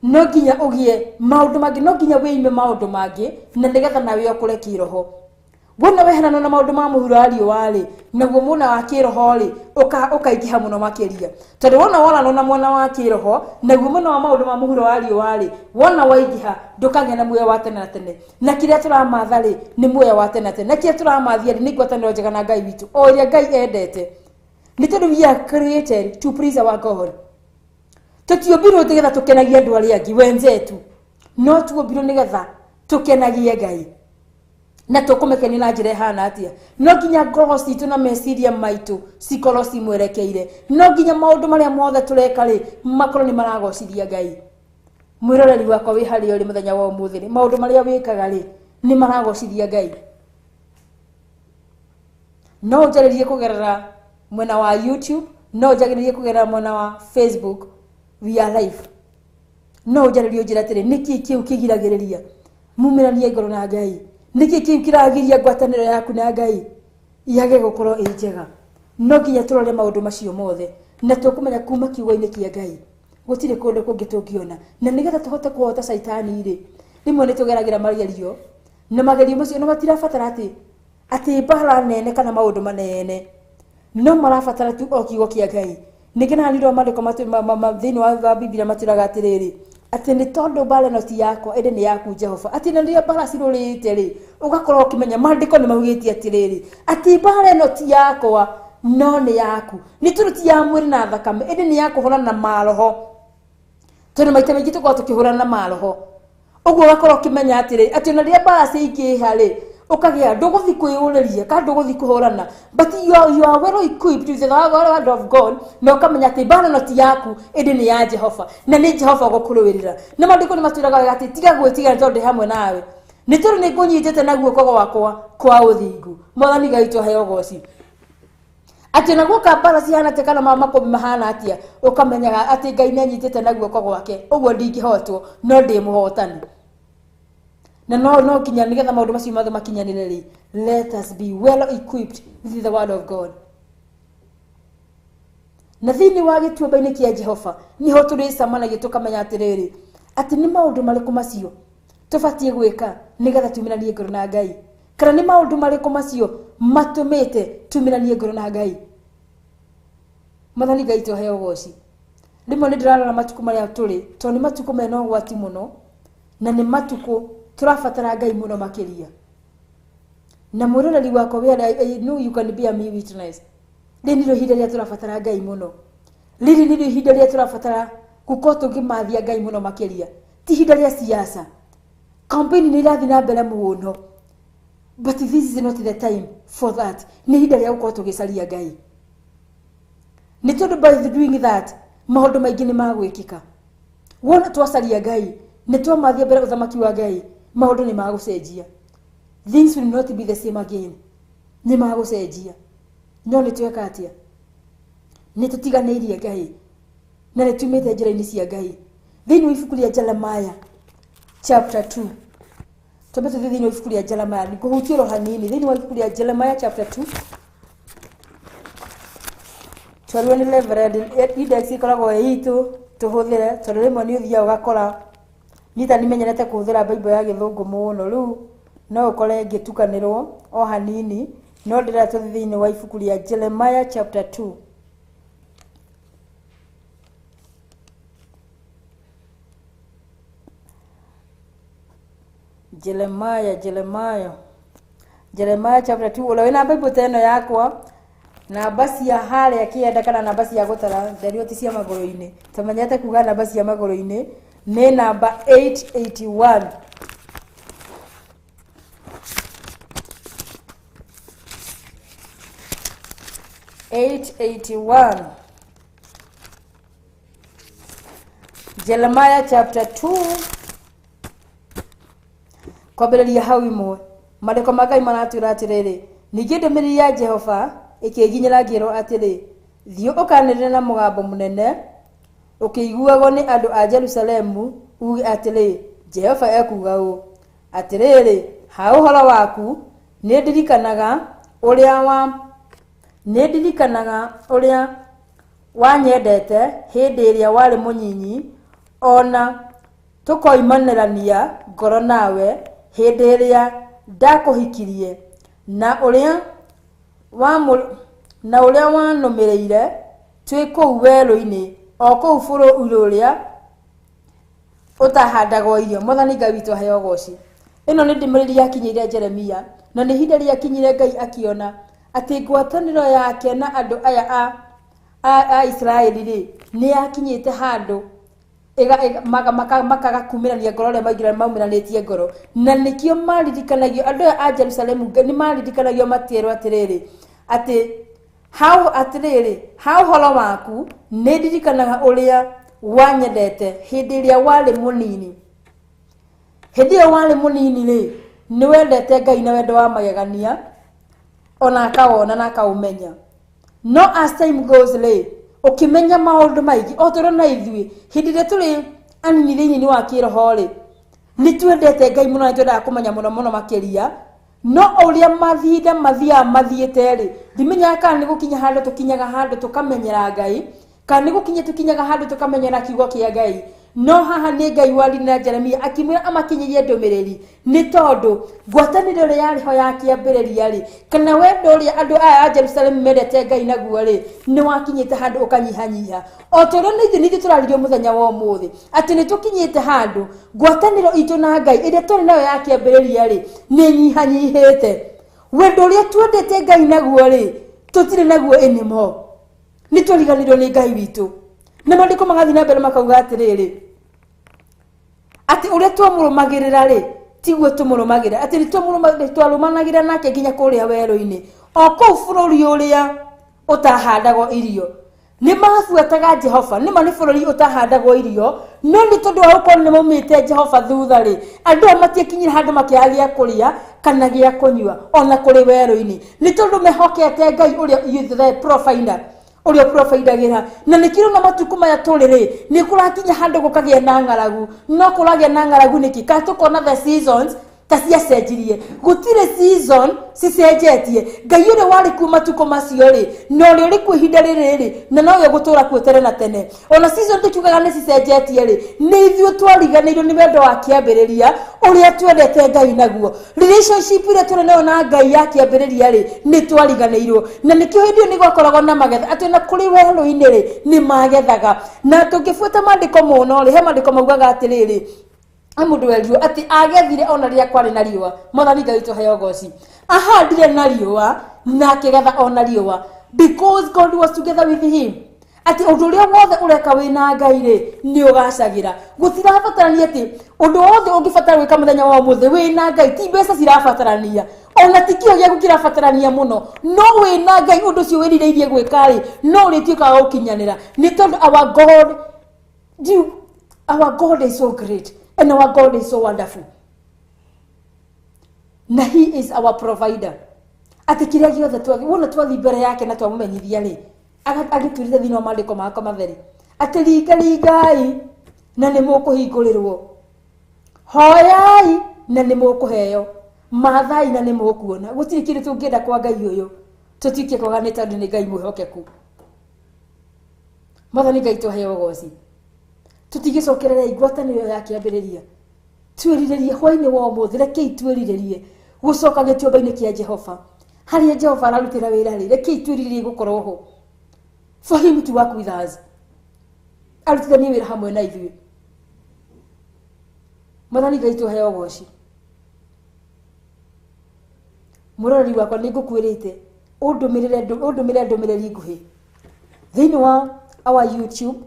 No nginya ũgĩe maũndũ mangĩ, no nginya wĩime maũndũ mangĩ, na nĩgetha nawe ũkũre kĩroho. Wona weherana na maũndũ ma mũhuro wa riũa rĩ, naguo mwena wa kĩroho rĩ, ũkaingĩha mũno makĩria, tondũ wona woranwo na mwena wa kĩroho, naguo mwena wa maũndũ ma mũhuro wa riũa rĩ, wona waingĩha, ndũkagĩa na muoyo wa tene na tene. Na kĩrĩa tũramatha rĩ, nĩ muoyo wa tene na tene, na kĩrĩa tũramathia rĩ, nĩ ngwatanĩro njega na Ngai witũ, o ĩrĩa Ngai endete, nĩ tondũ we are created to please our God. Tũtiũmbirwo nĩgetha tũkenagie andũ arĩa angĩ wenzetu, no tuombirwo nĩgetha tũkenagie Ngai. Na tũkũmĩkenia na njĩra ĩhana atĩa? No nginya ngoro citũ na meciria maitũ cikorwo cimwerekeire. No nginya maũndũ marĩa mothe tũreka rĩ, makorwo nĩ maragocithia Ngai. Mwĩroreri wakwa wĩ harĩa ũrĩ mũthenya wa ũmũthĩ rĩ, maũndũ marĩa wĩkaga rĩ, nĩ maragocithia Ngai? No ũnjarĩrie kũgerera mwena wa YouTube, no ũnjarĩrie kũgerera mwena wa Facebook, we are live. No ũnjarĩrie ũnjĩre atĩrĩ, nĩkĩ kĩu kĩgiragĩrĩria mumĩranie ngoro na Ngai? Nĩkĩ kĩu kĩragiria ngwatanĩro yaku na Ngai yage gũkorwo ĩ njega? No nginya tũrore maũndũ macio mothe, na tũkũmenya kuma kiugo-inĩ kĩa Ngai. Gũtirĩ kũndũ kũngĩ tũngĩona. Na nĩgetha tũhote kũhota Caitani rĩ, rĩmwe nĩ tũgeragĩra magerio, na magerio macio no matirabatara atĩ mbara nene kana maũndũ manene, no marabatara tu o kiugo kĩa Ngai. Nĩ ngenaga nĩ ũndũ wa maandĩko thĩinĩ wa Biblia matwĩraga atĩrĩrĩ, Atĩ nĩ tondũ mbara ĩno ti yakwa ĩndĩ nĩ yaku Jehova. Atĩ na rĩrĩa mbara cirũrĩte rĩ, ũgakorwo ũkĩmenya maandĩko nĩ maugĩte atĩrĩrĩ, atĩ mbara ĩno ti yakwa no nĩ yaku. Nĩ tondũ ti ya mwĩrĩ na thakame, ĩndĩ nĩ ya kũhũrana na maroho. Tondũ maita maingĩ tũkoragwo tũkĩhũrana na maroho. Ũguo ũgakorwo ũkĩmenya atĩrĩ, atĩ ona rĩrĩa mbara ciaingĩha rĩ, ũkagĩa ndũgũthiĩ kwĩyũrĩria kana ndũgũthiĩ kũhũrana, but you are well equipped with the word of God, na ũkamenya atĩ mbara ĩno ti yaku ĩndĩ nĩ ya Jehova, na nĩ Jehova ũgũkũrũĩrĩra. Na maandĩko nĩ matwĩraga wega atĩ tiga gwĩtigĩra nĩ tondũ ndĩ hamwe nawe, nĩ tondũ nĩ ngũnyitĩte na guoko gwakwa kwa ũthingu. Mwathani Ngai witũ aheo ũgoci. Atĩ ona guoka mbara cihana atĩa kana makũmbĩ mahana atĩa, ũkamenyaga atĩ Ngai nĩ anyitĩte na guoko gwake, ũguo ndingĩhotwo no ndĩ mũhotani. Na no nginya nĩgetha maũndũ macio mothe makinyanĩre rĩ, let us be well equipped with the word of God. Na thĩinĩ wa gĩtuamba-inĩ kĩa Jehova nĩho tũrĩcemanagia tũkamenya atĩrĩrĩ, atĩ nĩ maũndũ marĩkũ macio tũbatiĩ gwĩka nĩgetha tumĩranie ngoro na Ngai, kana nĩ maũndũ marĩkũ macio matũmĩte tumĩranie ngoro na Ngai. Mwathani Ngai tũheo ũgoci. Rĩmwe nĩ ndĩrarora matukũ marĩa tũrĩ, tondũ nĩ matukũ mena ũgwati mũno, na nĩ matukũ tũrabatara Ngai mũno makĩria. Na mwĩroreri wakwa, I know you can be a me witness. Rĩrĩ nĩrĩo ihinda rĩrĩa tũrabatara Ngai mũno. Rĩrĩ nĩrĩo ihinda rĩrĩa tũrabatara gũkorwo tũkĩmathia Ngai mũno makĩria. Ti ihinda rĩa siasa. Campaign nĩ irathiĩ na mbere mũno, but this is not the time for that. Nĩ ihinda rĩa gũkorwo tũgĩcaria Ngai, nĩ tondũ by doing that maũndũ maingĩ nĩ magwĩkĩka. Wona twacaria Ngai, nĩ twamathia mbere ũthamaki wa Ngai, maũndũ nĩ magũcenjia. Things will not be the same again. Nĩ magũcenjia. No nĩ tweka atĩa? Nĩ tũtiganĩirie Ngai na nĩ tumĩte njĩra-inĩ cia Ngai. Thĩinĩ wa ibuku rĩa Jeremiah chapter 2, twambe tũthiĩ thĩinĩ wa ibuku rĩa Jeremiah, ngũhutie oro hanini. Thĩinĩ wa ibuku rĩa Jeremiah chapter 2, twarirwo nĩ Reverend, index ĩkoragwo ĩ itũ tũhũthĩre, tondũ rĩmwe nĩ ũthiaga ũgakora niĩ ta nimenyerete kũhũthĩra Bible ya gĩthũngũ mũno, rĩu no ũkore ngĩtukanĩrwo o hanini, no ndĩrenda tũthiĩ thĩinĩ wa ibuku rĩa Jeremiah chapter 2. Jeremiah chapter 2. Ũrĩa wĩna Bible ta ĩno yakwa, namba cia harĩa kĩanda kana namba cia gũtara nderio ti cia magũrũ-inĩ, tũmenyete kuga namba cia magũrũ-inĩ nĩ namba 881. 881, Jeremiah chapter 2, kwambĩrĩria hau imwe. Maandĩko ma Ngai maratwĩra atĩrĩrĩ, ningĩ ndũmĩrĩri ya Jehova ĩkĩnginyĩra ngĩrwo atĩrĩ, thiĩ ũkanĩrĩre na mũgambo mũnene ũkĩiguagwo nĩ andũ a Jerusalemu, uge atĩrĩ, Jehova ekuuga ũũ, atĩrĩrĩ, ha ũhoro waku, nĩ ndirikanaga ũrĩa wanyendete hĩndĩ ĩrĩa warĩ mũnyinyi, ona tũkoimanĩrania ngoro nawe hĩndĩ ĩrĩa ndakũhikirie, na ũrĩa wanũmĩrĩire twĩ kũu werũ-inĩ, o kũu bũrũri ũrĩa ũtahandagwo irio. Mwathani Ngai witũ aheo ũgoci. Ĩno nĩ ndũmĩrĩri yakinyĩire Jeremia, na nĩ ihinda rĩakinyire Ngai akĩona atĩ ngwatanĩro yake na andũ aya a Isiraeli rĩ, nĩ yakinyĩte handũ makaga kumĩrania ngoro ũrĩa maingĩra maumĩranĩtie ngoro. Na nĩkĩo maririkanagio andũ aya a Jerusalemu, nĩ maririkanagio matierwo atĩrĩrĩ, atĩ hau atĩrĩrĩ, ha ũhoro waku, nĩ ndirikanaga ũrĩa wanyendete hĩndĩ ĩrĩa warĩ mũnini. Hĩndĩ ĩyo warĩ mũnini rĩ, nĩ wendete Ngai na wendo wa magegania, ona akawona na akaũmenya. No as time goes rĩ, ũkĩmenya maũndũ maingĩ. O tũrĩ na ithuĩ hĩndĩ ĩrĩa tũrĩ anini thĩinĩ wa kĩroho rĩ, nĩ twendete Ngai mũno na nĩ twendaga kũmenya mũno mũno makĩria. No o ũrĩa mahinda mathiaga mathiĩte rĩ, ndimenyaga kana nĩ gũkinya handũ tũkinyaga handũ tũkamenyera Ngai, kana nĩ gũkinya tũkinyaga handũ tũkamenyera kiugo kĩa Ngai. No haha nĩ Ngai waririe na Jeremia akĩmwĩra amakinyĩrie ndũmĩrĩri, nĩ tondũ ngwatanĩro ĩrĩa yarĩ ho ya kĩambĩrĩria rĩ, kana wendo ũrĩa andũ aya a Jerusalemu mendete Ngai naguo rĩ, nĩ wakinyĩte handũ ũkanyihanyiha. O ta ũrĩa nĩ ithuĩ tũraririo mũthenya wa ũmũthĩ, atĩ nĩ tũkinyĩte handũ ngwatanĩro itũ na Ngai ĩrĩa twarĩ nayo ya kĩambĩrĩria rĩ, nĩ ĩnyihanyihĩte. Wendo ũrĩa twendete Ngai naguo rĩ, tũtirĩ naguo anymore. Nĩ twariganĩirwo nĩ Ngai witũ. Na maandĩko magathiĩ na mbere makauga atĩrĩrĩ, atĩ ũrĩa twamũrũmagĩrĩra rĩ, tiguo tũmũrũmagĩrĩra, atĩ nĩ twarũmanagĩrĩra nake nginya kũrĩa werũ-inĩ, o kũu bũrũri ũrĩa ũtahandagwo irio. Nĩ mabuataga Jehova, nĩ ma nĩ bũrũri ũtahandagwo irio, no nĩ tondũ wa gũkorwo nĩ maumĩte Jehova thutha rĩ, andũ aya matiakinyire handũ makĩaga gĩa kũrĩa kana gĩa kũnyua ona kũrĩ werũ-inĩ, nĩ tondũ mehokete Ngai ũrĩa the provider, ũrĩa ũprovidagĩra. Na nĩkĩo na matukũ maya tũrĩ rĩ, nĩ kũrakinya handũ gũkagĩa na ng'aragu. No kũragĩa na ng'aragu nĩkĩ? Kana tũkona the seasons ta ciacenjirie. Gũtirĩ season cicenjetie. Ngai ũrĩa warĩ kuo matukũ macio rĩ, na ũrĩa ũrĩ kuo ihinda rĩrĩ rĩ, na nowe ũgũtũũra kuo tene na tene. Ona season tũkiugaga nĩ cicenjetie rĩ, nĩ ithuĩ twariganĩirwo nĩ wendo wa kĩambĩrĩria ũrĩa twendete Ngai naguo. Relationship ĩrĩa tũrĩ nayo na Ngai ya kĩambĩrĩria rĩ, nĩ twariganĩirwo. Na nĩkĩo hĩndĩ ĩyo nĩ gwakoragwo na magetha, atĩ ona kũrĩ werũ-inĩ rĩ, nĩ magethaga. Na tũngĩbuata maandĩko mũno rĩ, he maandĩko maugaga atĩrĩrĩ, he mũndũ werirwo atĩ agethire ona rĩrĩa kwarĩ na riũa. Mwathani Ngai witũ aheo ũgoci. Ahandire na riũa na akĩgetha ona riũa, because God was together with him. Atĩ ũndũ ũrĩa wothe ũreka wĩna Ngai rĩ, nĩ ũgacagĩra. Gũtirabatarania atĩ ũndũ wothe ũngĩbatara gwĩka mũthenya wa ũmũthĩ wĩna Ngai, ti mbeca cirabatarania, ona ti kĩo gĩaku kĩrabatarania mũno, no wĩna Ngai ũndũ ũcio wĩrirĩirie gwĩka rĩ, no ũrĩtuĩkaga wa gũkinyanĩra. Nĩ tondũ our God, our God is so great and our God is so wonderful. Na he is our provider. Atĩ kĩrĩa gĩothe wona twathiĩ mbere yake na twamũmenyithia rĩ, agĩtwĩrire thĩinĩ wa maandĩko makwa matheri atĩ ringaringai na nĩ mũkũhingũrĩrwo, hoyai na nĩ mũkũheo, mathai na nĩ mũkuona. Gũtirĩ kĩndũ tũngĩenda kwa Ngai ũyũ tũtuĩke kwaga, nĩ tondũ nĩ Ngai mwĩhokeku. Mwathani Ngai tũheo ũgoci. Tũtigĩcokererei ngwatanĩro ya kĩambĩrĩria, twĩrirĩrie hwainĩ wa ũmũthĩ, rekei twĩrirĩrie gũcoka gĩtuamba-inĩ kĩa Jehova, harĩa Jehova ararutĩra wĩra rĩ, rekei twĩrirĩrie gũkorwo ho, for him to work with us, arutithanie wĩra hamwe na ithuĩ. Mwathani Ngai tũheo ũgoci. Mũroreri wakwa, nĩ ngũkwĩrĩte ũndũmĩre ndũmĩrĩri nguhĩ thĩinĩ wa our YouTube,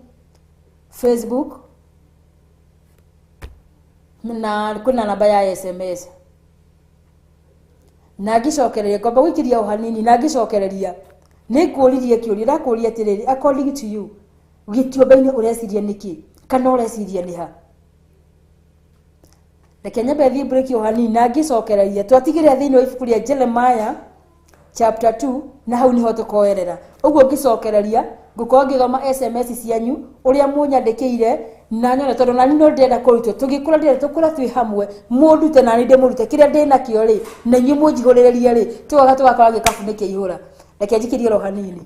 Facebook, na kwĩna namba ya SMS. Na ngĩcokereria, ngomba gũikĩria o hanini, na ngĩcokereria nĩ ngũririe kĩũria, ndakũria atĩrĩrĩ, according to you, gĩtuamba-inĩ ũreciria nĩkĩ, kana ũreciria nĩ ha? Reke nyambe thiĩ break o hanini, na ngĩcokereria twatigĩrĩra thĩinĩ wa ibuku rĩa Jeremiah chapter 2, na hau niho tũkoerera. Ũguo ngĩcokereria ngũkorwo ngĩthoma SMS cianyu ũrĩa mũnyandĩkĩire, na nyone tondũ nani no ndĩrenda kũrutwo tũgĩkũra, ndĩrenda tũkũra twĩ hamwe, mũndute nani ndĩmũrute kĩrĩa ndĩ nakĩo rĩ, na inyuĩ mũnjihũrĩrĩrie rĩ, tũgoka tũgakora gĩkabu nĩ kĩaihũra. Reke njikĩrie oro hanini.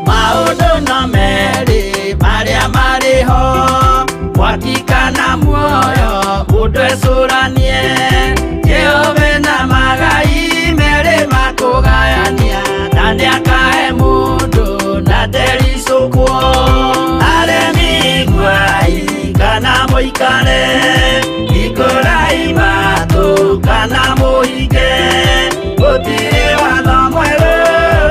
Maũndũ no merĩ marĩa marĩ ho, mwaki kana muoyo, mũndũ ecũranie. Jehova na magai merĩ makũgayania, na nĩakahe mũndũ na ndericũkwo. Aremi iguai kana mũikare, hingũrai matũ kana mũhinge, gũtirĩ watho mwerũ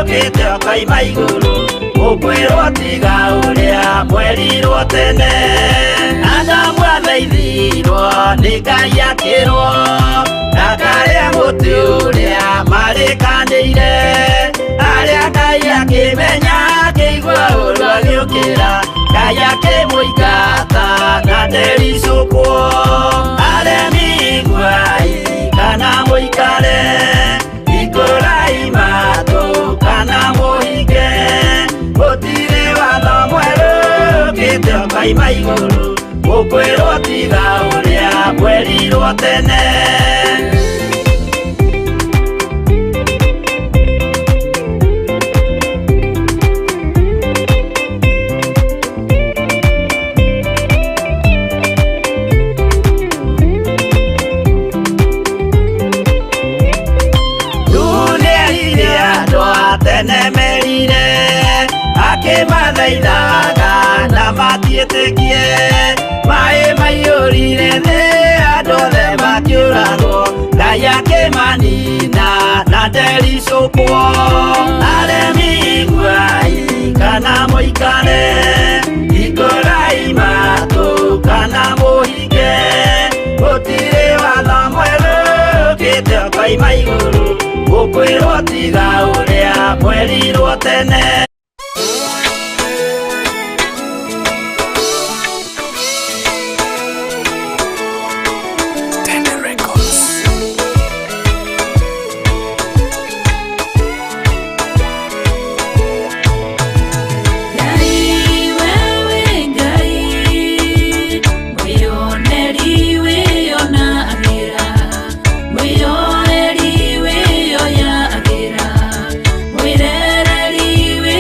ũkĩte ũkoima igũrũ, mũkwĩrwo tiga ũrĩa mwerirwo tene. Adamu athaithirwo nĩ Ngai akĩrwo ndakarĩe mũtĩ ũrĩa marĩkanĩire, arĩa Ngai akĩmenya akĩigua ũru agĩũkĩra, Ngai akĩmũhe na ndericũkwo. Aremi iguai kana mũikare, hingũrai matũ kana mũhinge, gũtirĩ watho mwerũ ũkĩte ũkoima igũrũ, gũkwĩrwo tiga ũrĩa mwerirwo tene. Nĩerire andũ a tene merire, akĩmathaithaga na matiĩtĩkie. Maĩ maiyũrire thĩ, andũ othe makĩũragwo, Ngai akĩmanina na ndericũkwo. Aremi iguai kana mũikare, hingũrai matũ kana mũhinge, gũtirĩ watho mwerũ ũkĩte ũkoima igũrũ, gũkwĩrwo tiga ũrĩa mwerirwo tene. Tende Records. Ngai wewe Ngai, mwĩoneri wĩonagĩra, mwĩyoeri wĩyoyagĩra, mwĩrereri wĩ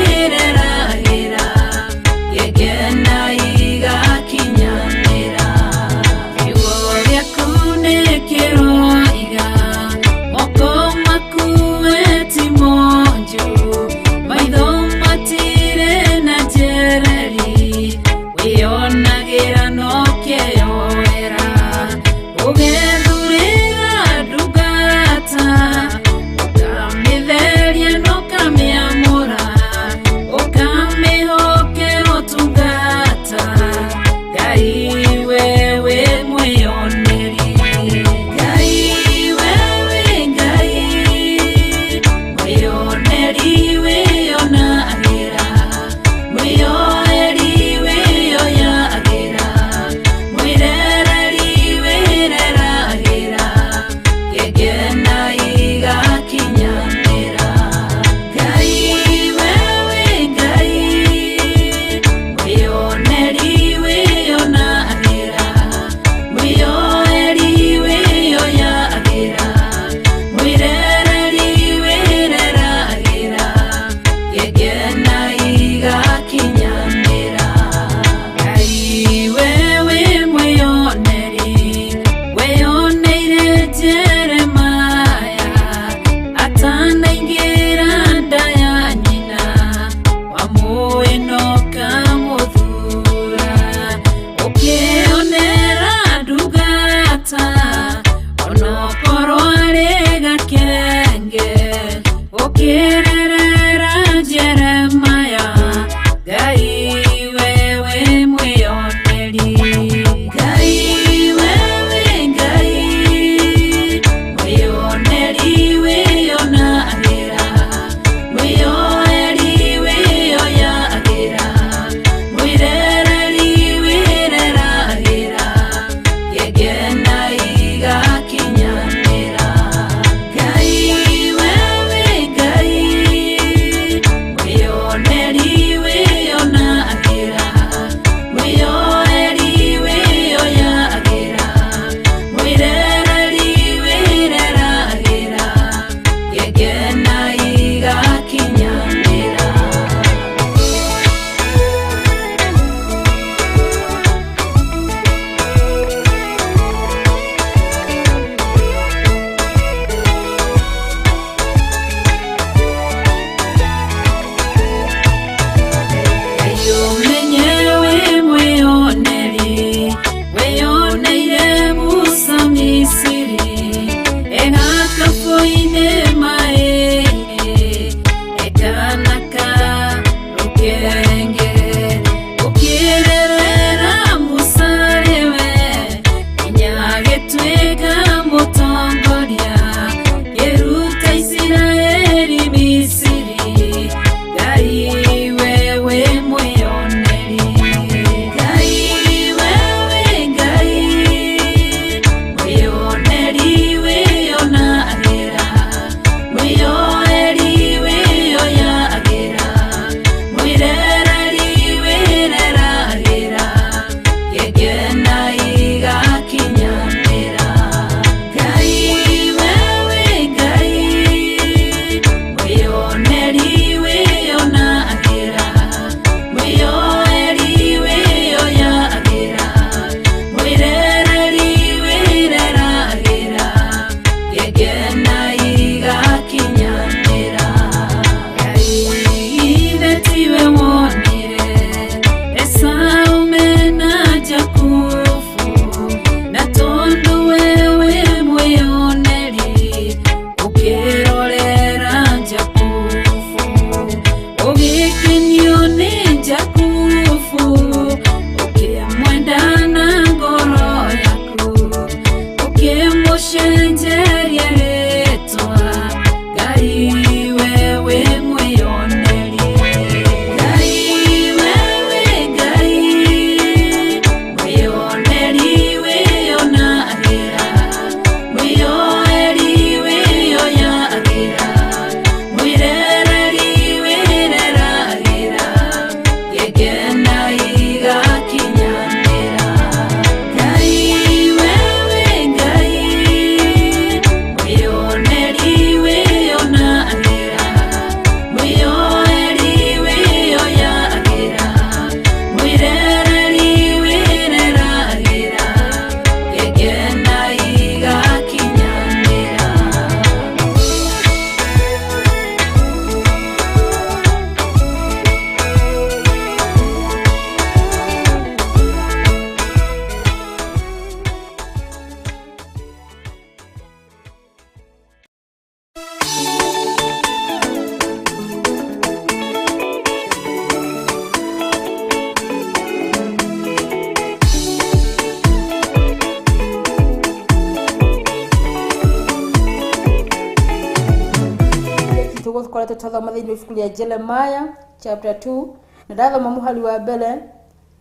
tũkoretwo twathoma thĩinĩ wa ibuku rĩa Jeremiah chapter 2 na ndathoma mũhari wa mbere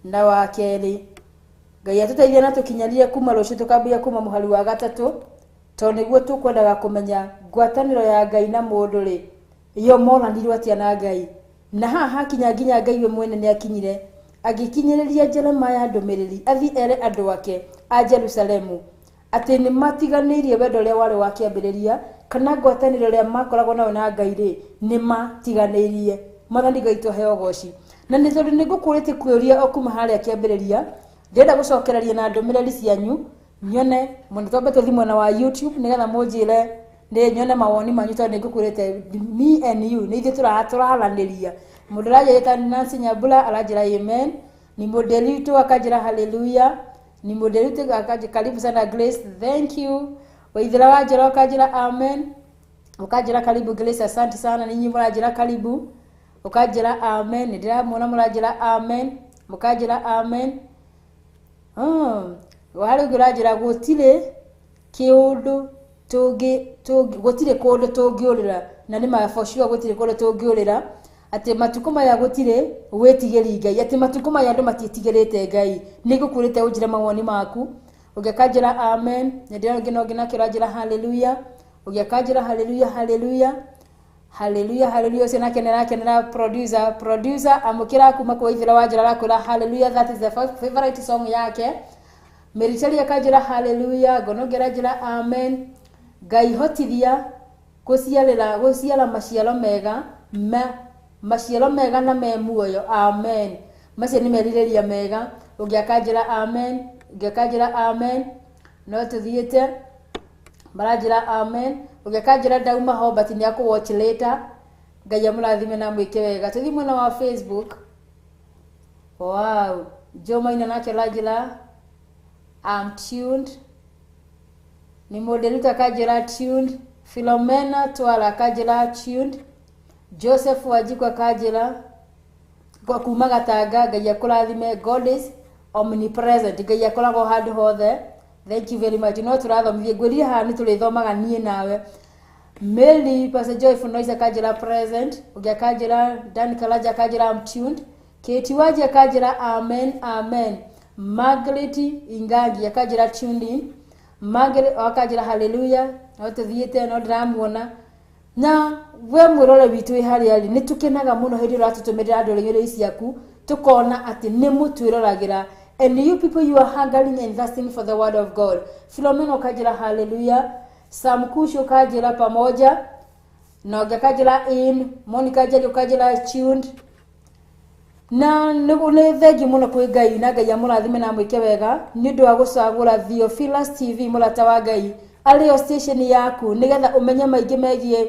na wa kerĩ. Ngai atũteithie na tũkinyanĩrie kuma rũciũ tũkambia kuma mũhari wa gatatũ, tondũ nĩguo tũkwendaga kũmenya ngwatanĩro ya Ngai na mũndũ rĩ, yo monanirwo atĩa na Ngai. Na haha hakinya nginya Ngai we mwene nĩ akinyire agĩkinyĩrĩria Jeremiah ndũmĩrĩri athiĩ ere andũ ake a Jerusalemu atĩ nĩ matiganĩirie wendo ũrĩa warĩ wa kĩambĩrĩria, kana ngwatanĩro ĩrĩa makoragwo nayo na Ngai rĩ, nĩ matiganĩirie. Mwathani Ngai tũheo ũgoci. Na nĩ tondũ nĩ ngũkũrĩtie kũũria o kuma harĩa kĩambĩrĩria, ndĩrenda gũcokereria na ndũmĩrĩri cianyu nyone mũno. Twambe tũthiĩ mwena wa YouTube nĩgetha mũnjĩre nĩ nyone mawoni manyu, tondũ nĩ ngũkwĩrĩte me and you nĩ ithuĩ tũraranĩria. Mũndũ ũranjĩta Nancy Nyambura aranjĩra amen, ni mũnderitu akanjĩra hallelujah, ni mũnderitu akanjĩra karibu sana Grace, thank you. Waithira wanjĩra ũkanjĩra amen, ũkanjĩra karibu Grace, asante sana. Ninyi mũranjĩra karibu, ũkanjĩra amen, nĩ ndĩramuona mũranjĩra amen, mũkanjĩra amen. Warĩ ũngĩ ũranjĩra gũtirĩ kĩũndũ gũtirĩ kũndũ tũngĩũrĩra, na nĩ ma for sure gũtirĩ kũndũ tũngĩũrĩra, atĩ matukũ maya gũtirĩ wĩtigĩri Ngai, atĩ matukũ maya andũ matiĩtigĩrĩte Ngai. Nĩ ngũkwĩrĩte ũnjĩre mawoni maku, ũngĩkanjĩra amen, nĩ ndĩrona ũngĩ na ũngĩ nake ũranjĩra hallelujah, ũngĩkanjĩra hallelujah hallelujah hallelujah hallelujah, ũcio nake nĩarakenera producer amũkĩra kuma kwa Ithira wa Njĩra arakwĩra hallelujah, that is the favorite song yake. Meriteli akanjĩra hallelujah, Ngono ũngĩ aranjĩra amen. Ngai hotithia gũciara maciaro mega, maciaro mega na me muoyo, amen. Macio nĩ merirĩria mega. Ũngĩ akanjĩra amen, ũngĩ akanjĩra amen, no tũthiĩte maranjĩra amen. Ũngĩ akanjĩra ndauma ho but nĩ akũ watch later. Ngai amũrathime na amwĩke wega. Tũthiĩ mwena wa Facebook. Wow, Joe Maina nake aranjĩra I'm tuned. Ni mũndĩruta akanjĩra tuned. Philomena Twala akanjĩra tuned. Joseph Wanjikũ akanjĩra kuma Gatanga, Ngai akũrathime. God is omnipresent, Ngai akoragwo handũ hothe. Thank you very much. No tũrathomithie, ngwĩrire haha nĩ tũrĩthomaga niĩ nawe. Mary Pastor Joy Funoisa akanjĩra present, ũngĩ akanjĩra Dan Kalaja akanjĩra I'm tuned. Kate Waji akanjĩra amen amen. Margaret Ingangi akanjĩra tuned in. Margaret akanjĩra hallelujah, no tũthiĩte no ndĩramuona. Na we mwĩrore witũ wĩ harĩa rĩ, nĩ tũkenaga mũno hĩndĩ ĩrĩa ũratũtũmĩrĩra ndũmĩrĩri ciaku, tũkona atĩ nĩ mũtwĩroragĩra. And you people, you are hungering and thirsting for the word of God. Philomena ũkanjĩra hallelujah. Sam Kusho ũkanjĩra pamoja, na ũngĩ akanjĩra in. Monica Njeri ũkanjĩra tuned. Na nĩ thengiũ mũno kwĩ Ngai, na Ngai amũrathime na amwĩke wega nĩ ũndũ wa gũcagũra Theophilus TV, mũrata wa Ngai, arĩ yo station yaku, nĩgetha ũmenye maingĩ megiĩ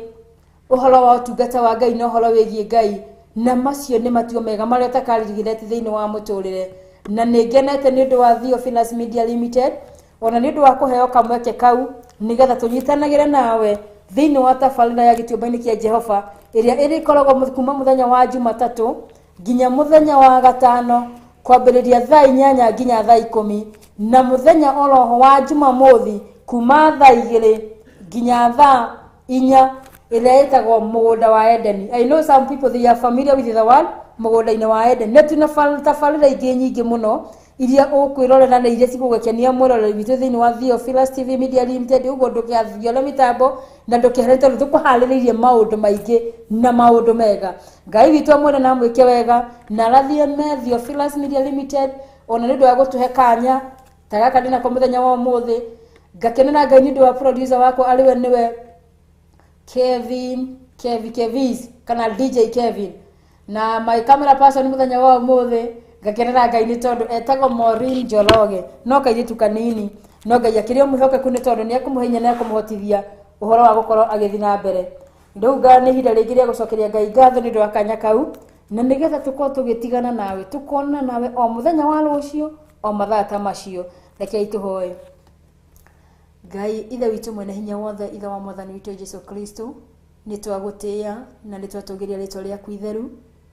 ũhoro wa ũtungata wa Ngai na ũhoro wĩgiĩ Ngai. Na macio nĩ matua mega marĩa ũtakarigirete thĩinĩ wa mũtũrĩre. Na nĩ ngenete nĩ ũndũ wa Theophilus Media Limited, ona nĩ ũndũ wa kũheo kamweke kau nĩgetha tũnyitanagĩre nawe thĩinĩ wa tabarĩra ya gĩtuamba-inĩ kĩa Jehova ĩrĩa ĩrĩkoragwo kuma mũthenya wa Jumatatũ nginya mũthenya wa gatano, kwambĩrĩria thaa 8 nginya thaa 10, na mũthenya oroho wa Jumamothi kuma thaa 2 nginya thaa 4, ĩrĩa ĩtagwo mũgũnda wa Edeni. I know some people they are familiar with the word mũgũnda-inĩ wa Edeni. Na tuna tabarĩra ingĩ nyingĩ mũno iria ũkwĩrorera na iria cigũgũkenia mwĩroreri witũ thĩinĩ wa Theophilus TV Media Limited. Ũguo ndũkĩathiore mĩtambo na ndũkĩhere, tondũ tũkũharĩrĩirie maũndũ maingĩ na maũndũ mega. Ngai witũ amwene na amwĩke wega na arathime Theophilus Media Limited ona nĩ ũndũ wa gũtũhe kanya ta gaka ndĩnako mũthenya wa ũmũthĩ. Ngakenera Ngai nĩ ũndũ wa producer wakwa arĩ we nĩwe Kevin, Kevin Kevis kana DJ Kevin, na my camera person mũthenya wa ũmũthĩ. Ngakenera Ngai nĩ tondũ etagwo Maureen Njoroge, no kairĩtu kanini, no Ngai akĩrĩ o mwĩhokeku nĩ tondũ nĩ ekũmũhe hinya na ekũmũhotithia ũhoro wa gũkorwo agĩthiĩ na mbere. Rĩu nĩ ihinda rĩngĩ rĩa gũcokeria Ngai ngatho nĩ ũndũ wa kanya kau, na nĩgetha tũkorwo tũgĩtigana nawe, tũkonana nawe o mũthenya wa rũciũ o mathaa ta macio. Rekei tũhoe. Ngai Ithe witũ mwene hinya wothe, Ithe wa Mwathani witũ Jesu Kristo, nĩ twagũtĩĩa na nĩ twatũgĩria rĩtwa rĩaku itheru,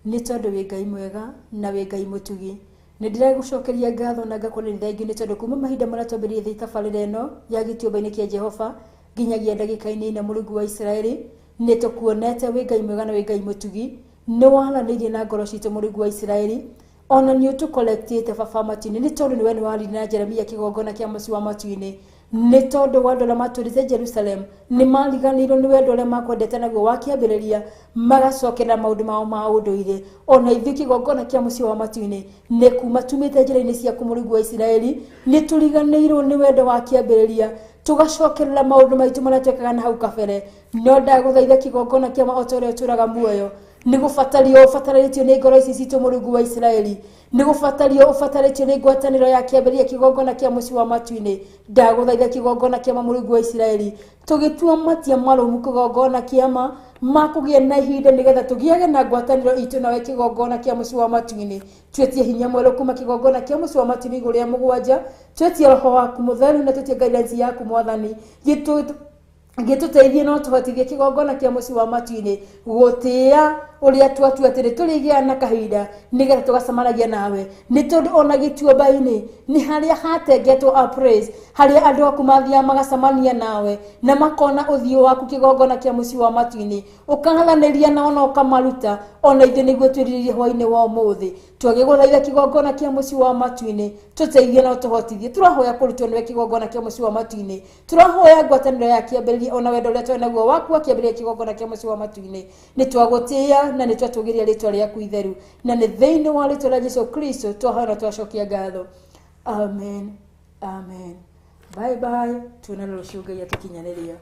nĩ tondũ wĩ Ngai mwega na wĩ Ngai mũtugi. Nĩ ndĩragũcokeria ngatho na ngakuoneria thengiũ nĩ tondũ kuma mahinda marĩa twambĩrĩirie tabarĩra ĩno ya gĩtuamba-inĩ kĩa Jehova nginyagia ndagĩka-inĩ ĩno, Mũrungu wa Isiraeli, Nĩ tũkuonete wĩ Ngai mwega na wĩ Ngai mũtugi, nĩ waranĩirie na ngoro citũ Mũrungu wa Isiraeli, ona nĩ ũtũkolektĩte baba matu-inĩ, nĩ tondũ nĩwe nĩ waririe na Jeremia kĩgongona kĩa mũciĩ wa matu-inĩ. Nĩ tondũ wa andũ arĩa matũrĩte Jerusalem nĩ mariganĩirwo nĩ wendo ũrĩa makwendete naguo wa kĩambĩrĩria, magacokerera maũndũ mao ma ũndũire. Ona ithuĩ kĩgongona kĩa mũciĩ wa matu-inĩ nĩ kuma tumĩte njĩra-inĩ ciaku Mũrungu wa Isiraeli, nĩ tũriganĩirwo nĩ wendo wa kĩambĩrĩria, tũgacokerera maũndũ maitũ marĩa twekaga na hau kabere. No ndagũthaitha kĩgongona kĩa ma o ta ũrĩa ũtũũraga muoyo, nĩ gũbatario ũbatarĩtio nĩ ngoro ici citũ Mũrungu wa Isiraeli, nĩ gũbatario ũbatarĩtio nĩ ngwatanĩro ya kĩambĩrĩria kĩgongona kĩa mũciĩ wa matu-inĩ. Ndagũthaitha kĩgongona kĩa ma Mũrungu wa Isiraeli, tũgĩtua matia marũmu kĩgongona kĩa ma makũgĩa na ihinda nĩgetha tũgĩage na ngwatanĩro itũ nawe kĩgongona kĩa mũciĩ wa matu-inĩ. Twetie hinya mwerũ kuma kĩgongona kĩa mũciĩ wa matu-inĩ igũrũ rĩa mũgwanja, twetie roho waku mũtheru na twetie guidance yaku Mwathani, gĩtũteithie no tũhotithie kĩgongona kĩa mũciĩ wa matu-inĩ gũtĩĩa ũrĩa twatua atĩ nĩtũrĩgĩa na kahinda nĩgetha tũgacemanagia nawe. Nĩ tondũ ona gĩtuamba-inĩ nĩ harĩa hatengetwo a praise, harĩa andũ aku mathiaga magacemania nawe na makona ũthiũ waku kĩgongona kĩa mũciĩ wa matu-inĩ, ũkaharanĩria nao na ũkamaruta. Ona ithuĩ nĩguo twĩrirĩrie hwaĩ-inĩ wa ũmũthĩ, twagĩgũthaitha kĩgongona kĩa mũciĩ wa matu-inĩ, tũteithie na ũtũhotithie. Tũrahoya kũrutwo nĩwe kĩgongona kĩa mũciĩ wa matu-inĩ, tũrahoya ngwatanĩro ya kĩambĩrĩria ona wendo ũrĩa twarĩ naguo waku wa kĩambĩrĩria kĩgongona kĩa mũciĩ wa matu-inĩ. Nĩ twagũtĩĩa na nĩ twatũgĩria rĩtwa rĩaku itheru, na nĩ thĩinĩ wa rĩtwa rĩa Jesu Kristo twahoya na twacokia ngatho. Amen, amen. Bye bye, tuonane rũciũ Ngai atũkinyanĩria.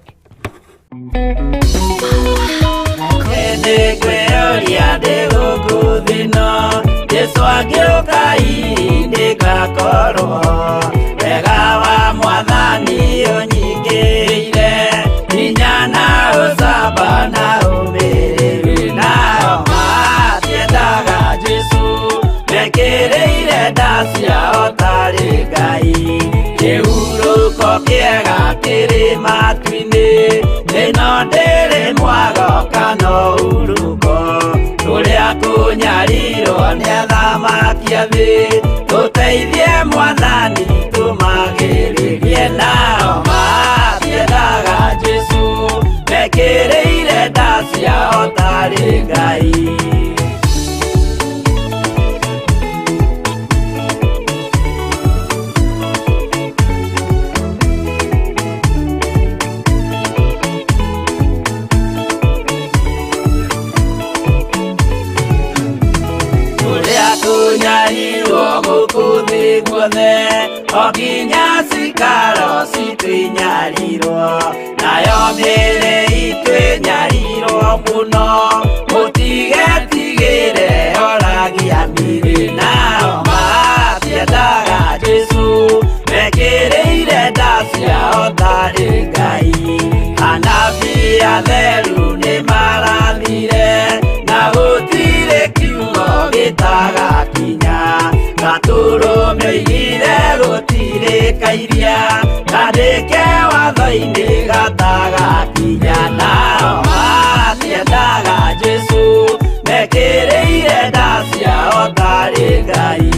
Ĩndĩ kwĩyũria ndĩ gũkũ thĩ-ĩno, Jesũ angĩũka hihi nĩngakorwo. Wega wa Mwathani ũnyingĩrĩire, hinya na ũcamba na ũmĩrĩru. Nao matiendaga Jesũ, mekĩrĩire nda ciao tarĩ Ngai. Kĩhurũko kĩega kĩrĩ matu-inĩ, ĩno ndĩrĩ mwago kana ũhurũko. Tũrĩa kũnyarirwo nĩ athamaki a thĩ, tũteithie Mwathani tũmagĩrĩrie. Nao matiendaga Jesũ, mekĩrĩire nda ciao tarĩ Ngai. Tũnyarirwo gũkũ thĩ guothe, o nginya cikaro citũ inyarirwo, nayo mĩĩrĩ itũ ĩnyarirwo mũno. Mũtigetigĩre oragia mĩĩrĩ, nao matiendaga Jesũ, mekĩrĩire nda ciao tarĩ Ngai. Anabii atheru nĩmarathire, na gũtirĩ kiugo gĩtagakinya. Gatũrũme oigire gũtirĩ kairia, kandĩke watho-inĩ gatagakinya. Nao matiendaga Jesũ, mekĩrĩire nda ciao tarĩ Ngai.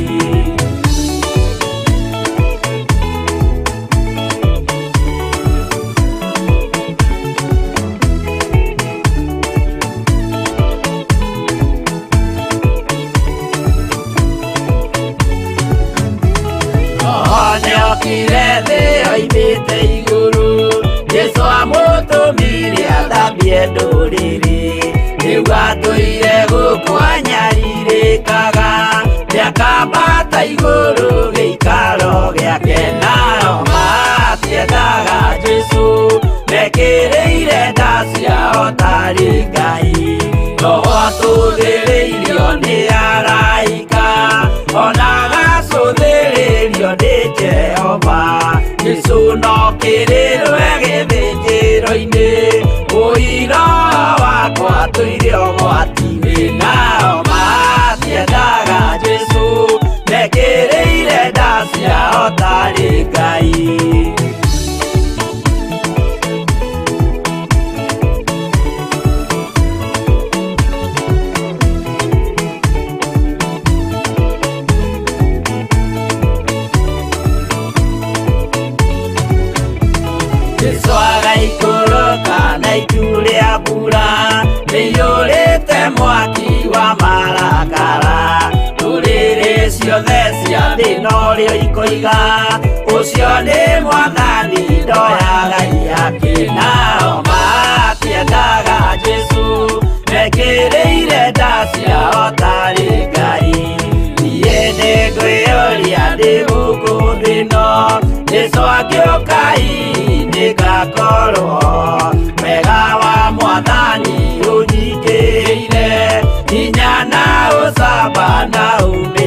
Nĩokire thĩ oimĩte igũrũ, Jesũ amũtũmire athambie ndũrĩrĩ. Rĩu atũire gũkũ anyarirĩkaga, nĩakambata igũrũ gĩikaro gĩake. Nao matiendaga Jesũ, mekĩrĩire nda ciao tarĩ Ngai. Roho atũthĩrĩirio nĩ araika, ona agacũthĩrĩrio nĩ Jehova. Jesũ no kĩrĩrwe gĩthĩnjĩro-inĩ, ũira wakwa tũire ũgwati-inĩ. Nao matiendaga Jesũ, mekĩrĩire nda ciao tarĩ Ngai. Jesũ agaikũrũka na itu rĩa mbura, Cia thĩ norĩo ikoiga ũcio nĩ mwathani ndoyaga ihaki. Nao matiendaga Jesu mekĩrĩire nda ciao tarĩ Ngai. Niĩ nĩngwĩyũria ndĩ gũkũ thĩ ĩno, Jesu angĩũka hihi nĩngakorwo wega wa mwathani ũnyingĩrĩire hinya na ũcamba na ũmĩrĩru.